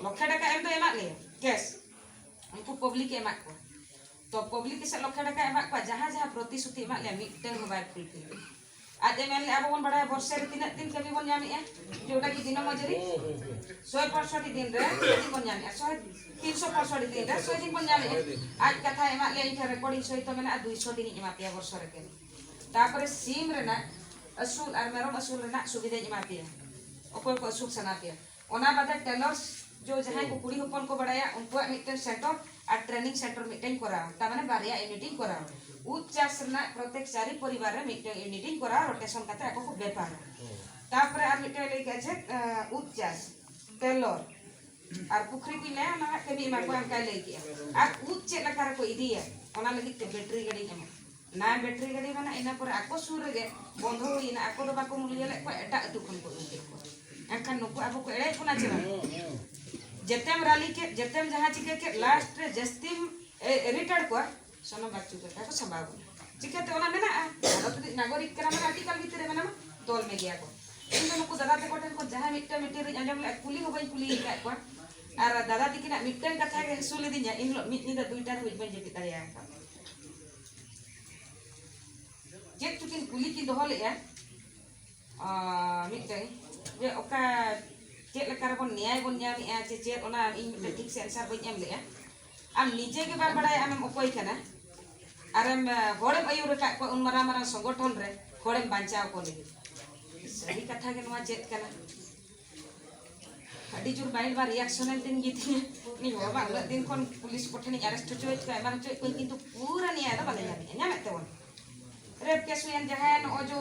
ᱞᱚᱠᱷᱮ ᱴᱟᱠᱟ ᱮᱢ ᱫᱚ ᱮᱢᱟᱜ ᱞᱮᱭᱟ, ᱠᱮᱥ, ᱩᱱᱠᱩ ᱯᱟᱵᱽᱞᱤᱠ ᱮ ᱮᱢᱟᱜ ᱠᱚᱣᱟ᱾ ᱛᱚ ᱯᱟᱵᱽᱞᱤᱠ ᱜᱮᱥᱮ ᱞᱚᱠᱷᱮ ᱴᱟᱠᱟ ᱮᱢᱟᱜ ᱠᱚᱣᱟ, ᱡᱟᱦᱟᱸ ᱡᱟᱦᱟᱸ ᱯᱨᱚᱛᱤᱥᱨᱩᱛᱤ ᱮᱢᱟᱜ ᱞᱮᱭᱟ, ᱢᱤᱫᱴᱟᱝ ᱦᱚᱸ ᱵᱟᱭ ᱯᱷᱩᱞᱯᱷᱤᱞ᱾ ᱟᱡ ᱮ ᱢᱮᱱ ᱞᱮᱜᱼᱟ, ᱟᱵᱚ ᱵᱚᱱ ᱵᱟᱲᱟᱭᱟ ᱵᱚᱨᱥᱮ ᱨᱮ ᱛᱤᱱᱟᱹᱜ ᱫᱤᱱ ᱠᱟᱹᱢᱤ ᱵᱚᱱ ᱧᱟᱢᱮᱜᱼᱟ, ᱡᱮᱴᱟ ᱠᱤ ᱫᱤᱱᱚ ᱢᱚᱡᱩᱨᱤ, ᱥᱚᱭ ᱯᱚᱸᱭᱥᱚᱴᱴᱤ ᱫᱤᱱ ᱨᱮ ᱪᱮᱫ ᱵᱚᱱ ᱧᱟᱢᱮᱜᱼᱟ, ᱥᱚᱭ, ᱛᱤᱱᱥᱚ ᱯᱚᱸᱭᱥᱚᱴᱴᱤ ᱫᱤᱱ ᱨᱮ ᱥᱚᱭ ᱫᱤᱱ ᱵᱚᱱ ᱧᱟᱢᱮᱜᱼᱟ᱾ ᱟᱡ ᱠᱟᱛᱷᱟᱭ ᱮᱢᱟᱜ ᱞᱮᱭᱟ, ᱤᱧ ᱴᱷᱮᱱ ᱨᱮᱠᱚᱨᱰᱤᱝ ᱥᱚᱦᱤᱛ ᱢᱮᱱᱟᱜᱼᱟ, ᱫᱩᱭᱥᱚ ᱫᱤᱱᱤᱧ ᱮᱢᱟ ᱯᱮᱭᱟ ᱵᱚᱨᱥᱚ ᱨᱮ ᱠᱟᱹᱢᱤ᱾ ᱛᱟᱨᱯᱚᱨᱮ ᱥᱤᱢ ᱨᱮᱱᱟᱜ ᱟᱹᱥᱩᱞ ᱟᱨ ᱢᱮᱨᱚᱢ ᱟᱹᱥᱩᱞ ᱨᱮᱱᱟᱜ ᱥᱩᱵᱤᱫᱷᱟᱧ ᱮᱢᱟ ᱯᱮᱭᱟ, ᱚᱠᱚᱭ ᱠᱚ ᱟᱹᱥᱩᱞ ᱥᱟᱱᱟ ᱯᱮᱭᱟ᱾ ᱚᱱᱟ ᱵᱟᱫᱮ ᱴᱮᱞᱚᱨᱥ, ᱡᱚ ᱡᱟᱦᱟᱸᱭ ᱠᱚ ᱠᱩᱲᱤ ᱦᱚᱯᱚᱱ ᱠᱚ ᱵᱟᱲᱟᱭᱟ, ᱩᱱᱠᱩᱣᱟᱜ ᱢᱤᱫᱴᱮᱱ ᱥᱮᱱᱴᱚᱨ ᱟᱨ ᱴᱨᱮᱱᱤᱝ ᱥᱮᱱᱴᱚᱨ ᱢᱤᱫᱴᱮᱱ ᱠᱚᱨᱟᱣᱟ, ᱛᱟᱨ ᱢᱟᱱᱮ ᱵᱟᱨᱭᱟ ᱤᱭᱩᱱᱤᱴ ᱤᱧ ᱠᱚᱨᱟᱣᱟ᱾ ᱩᱫ ᱪᱟᱥ ᱨᱮᱱᱟᱜ ᱯᱨᱚᱛᱮᱠ ᱪᱟᱨᱤ ᱯᱚᱨᱤᱵᱟᱨ ᱨᱮ ᱢᱤᱫᱴᱮᱱ ᱤᱭᱩᱱᱤᱴ ᱤᱧ ᱠᱚᱨᱟᱣᱟ, ᱨᱳᱴᱮᱥᱚᱱ ᱠᱟᱛᱮ ᱟᱠᱚ ᱠᱚ ᱵᱮᱯᱟᱨᱟ᱾ ᱛᱟᱨᱯᱚᱨᱮ ᱟᱨ ᱢᱤᱫᱴᱮᱱ ᱞᱟᱹᱭ ᱠᱮᱫᱟ ᱡᱮ, ᱟᱸ, ᱩᱫ ᱪᱟᱥ, ᱴᱮᱞᱚᱨ ᱟᱨ ᱯᱩᱠᱷᱨᱤ ᱠᱚᱧ ᱞᱟᱭᱟ, ᱚᱱᱟ ᱦᱟᱸᱜ ᱠᱟᱹᱢᱤ ᱮᱢᱟ ᱠᱚᱣᱟ, ᱚᱱᱠᱟᱭ ᱞᱟᱹᱭ ᱠᱮᱜᱼᱟ᱾ ᱟᱨ ᱩᱫ ᱪᱮᱫ ᱞᱮᱠᱟ ᱨᱮᱠᱚ ᱤᱫᱤᱭᱟ, ᱚᱱᱟ ᱞᱟᱹᱜᱤᱫ ᱛᱮ ᱵᱮᱴᱨᱤ ᱜᱟᱹᱰᱤᱧ ᱮᱢᱟ᱾ ᱱᱟ ᱵᱮᱴᱨᱤ ᱜᱟᱹᱰᱤ ᱢᱟᱱᱮ ᱤᱱᱟᱹ ᱯᱚᱨᱮ ᱟᱠᱚ ᱥᱩᱨ ᱨᱮᱜᱮ ᱵᱚᱱᱫᱷᱚ ᱦᱩᱭᱱᱟ, ᱟᱠᱚ ᱫᱚ ᱵᱟᱠᱚ ᱢᱩᱞᱭᱟᱹ ᱞᱮᱫ ᱠᱚᱣᱟ, ᱮᱴᱟᱜ ᱟᱹᱛᱩ ᱠᱷᱚᱱ ᱠᱚ ᱟᱹᱜᱩ ᱠᱮᱫ ᱠᱚᱣᱟ᱾ ᱮᱱᱠᱷᱟᱱ ᱱᱩᱠᱩ ᱟᱵᱚ ᱠᱚ ᱮᱲᱮᱭᱮᱫ ᱵᱚᱱᱟ ᱪᱮ ᱵᱟᱝ? ᱡᱮᱛᱮᱢ ᱨᱟᱞᱤ ᱠᱮᱫ, ᱡᱮᱛᱮᱢ ᱡᱟᱦᱟᱸ ᱪᱤᱠᱟᱹ ᱠᱮᱫ, ᱞᱟᱥᱴ ᱨᱮ ᱡᱟᱹᱥᱛᱤᱢ ᱮ, ᱤᱨᱤᱴᱮᱴ ᱠᱚᱣᱟ, ᱥᱚᱱᱚᱢ ᱵᱟᱠᱪᱩ ᱞᱮᱠᱟ ᱠᱚ ᱥᱟᱢᱵᱟᱣ ᱵᱚᱱᱟ᱾ ᱪᱤᱠᱟᱹᱛᱮ ᱚᱱᱟ ᱢᱮᱱᱟᱜᱼᱟ? ᱵᱷᱟᱨᱚᱛ ᱨᱤᱱᱤᱡ ᱱᱟᱜᱚᱨᱤᱠ ᱠᱟᱱᱟ ᱢᱟᱱᱮ ᱟᱨᱴᱤᱠᱟᱞ ᱵᱷᱤᱛᱤᱨ ᱨᱮ ᱢᱮᱱᱟᱢᱟ, ᱛᱚᱞ ᱢᱮ ᱜᱮᱭᱟ ᱠᱚ᱾ ᱤᱧ ᱫᱚ ᱱᱩᱠᱩ ᱫᱟᱫᱟ ᱛᱟᱠᱚ ᱴᱷᱮᱱ ᱠᱷᱚᱱ ᱡᱟᱦᱟᱸ ᱢᱤᱫᱴᱟᱝ ᱢᱤᱴᱤᱝ ᱨᱤᱧ ᱟᱸᱡᱚᱢ ᱞᱮᱫᱼᱟ, ᱠᱩᱞᱤ ᱦᱚᱸ ᱵᱟᱹᱧ ᱠᱩᱞᱤ ᱟᱠᱟᱫ ᱠᱚᱣᱟ᱾ ᱟᱨ ᱫᱟᱫᱟ ᱛᱤᱠᱤᱱᱟᱜ ᱢᱤᱫᱴᱟᱝ ᱠᱟᱛᱷᱟ ᱜᱮ ᱦᱟᱹᱥᱩ ᱞᱤᱫᱤᱧᱟ, ᱤᱱ ᱦᱤᱞᱳᱜ ᱢᱤᱫ ᱧᱤᱫᱟᱹ ᱫᱩᱭᱴᱟ ᱫᱷᱟᱹᱵᱤᱡ ᱵᱟᱹᱧ ᱡᱟᱹᱯᱤᱫ ᱫᱟᱲᱮ ᱟᱠᱟᱫ᱾ ᱪᱮᱫ ᱪᱚᱠᱤᱱ ᱠᱩᱞᱤ ᱠᱤᱱ ᱫᱚᱦᱚ ᱞᱮᱫᱼᱟ, ᱟᱨ ᱢᱤᱫᱴᱟᱝ ᱡᱮ ᱚᱠᱟ ᱪᱮᱫ ᱞᱮᱠᱟ ᱨᱮᱵᱚᱱ ᱱᱮᱭᱟᱭ ᱵᱚᱱ ᱧᱟᱢᱮᱜᱼᱟ ᱪᱮ ᱪᱮᱫ, ᱚᱱᱟ ᱤᱧ ᱢᱤᱫᱴᱟᱝ ᱴᱷᱤᱠ ᱥᱮ ᱟᱱᱥᱟᱨ ᱵᱟᱹᱧ ᱮᱢ ᱞᱮᱜᱼᱟ᱾ ᱟᱢ ᱱᱤᱡᱮ ᱜᱮ ᱵᱟᱢ ᱵᱟᱲᱟᱭᱟ ᱟᱢᱮᱢ ᱚᱠᱚᱭ ᱠᱟᱱᱟ, ᱟᱨᱮᱢ, ᱟᱸ, ᱦᱚᱲᱮᱢ ᱟᱹᱭᱩᱨ ᱟᱠᱟᱫ ᱠᱚᱣᱟ ᱩᱱ ᱢᱟᱨᱟᱝ ᱢᱟᱨᱟᱝ ᱥᱚᱝᱜᱚᱴᱷᱚᱱ ᱨᱮ ᱦᱚᱲᱮᱢ ᱵᱟᱧᱪᱟᱣ ᱠᱚ ᱞᱟᱹᱜᱤᱫ᱾ ᱥᱟᱹᱨᱤ ᱠᱟᱛᱷᱟ ᱜᱮ ᱱᱚᱣᱟ ᱪᱮᱫ ᱠᱟᱱᱟ? ᱟᱹᱰᱤ ᱡᱳᱨ ᱢᱟᱭᱤᱱᱰ ᱢᱟ ᱨᱤᱭᱟᱠᱥᱚᱱ ᱮᱱ ᱛᱤᱧ ᱜᱮ ᱛᱤᱧᱟ᱾ ᱩᱱᱤ ᱦᱚᱲ ᱢᱟ ᱩᱱᱟᱹᱜ ᱫᱤᱱ ᱠᱷᱚᱱ ᱯᱩᱞᱤᱥ ᱠᱚᱴᱷᱮᱱᱤᱧ ᱟᱨᱮᱥᱴ ᱦᱚᱪᱚᱭᱮᱫ ᱠᱚᱣᱟ, ᱮᱢᱟᱱ ᱦᱚᱪᱚᱭᱮᱫ ᱠᱚᱣᱟᱧ, ᱠᱤᱱᱛᱩ ᱯᱩᱨᱟᱹ ᱱᱮᱭᱟᱭ ᱫᱚ ᱵᱟᱞᱮ ᱧᱟᱢᱮᱜᱼᱟ᱾ ᱧᱟᱢᱮᱫ ᱛᱮᱵᱚᱱ? ᱨᱮᱯ ᱠᱮᱥ ᱦᱩᱭᱮᱱ, ᱡᱟᱦᱟᱸᱭ ᱱᱚᱜᱼᱚᱭ ᱡᱚ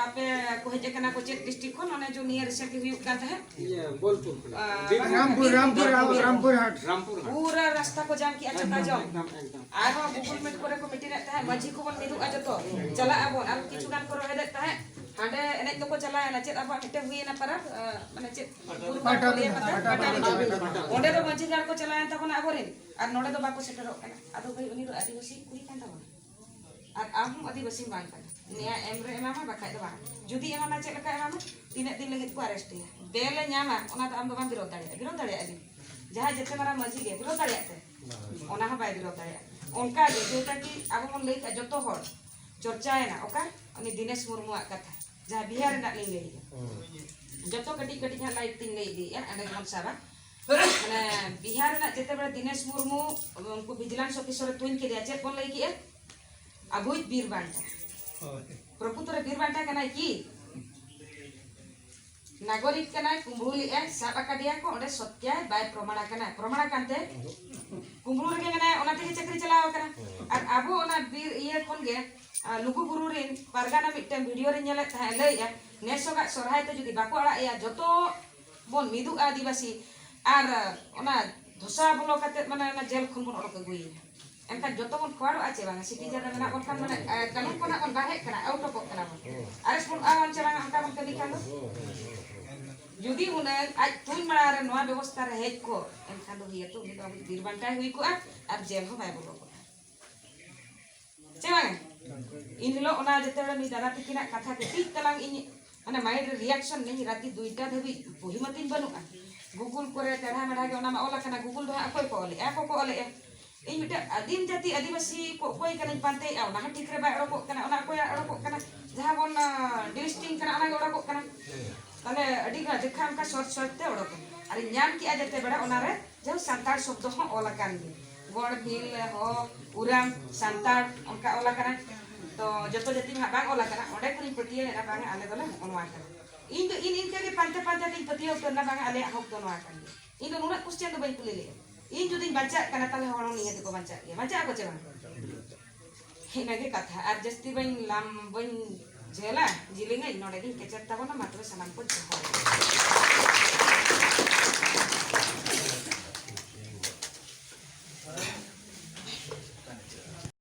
ᱟᱯᱮ ᱠᱚ ᱦᱮᱡ ᱟᱠᱟᱱᱟ ᱠᱚ ᱪᱮᱫ ᱰᱤᱥᱴᱨᱤᱠᱴ ᱠᱷᱚᱱ, ᱚᱱᱮ ᱡᱚ ᱱᱤᱭᱟᱹ ᱨᱤᱥᱮᱱᱴᱞᱤ ᱦᱩᱭᱩᱜ ᱠᱟᱱ ᱛᱟᱦᱮᱸᱫ, ᱤᱭᱟᱹ, ᱵᱳᱞᱯᱩᱨ ᱠᱷᱚᱱᱟᱜ᱾ ᱟᱨ ᱨᱟᱢᱯᱩᱨ, ᱨᱟᱢᱯᱩᱨ, ᱨᱟᱢᱯᱩᱨ, ᱨᱟᱢᱯᱩᱨ ᱦᱟᱴ᱾ ᱨᱟᱢᱯᱩᱨ ᱦᱟᱴ᱾ ᱯᱩᱨᱟᱹ ᱨᱟᱥᱛᱟ ᱠᱚ ᱡᱟᱢ ᱠᱮᱜᱼᱟ, ᱪᱷᱟᱛᱟ ᱮᱠᱫᱚᱢ, ᱡᱚᱢ᱾ ᱮᱠᱫᱚᱢ, ᱮᱠᱫᱚᱢ᱾ ᱟᱨᱦᱚᱸ ᱜᱩᱜᱩᱞ ᱢᱤᱴ ᱠᱚᱨᱮ ᱠᱚ ᱢᱤᱴᱤᱝ ᱮᱫ ᱛᱟᱦᱮᱸᱫ, ᱢᱟᱹᱡᱷᱤ ᱠᱚᱵᱚᱱ ᱢᱤᱫᱚᱜᱼᱟ ᱡᱚᱛᱚ, ᱪᱟᱞᱟᱜ ᱟᱵᱚᱱ᱾ ᱟᱨ ᱠᱤᱪᱷᱩ ᱜᱟᱱ ᱠᱚ ᱨᱚᱲ ᱮᱫ ᱛᱟᱦᱮᱸᱫ, ᱦᱟᱸᱰᱮ ᱮᱱᱮᱡ ᱫᱚᱠᱚ ᱪᱟᱞᱟᱣᱮᱱᱟ, ᱪᱮᱫ ᱟᱵᱚᱣᱟᱜ ᱢᱤᱫᱴᱮᱱ ᱦᱩᱭᱮᱱᱟ ᱯᱟᱨᱟᱵᱽ, ᱟᱸ, ᱢᱟᱱᱮ ᱪᱮᱫ ᱯᱟᱴᱟᱵᱤᱸᱫᱷᱟᱹ, ᱯᱟᱴᱟᱵᱤᱸᱫᱷᱟᱹ᱾ ᱯᱟᱴᱟᱵᱤᱸᱫᱷᱟᱹ᱾ ᱚᱸᱰᱮ ᱫᱚ ᱢᱟᱹᱡᱷᱤ ᱜᱟᱲ ᱠᱚ ᱪᱟᱞᱟᱣᱮᱱ ᱛᱟᱵᱚᱱᱟ ᱟᱵᱚᱨᱮᱱ, ᱟᱨ ᱱᱚᱰᱮ ᱫᱚ ᱵᱟᱠᱚ ᱥᱮᱴᱮᱨᱚᱜ ᱠᱟᱱᱟ᱾ ᱟᱫᱚ ᱵᱷᱟᱹᱭ, ᱩᱱᱤ ᱫᱚ ᱟᱹᱫᱤᱵᱟᱹᱥᱤ ᱠᱩᱲᱤ ᱠᱟᱱ ᱛᱟᱵᱚᱱᱟ᱾ ᱟᱨ ᱟᱢ ᱦᱚᱸ ᱟᱹᱫᱤᱵᱟᱹᱥᱤᱢ ᱵᱟᱝ ᱠᱟᱱᱟ᱾ ᱱᱮᱭᱟ ᱮᱢ ᱨᱮ ᱮᱢᱟᱢᱟ, ᱵᱟᱠᱷᱟᱡ ᱫᱚ ᱵᱟᱝ᱾ ᱡᱩᱫᱤ ᱮᱢᱟᱢᱟ, ᱪᱮᱫ ᱞᱮᱠᱟ ᱮᱢᱟᱢᱟ? ᱛᱤᱱᱟᱹᱜ ᱫᱤᱱ ᱞᱟᱹᱜᱤᱫ ᱠᱚ ᱟᱨᱮᱥᱴ ᱮᱭᱟ? ᱵᱮᱞ ᱮ ᱧᱟᱢᱟ, ᱚᱱᱟ ᱫᱚ ᱟᱢ ᱫᱚ ᱵᱟᱢ ᱵᱤᱨᱳᱫ ᱫᱟᱲᱮᱭᱟᱜᱼᱟ᱾ ᱵᱤᱨᱳᱫ ᱫᱟᱲᱮᱭᱟᱜᱼᱟ ᱵᱤᱱ? ᱡᱟᱦᱟᱸᱭ ᱡᱮᱛᱮ ᱢᱟᱨᱟᱝ ᱢᱟᱹᱡᱷᱤ ᱜᱮ ᱵᱤᱨᱳᱫ ᱫᱟᱲᱮᱭᱟᱜ ᱛᱮ? ᱚᱱᱟ ᱦᱚᱸ ᱵᱟᱭ ᱵᱤᱨᱳᱫ ᱫᱟᱲᱮᱭᱟᱜᱼᱟ᱾ ᱚᱱᱠᱟ ᱜᱮ ᱡᱮᱴᱟ ᱠᱤ ᱟᱵᱚ ᱵᱚᱱ ᱞᱟᱹᱭ ᱠᱟᱜᱼᱟ, ᱡᱚᱛᱚ ᱦᱚᱲ ᱪᱚᱨᱪᱟᱭᱮᱱᱟ, ᱚᱠᱟ? ᱩᱱᱤ ᱫᱤᱱᱮᱥ ᱢᱩᱨᱢᱩᱣᱟᱜ ᱠᱟᱛᱷᱟ, ᱡᱟᱦᱟᱸ ᱵᱤᱦᱟᱨ ᱨᱮᱱᱟᱜ ᱞᱤᱧ ᱞᱟᱹᱭᱮᱜᱼᱟ᱾ ᱡᱚᱛᱚ ᱠᱟᱹᱴᱤᱡ ᱠᱟᱹᱴᱤᱡ ᱦᱟᱸᱜ ᱞᱟᱭᱤᱴ ᱛᱤᱧ ᱞᱟᱹᱭ ᱤᱫᱤᱭᱮᱜᱼᱟ, ᱮᱸᱰᱮ ᱜᱮᱵᱚᱱ ᱥᱟᱵᱟ᱾ ᱢᱟᱱᱮ, ᱵᱤᱦᱟᱨ ᱨᱮᱱᱟᱜ ᱡᱮᱛᱮ ᱵᱮᱲᱟ ᱫᱤᱱᱮᱥ ᱢᱩᱨᱢᱩ ᱩᱱᱠᱩ ᱵᱷᱤᱡᱤᱞᱟᱱᱥ ᱚᱯᱷᱤᱥᱟᱨ ᱮ ᱛᱩᱧ ᱠᱮᱫᱮᱭᱟ, ᱪᱮᱫ ᱵᱚᱱ ᱞᱟᱹᱭ ᱠᱮᱜᱼᱟ? ᱟᱵᱚᱭᱤᱡ ᱵᱤᱨ ᱵᱟᱱᱴᱟ᱾ ᱦᱳᱭ᱾ ᱯᱨᱚᱠᱩᱛᱚ ᱨᱮ ᱵᱤᱨ ᱵᱟᱱᱴᱟ ᱠᱟᱱᱟᱭ ᱠᱤ? ᱱᱟᱜᱚᱨᱤᱠ ᱠᱟᱱᱟᱭ, ᱠᱩᱢᱵᱽᱲᱩ ᱞᱮᱜᱼᱟᱭ, ᱥᱟᱵ ᱟᱠᱟᱫᱮᱭᱟ ᱠᱚ, ᱚᱸᱰᱮ ᱥᱚᱛᱭᱟᱭ ᱵᱟᱭ ᱯᱨᱚᱢᱟᱬ ᱟᱠᱟᱱᱟ᱾ ᱯᱨᱚᱢᱟᱬ ᱟᱠᱟᱱ ᱛᱮ ᱠᱩᱢᱵᱽᱲᱩ ᱨᱮᱜᱮ ᱢᱮᱱᱟᱭᱟ, ᱚᱱᱟ ᱛᱮᱜᱮ ᱪᱟᱹᱠᱨᱤ ᱪᱟᱞᱟᱣ ᱟᱠᱟᱱᱟ᱾ ᱟᱨ ᱟᱵᱚ ᱚᱱᱟ ᱵᱤᱨ ᱤᱭᱟᱹ ᱠᱷᱚᱱ ᱜᱮ, ᱟ, ᱞᱩᱜᱩ ᱵᱩᱨᱩ ᱨᱮᱱ ᱯᱟᱨᱜᱟᱱᱟ ᱢᱤᱫᱴᱮᱱ ᱵᱷᱤᱰᱤᱭᱳ ᱨᱮᱧ ᱧᱮᱞᱮᱫ ᱛᱟᱦᱮᱸᱫ, ᱞᱟᱹᱭᱮᱜᱼᱟ, ᱱᱮᱥᱚᱜᱟᱜ ᱥᱚᱨᱦᱟᱭ ᱛᱮ ᱡᱩᱫᱤ ᱵᱟᱠᱚ ᱟᱲᱟᱜ ᱮᱭᱟ, ᱡᱚᱛᱚ ᱵᱚᱱ ᱢᱤᱫᱩᱜᱼᱟ ᱟᱹᱫᱤᱵᱟᱹᱥᱤ, ᱟᱨ ᱚᱱᱟ ᱫᱷᱚᱥᱟ ᱵᱚᱞᱚ ᱠᱟᱛᱮ, ᱢᱟᱱᱮ, ᱚᱱᱟ ᱡᱮᱞ ᱠᱷᱚᱱ ᱵᱚᱱ ᱚᱰᱚᱠ ᱟᱹᱜᱩᱭᱮᱭᱟ᱾ ᱮᱱᱠᱷᱟᱱ ᱡᱚᱛᱚ ᱵᱚᱱ ᱠᱷᱚᱣᱟᱲᱚᱜᱼᱟ ᱪᱮ ᱵᱟᱝ? ᱥᱤᱴᱤᱡᱮᱱ ᱨᱮ ᱢᱮᱱᱟᱜ ᱵᱚᱱ ᱠᱷᱟᱱ, ᱢᱟᱱᱮ, ᱮ, ᱠᱟᱹᱱᱩᱱ ᱠᱷᱚᱱᱟᱜ ᱵᱚᱱ ᱵᱟᱦᱨᱮᱜ ᱠᱟᱱᱟ, ᱟᱣᱩᱴ ᱚᱯᱚᱜ ᱠᱟᱱᱟ ᱵᱚᱱ᱾ ᱟᱨᱮᱥᱴ ᱵᱚᱱ ᱟᱣᱟᱱ ᱪᱮ ᱵᱟᱝᱟ, ᱚᱱᱠᱟ ᱵᱚᱱ ᱠᱟᱹᱢᱤ ᱠᱷᱟᱱ ᱫᱚ? ᱡᱩᱫᱤ ᱦᱩᱱᱟᱹᱝ ᱟᱡ ᱛᱩᱧ ᱢᱟᱲᱟᱝ ᱨᱮ ᱱᱚᱣᱟ ᱵᱮᱵᱚᱥᱛᱷᱟ ᱨᱮ ᱦᱮᱡ ᱠᱚᱜ, ᱮᱱᱠᱷᱟᱱ ᱫᱚ ᱦᱩᱭ ᱟᱛᱚ ᱩᱱᱤ ᱫᱚ ᱟᱵᱚ ᱵᱤᱨ ᱵᱟᱱᱴᱟᱭ ᱦᱩᱭ ᱠᱚᱜᱼᱟ ᱟᱨ ᱡᱮᱞ ᱦᱚᱸ ᱵᱟᱭ ᱵᱚᱞᱚ ᱠᱚᱜᱼᱟ᱾ ᱪᱮ ᱵᱟᱝ? ᱤᱱ ᱦᱤᱞᱳᱜ ᱚᱱᱟ ᱡᱮᱛᱮ ᱦᱚᱲ ᱢᱤᱫ ᱫᱟᱫᱟ ᱛᱤᱠᱤᱱᱟᱜ ᱠᱟᱛᱷᱟ ᱠᱟᱹᱴᱤᱡ ᱛᱟᱞᱟᱝ ᱤᱧ, ᱢᱟᱱᱮ, ᱢᱟᱭᱤᱱᱰ ᱨᱮ ᱨᱤᱭᱟᱠᱥᱚᱱ ᱱᱤᱧ, ᱨᱟᱛᱤ ᱫᱩᱭᱴᱟ ᱫᱷᱟᱹᱵᱤᱡ ᱵᱩᱦᱤ ᱢᱟᱛᱤᱧ ᱵᱟᱹᱱᱩᱜᱼᱟ᱾ ᱜᱩᱜᱩᱞ ᱠᱚᱨᱮ ᱴᱮᱲᱦᱟ ᱢᱮᱲᱦᱟ ᱜᱮ ᱚᱱᱟ ᱢᱟ ᱚᱞ ᱟᱠᱟᱱᱟ, ᱜᱩᱜᱩᱞ ᱫᱚ ᱦᱟᱸᱜ ᱚᱠᱚᱭ ᱠᱚ ᱚᱞᱮᱜᱼᱟ? ᱟᱠᱚ ᱠᱚ ᱚᱞᱮᱜᱼᱟ᱾ ᱤᱧ ᱢᱤᱫᱴᱮᱱ ᱟᱹᱫᱤᱢ ᱡᱟᱹᱛᱤ ᱟᱹᱫᱤᱵᱟᱹᱥᱤ ᱠᱚ ᱚᱠᱚᱭ ᱠᱟᱱᱟᱧ ᱯᱟᱱᱛᱮᱭᱮᱜᱼᱟ, ᱚᱱᱟ ᱦᱚᱸ ᱴᱷᱤᱠ ᱨᱮ ᱵᱟᱭ ᱚᱰᱚᱠᱚᱜ ᱠᱟᱱᱟ, ᱚᱱᱟ ᱚᱠᱚᱭᱟᱜ ᱚᱰᱚᱠᱚᱜ ᱠᱟᱱᱟ? ᱡᱟᱦᱟᱸ ᱵᱚᱱ, ᱟ, ᱰᱤᱞᱤᱴᱤᱝ ᱠᱟᱱᱟ, ᱚᱱᱟ ᱜᱮ ᱚᱰᱚᱠᱚᱜ ᱠᱟᱱᱟ᱾ ᱛᱟᱦᱞᱮ ᱟᱹᱰᱤ ᱜᱟᱱ ᱡᱚᱠᱷᱟ ᱚᱱᱠᱟ ᱥᱚᱨᱪ ᱥᱚᱨᱪ ᱛᱮ ᱚᱰᱚᱠ ᱮᱱᱟ᱾ ᱟᱨᱤᱧ ᱧᱟᱢ ᱠᱮᱜᱼᱟ ᱡᱮᱛᱮ ᱵᱮᱲᱟ ᱚᱱᱟᱨᱮ ᱡᱟᱦᱟᱸ ᱥᱟᱱᱛᱟᱲ ᱥᱚᱵᱫᱚ ᱦᱚᱸ ᱚᱞ ᱟᱠᱟᱱ ᱜᱮ, ᱜᱚᱲ ᱵᱷᱤᱞ ᱦᱚ ᱩᱨᱟᱝ ᱥᱟᱱᱛᱟᱲ ᱚᱱᱠᱟ ᱚᱞ ᱟᱠᱟᱱᱟ᱾ ᱛᱚ ᱡᱚᱛᱚ ᱡᱟᱹᱛᱤ ᱢᱟ ᱵᱟᱝ ᱚᱞ ᱟᱠᱟᱱᱟ, ᱚᱸᱰᱮ ᱠᱷᱚᱱᱤᱧ ᱯᱟᱹᱛᱭᱟᱹᱣ ᱮᱱᱟ, ᱵᱟᱝᱟ ᱟᱞᱮ ᱫᱚᱞᱮ ᱦᱚᱸᱜᱼᱚ ᱱᱚᱣᱟ ᱠᱟᱱᱟ᱾ ᱤᱧ ᱫᱚ ᱤᱧ ᱤᱱᱠᱟᱹ ᱜᱮ ᱯᱟᱱᱛᱮ ᱯᱟᱱᱛᱮ ᱛᱤᱧ ᱯᱟᱹᱛᱭᱟᱹᱣ ᱩᱛᱟᱹᱨ ᱮᱱᱟ, ᱵᱟᱝᱟ ᱟᱞᱮᱭᱟᱜ ᱦᱚᱠ ᱫᱚ ᱱᱚᱣᱟ ᱠᱟᱱ ᱜᱮᱭᱟ᱾ ᱤᱧ ᱫᱚ ᱱᱩᱱᱟᱹᱜ ᱠᱚᱥᱪᱮᱱ ᱫᱚ ᱵᱟᱹᱧ ᱠᱩᱞᱤ ᱞᱮᱫᱼᱟ᱾ ᱤᱧ ᱡᱩᱫᱤᱧ ᱵᱟᱧᱪᱟᱜ ᱠᱟᱱᱟ, ᱛᱟᱦᱞᱮ ᱦᱚᱲ ᱦᱚᱸ ᱱᱤᱭᱟᱹ ᱛᱮᱠᱚ ᱵᱟᱧᱪᱟᱜ ᱜᱮᱭᱟ, ᱵᱟᱧᱪᱟᱜ ᱟᱠᱚ ᱪᱮ ᱵᱟᱝ? ᱤᱱᱟᱹᱜᱮ ᱠᱟᱛᱷᱟ, ᱟᱨ ᱡᱟᱹᱥᱛᱤ ᱵᱟᱹᱧ ᱞᱟᱢ ᱵᱟᱹᱧ ᱡᱷᱟᱹᱞᱟ, ᱡᱤᱞᱤᱧᱟᱹᱧ, ᱱᱚᱰᱮ ᱜᱤᱧ ᱠᱮᱪᱮᱫ ᱛᱟᱵᱚᱱᱟ᱾ ᱢᱟ ᱛᱚᱵᱮ ᱥᱟᱱᱟᱢ ᱠᱚ ᱡᱚᱦᱟᱨ᱾